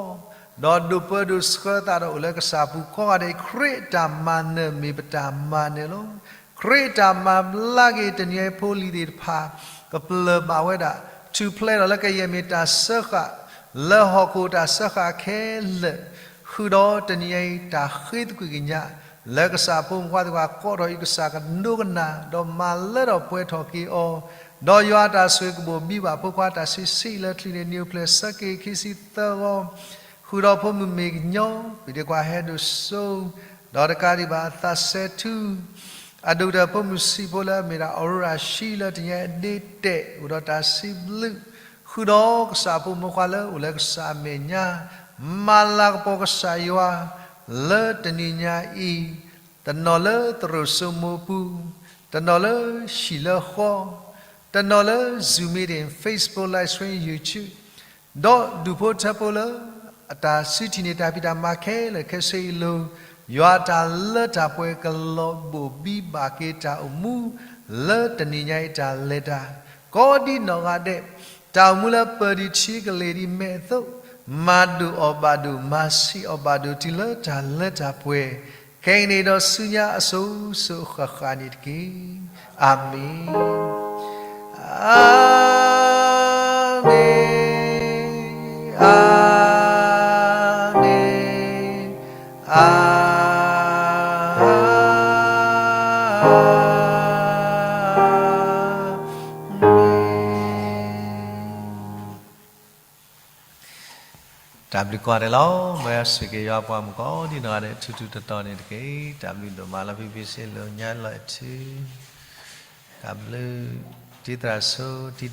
ဒီးဒိးပၢဒိးဆှၢသးဒီးအိၣ်လၢကစၢ်ပူၤကိးဂၤဒဲး, ခရံာ်အတၢ်မၤနၢၤမ့ၢ်ပတၢ်မၤနၢၤလီၤ. ခရံာ်အတၢ်မၤဘျါက့ၤတနံၤအံၤဖိလံၤသ့ၣ်တဖၣ်, ကပျၢၢ်ဘၣ်ဝဲဒၣ်, ထူၣ်ဖျဲးထီၣ်လၢကယဲၢ်မ့ၢ်တၢ်စၢဃာ်, လၢဟီၣ်ခိၣ်တၢ်စၢဃာ်ခဲလၢာ်, ဃုာ်ဒီးတနံၤအံၤတၢ်ဃ့သကွံၢ်ကညး, လၢကစၢ်ဖိမုၣ်ဖိခွါသ့ၣ်တဖၣ်ကိးထီၣ်အံၤကစၢ်ကဒိကနၣ်, ဒီးမၤလၢထီၣ်ပှဲၤထီၣ်က့ၤအီၤ, ဒီးယွၤအတၢ်ဆိၣ်ဂ့ၤကဘိၣ်ဘံဘၣ်ဖိခွါတၢ်ဆံးဆံးလၢချံန့ၣ် နံၣ်အိၣ်ဖျဲၣ်ဆၢက့ၤခံဆံသၢဂီၤ, ဃုာ်ဒီးဖိမုၣ်မ့ၢ်ကညီ, ပှၤဒ့ခွါဟဲဒိၣ်စိ, ဒီးတကးဒံးဘၣ်အသးစဲထူ, အဒိၣ်ကတၢၢ်ဖိမုၣ်ဆံးဖိလၢအမ့ၢ်ဒၣ်အီရၤၡံလၢတနံၤအံၤအဒ့တဲာ်အိၣ်ဒီးတၢ်စံးဘျုး, ဃုာ်ဒီးကစၢ်ဖိမုၣ်ဖိခွါလၢအိၣ်လၢကစၢ်အမဲာ်ညါ, မၤလၤကပီၤကစၢ်ယွၤ, လၢတနံၤညါအံၤ, တနီၤလၢသရိာ်စိမိၢ်ပူၤ, တနီၤလၢဟံၣ်လၢဃီ, တနီၤလၢ Zoom meeting, Facebook live stream, YouTube, ဒီးဒူၣ်ဖိထၢဖိလၢ အတၢ်စုထံၣ်န့ၢ်တၢ်ဖံးတၢ်မၤခဲလၢာ်ခဲဆ့အံၤလီၤ, ယွၤအတၢ်လၢတၢ်ပှဲၤကလီၤဘိၣ်ဘံဘၣ်က့ၤတၢ်အိၣ်မူ လၢတနံၤညါအံၤတၢ်လဲၤတၢ်, ကိးဒံနီၢ်ဂၤဒဲး, တၢ်အိၣ်မူလၢပၢၢ်ဒံးထံကလ့ၤဒံးမဲာ်အသိး, မၤဒိၣ်အီၤဘၣ်ဒိၣ် မၤဆံးအီၤဘၣ်ဒိၣ်တုၤလၢတၢ်လၢတၢ်ပှဲၤ, ခဲအံၤန့ၣ်ဒီးဆူညါအစိၤစိၤအဃၣ်ဃၣ်န့ၣ်တက့ၢ်. အၤမ့ၣ်. အၤမ့ၣ်, အၤမ့ၣ်, အၤမ့ၣ်. တၢ်ဘျုးကိးဂၤဒဲးလီၤ. မ်ယွၤဆိၣ်ဂ့ၤက့ၤယွၤပှၤမုၣ်ကိးဒံနီၢ်ဂၤဒဲး ထူးထူးတီၤတီၤန့ၣ်တက့ၢ်. တၢ်ဘျုးဒိၣ်မးလၢဖံဖံစ့လၢညါလီၤအထူ, တၢ်ဘျုးတံၤသရၣ်စိတံၤဒီ